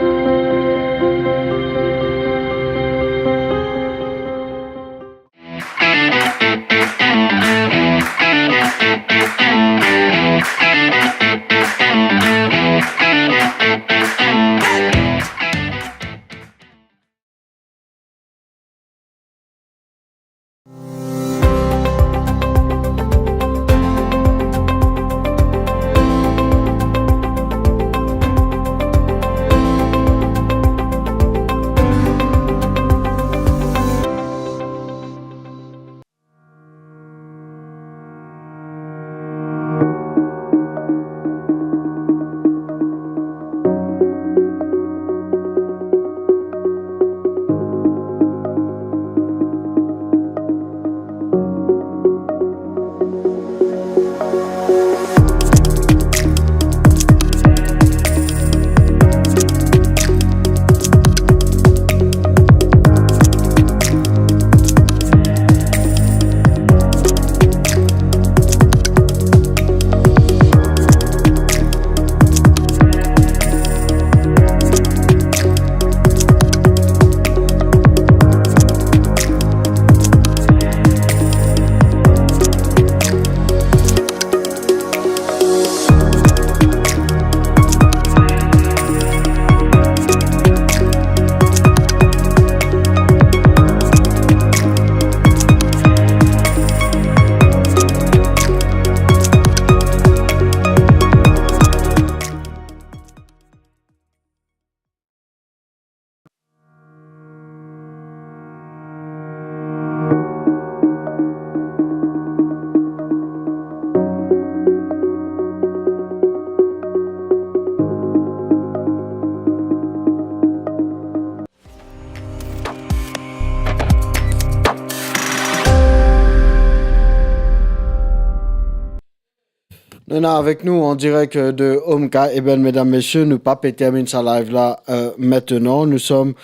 Nou ena avek nou an direk, euh, de Omka. Eben, medam, mesie, nou pa pe terminn sa live la, euh, aster. Nou som,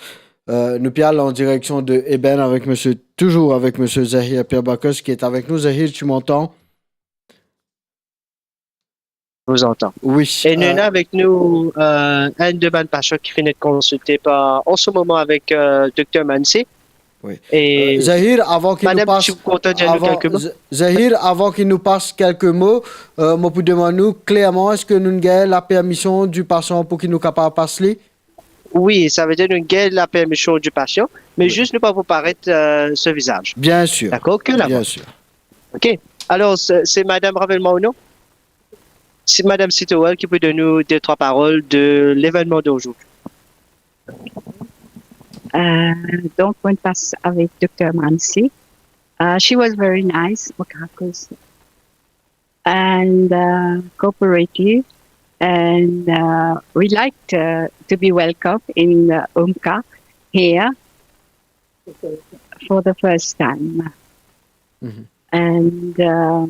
euh, nou pe al an direksion de Eben avek misie, touzour avek misie Zahir Pierre Bacchus ki est avec nous. Zahir, tu m'entends? Vous entend. Wi. E nou ena avek nou, euh, enn de bann pasion ki finn et konsilte par, an se moman avek, euh, Dokter Mansi. Wi. E Zahir, avan ki nou madam, pas, si ou kontan dir nou avan, kelke mo. Z-, Zahir, avan ki nou pas kelke mo, euh, mo pou demann ou klerman, eski nou gagn lapermision di pasian pou ki nou kapav pas li? Wi, savedir nou gagn lapermision di pasian, me zis nou pa pou paret, euh, so vizaz. Bien sir. Dakor, ke lava. Bien sir. Ok. Alor, se, se madam, rapel mwa ou non. Se madam Sitowell ki pou donn nou de trwa parol de levennman d'aujourd'hui. Euh, donk, mo pas avek Dokter Mansi. Uh, she was very nice, mo kapav koz, and, uh, cooperative, and, uh, we liked, uh, to be welcome in, uh, OMCA here for the first time. Mhm. And, uh,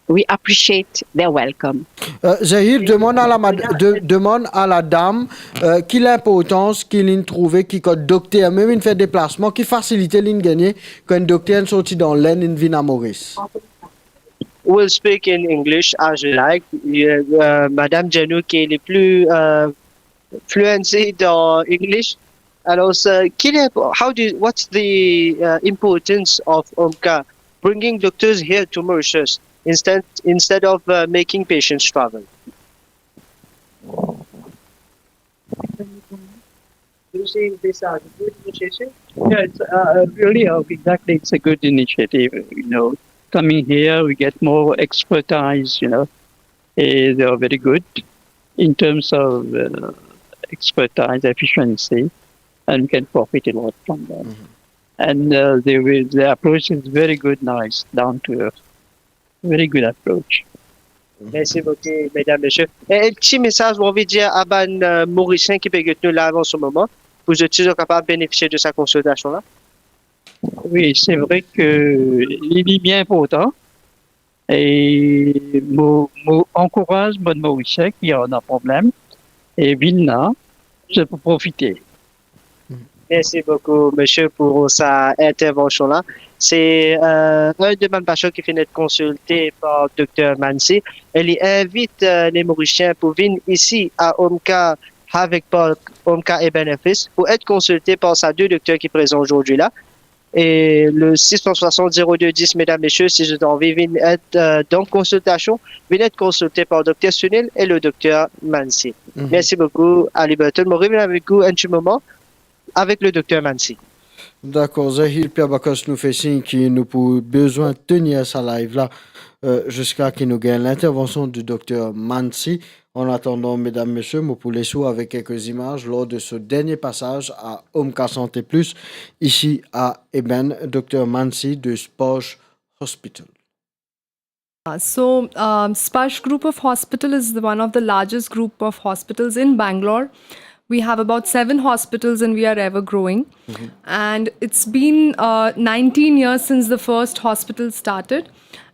we appreciate their welcome. Euh, Zahir, demann a la mad-, de-, demann a la dam, euh, ki linportans ki li'nn trouve ki kan dokter mem inn fer deplasman, ki fasilite li'nn gagne kan enn dokter inn sorti dan Lenn, inn vinn a Moris? We'll speak in English as you like. Yeah, uh, madam dir nou ki li pli, uh, fluency dan English. Alor, uh, ki le, how do you, what's the, uh, importance of OMCA bringing doctors here to Mauritius instead, instead of, uh, making patients travel? Do you see this as a good initiative? Yeah, it's, uh, really, uh, exactly, it's a good initiative, you know. Coming here, we get more expertise, you know. Eh, they are very good in terms of, uh, expertise, efficiency, and we can profit a lot from them. Mhm. And, uh, they will, the approach is very good, nice, down to earth. Very good approach. Mersi boukou, medam, mesie. E, enn ti mesaz ou anvi dir a bann, euh, Morisien ki pe get nou la an se moman, pou zot si zot kapav benefisie de sa konsiltasion la? Wi, se vre ke li, li bien inportan. E mo, mo ankouraz bann Morisien ki ena problem, e vinn la, se pou profite. Mersi boukou, mesie, pou sa intervansion la. Se, euh, enn de bann pasion ki finn et konsilte par Dokter Mansi. E li invit, euh, le Morisien pou vinn isi a OMCA avek par OMCA Eben Office pou et konsilte par sa de dokter ki prezan ozordi la. E le six cent soixante zéro deux dix, medam, mesie, si zot anvi vinn et, euh, dan konsiltasion, vinn et konsilte par Dokter Sunil e le Dokter Mansi. Mhm. Mersi boukou, Aliberton. Mo revinn avek ou enn ti moman avek le Dokter Mansi. Dakor, Zahir Pierre Bacchus, nou fer sign ki nou pou bizin tenir sa live la, euh, ziska ki nou gagn lintervansion di Dokter Mansi. An atandan, medam, mesie, mo pou les ou avek kelke zimaz lor de so dernie pasaz a OMCA Santé Plus, isi a Eben, Dokter Mansi de Sparsh Hospital. Uh, so, um, Sparsh Group of Hospital is the, one of the largest group of hospitals in Bangalore. We have about seven hospitals and we are ever growing. Mhm. And it's been, uh, nineteen years since the first hospital started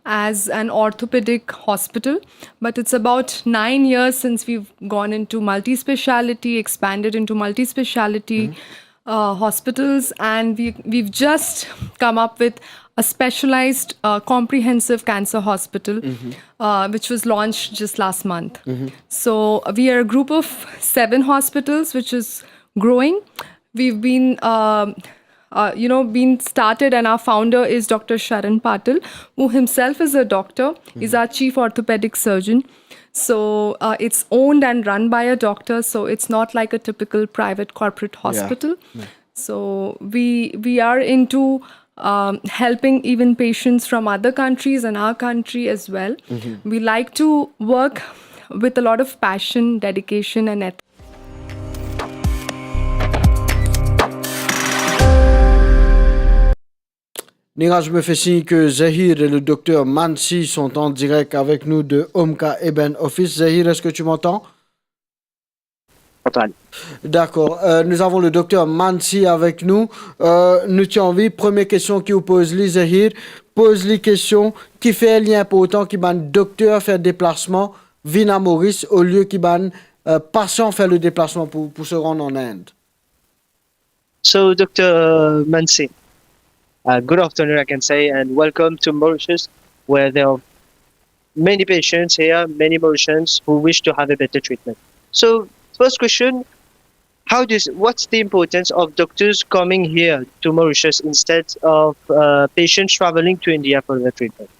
as an orthopedic hospital, but it's about nine years since we've gone into multi-speciality, expanded into multi-speciality, mhm, uh, hospitals, and we, we've just come up with a specialized, uh, comprehensive cancer hospital, mhm, uh, which was launched just last month. Mhm. So, uh, we are a group of seven hospitals, which is growing. We've been, um, uh, you know, been started, and our founder is Doctor Sharan Patil, who himself is a doctor, is, mhm, our chief orthopedic surgeon. So, uh, it's owned and run by a doctor, so it's not like a typical private corporate, yeah, hospital. Yeah. So we, we are into, um, helping even patients from other countries and our country as well. Mhm. We like to work with a lot of passion, dedication and ethics. Niraj me fer sign ke Zahir et le Docteur Mansi sont en direct avec nous de OMCA Eben Office. Zahir, est-ce que tu m'entends? Antoine. Dakor. Euh, nous avons le Docteur Mansi avec nous. Euh, nou ti anvi, premie kestion ki ou poz li, Zahir, poz li kestion, kifer li inportan ki bann dokter fer deplasman, vinn a Moris, olie ki bann, euh, pasian fer le deplasman pou, pou se rann an Inde? So, Doctor Mansi, uh, good afternoon, I can say, and welcome to Mauritius, where there are many patients here, many Mauritians who wish to have a better treatment. So, first question, how does, what's the importance of doctors coming here to Mauritius instead of, uh, patients traveling to India for their treatment?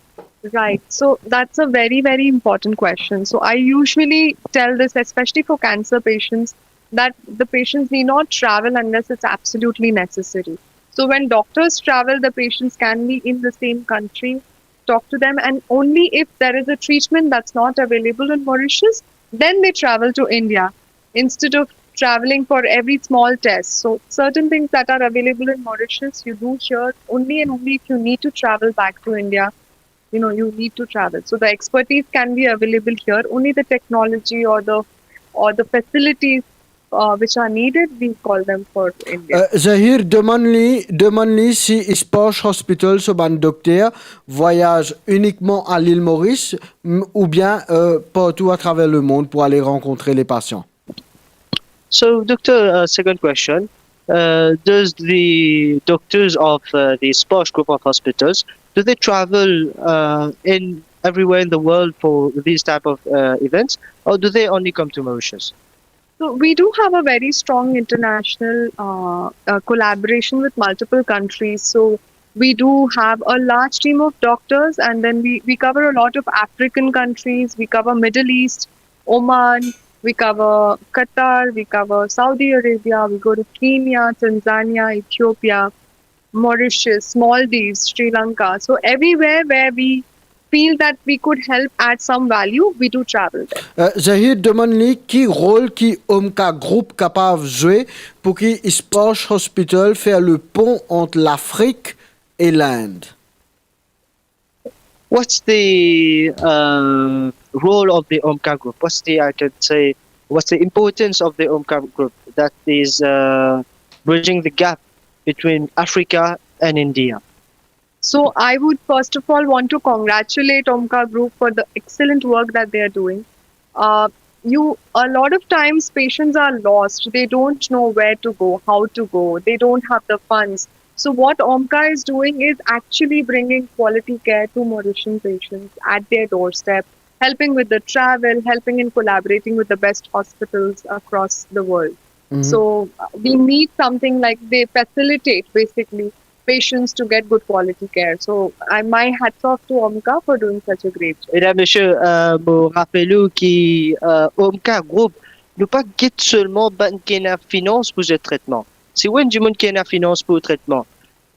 Right. So that's a very, very important question. So I usually tell this, especially for cancer patients, that the patients need not travel unless it's absolutely necessary. So when doctors travel, the patients can be in the same country, talk to them, and only if there is a treatment that's not available in Mauritius, then they travel to India instead of traveling for every small test. So certain things that are available in Mauritius, you do here only and only if you need to travel back to India. You know, you need to travel. So the expertise can be available here. Only the technology or the, or the facilities, uh, which are needed, we call them for India. Euh, Zahir, demann li, demann li si Sparsh Hospital, so bann dokter, vwayaz inikman a Lil Moris, m-, oubien, euh, partou atraver lemond pou ale rankontre le pasian. So, Doctor, uh, second question. Uh, does the doctors of, uh, the Sparsh group of hospitals, do they travel, uh, in everywhere in the world for these type of, uh, events, or do they only come to Mauritius? So we do have a very strong international, uh, uh, collaboration with multiple countries. So we do have a large team of doctors, and then we, we cover a lot of African countries, we cover Middle East, Oman, we cover Qatar, we cover Saudi Arabia, we go to Kenya, Tanzania, Ethiopia, Mauritius, Maldives, Sri Lanka. So everywhere where we feel that we could help add some value, we do travel there. Euh, Zahir, demann li ki rol ki Omka Group kapav zwe pou ki Sparsh Hospital fer le pon ant Lafrik e Lind. What's the, uh, role of the Omka Group? What's the, I can say, what's the importance of the Omka Group that is, uh, bridging the gap between Africa and India? So I would first of all want to congratulate Omka Group for the excellent work that they are doing. Uh, you, a lot of times patients are lost. They don't know where to go, how to go. They don't have the funds. So what Omka is doing is actually bringing quality care to Mauritian patients at their doorstep, helping with the travel, helping in collaborating with the best hospitals across the world. Mhm. So, uh, we need something like they facilitate basically patients to get good quality care. So, I, my hats off to Omka for doing such a great job. Medam, mesie, euh, mo rapel ou ki, euh, Omka Group, nou pa get selman bann ki ena finans pou zot tretman. Si ou enn dimoun ki ena finans pou tretman,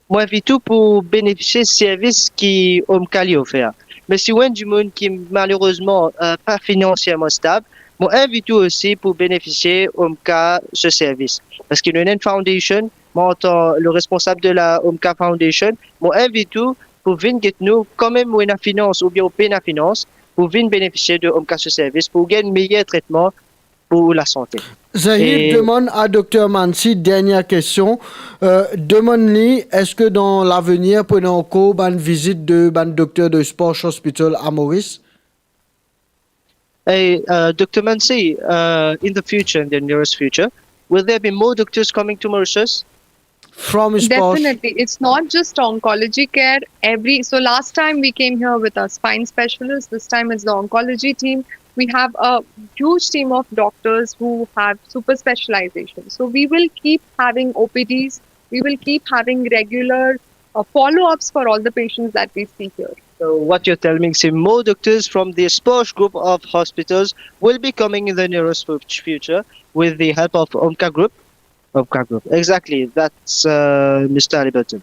mo invit ou pou benefisie servis ki Omka li ofer. Me si ou enn dimoun ki malerezman, euh, pa finansierman stab, mo invit ou osi pou benefisie Omka so servis. Parski nou ena enn foundation, mwa antan le responsab de la Omka Foundation, mo invit ou pou vinn get nou, kanmem ou ena finans oubien ou pena finans, pou vinn benefisie de Omka so servis, pou gagn meyer tretman pou lasante. Zahir, e demann a Dokter Mansi, dernie kestion, euh, demann li, eski dan lavenir pou ena ankor bann vizit de bann dokter de Sparsh Hospital a Maurice? Hey, uh, Doctor Mansi, uh, in the future, in the nearest future, will there be more doctors coming to Mauritius? From Sparsh. Definitely. It's not just oncology care. Every, so last time we came here with a spine specialist. This time it's the oncology team. We have a huge team of doctors who have super specialization. So we will keep having O P Ds. We will keep having regular, uh, follow-ups for all the patients that we see here. So what you're telling me is more doctors from the Sparsh group of hospitals will be coming in the nearest fut-, future with the help of Omka Group. Omka Group. Exactly. That's, uh, Mister Haliburton.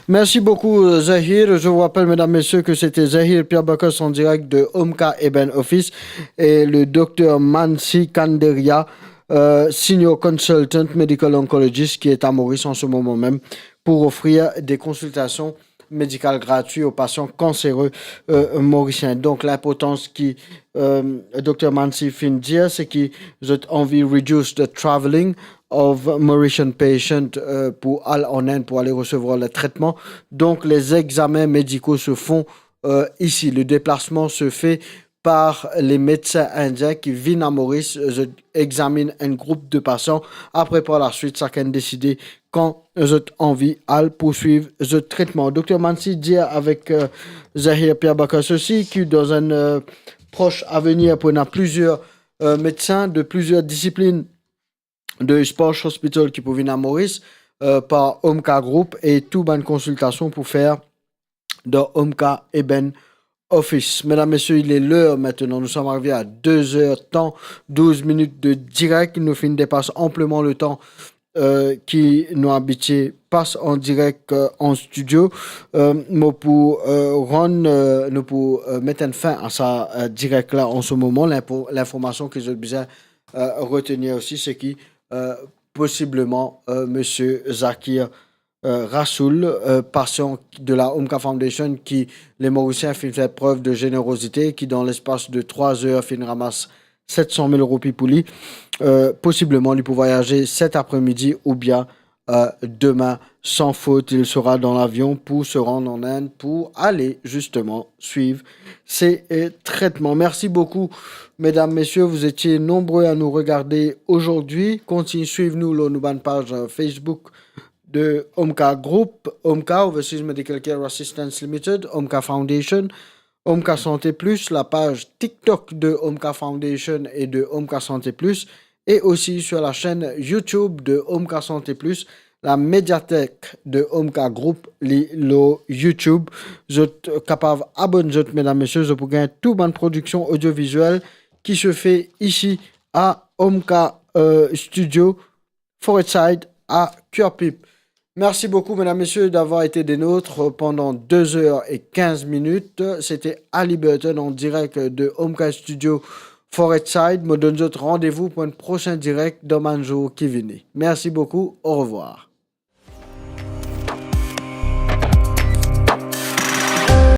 Merci beaucoup, Zahir. Je vous rappelle, mesdames, messieurs, que c'était Zahir Pierre Bacchus en direct de Omka Eben Office et le docteur Mansi Kanderia, euh, senior consultant medical oncologist, qui est à Maurice en ce moment même pour offrir des consultations médicales gratuites aux patients cancéreux, euh, mauriciens. Donc, l'importance qui, euh, docteur Mansi finn dir, c'est que zot anvi reduce the traveling of Mauritian patient, euh, pou al an Inde, pou ale resevwar le traitement. Donc, les examens médicaux se font, euh, ici. Le déplacement se fait par lemedsin indien ki vinn a Moris, zot examinn enn group de pasian. Apre, par laswit, sakenn deside kan zot anvi al pourswiv zot tretman. Dokter Mansi dir avek, euh, Zahir Pierre Bakas osi ki dan enn, euh, pros avenir pou ena plizier, euh, medsin de plizier disiplin de Sparsh Hospital ki pou vinn a Moris, euh, par Omka Group, e tou bann konsiltasion pou fer dan Omka Eben Office. Medam, mesie, il est l'heure maintenant. Nous sommes arrivés à deux heures temps, douze minutes de direct. Nou finn depas anpleman letan, euh, ki nou abitie pas an direk, euh, an studio. Euh, mo pou, euh, rann, euh, nou pou, euh, met enn fin a sa, euh, direk la an se moman. Linpo-, linformasion ki zot bizin, euh, retenir osi, se ki, euh, posibleman, euh, mesie Zakir, euh, Rasoul, euh, pasian de la Omka Foundation, ki Lemorisien finn fer prev de zenerozite, ki dan lespas de trwa zer finn ramas set san mil roupi pou li. Euh, posibleman, li pou vwayaze set apremidi oubien, euh, demin, san fot, il sera dans l'avion pour se rendre en Inde pour aller justement suivre ses, euh, traitements. Merci beaucoup, mesdames, messieurs. Vous étiez nombreux à nous regarder aujourd'hui. Continuez suivre nous lor nou bann paz, euh, Facebook de Omka Group, Omka Overseas Medical Care Assistance Limited, Omka Foundation, Omka Santé Plus, la page TikTok de Omka Foundation et de Omka Santé Plus, et aussi sur la chaîne YouTube de Omka Santé Plus, la médiathèque de Omka Group, li lor YouTube. Zot kapav abonn zot, medam, mesie, zot pou gagn tou bann prodiksion odioviziel ki se fer isi a Omka, euh, Studio, Forest Side, à Curepipe. Merci beaucoup, mesdames, messieurs, d'avoir été des nôtres pendant deux heures et quinze minutes. C'était Ali Burton en direct de Omka Studio, Forest Side. Mo donn zot randevou pou enn prosin direk dan bann zour ki vini. Merci beaucoup, au revoir.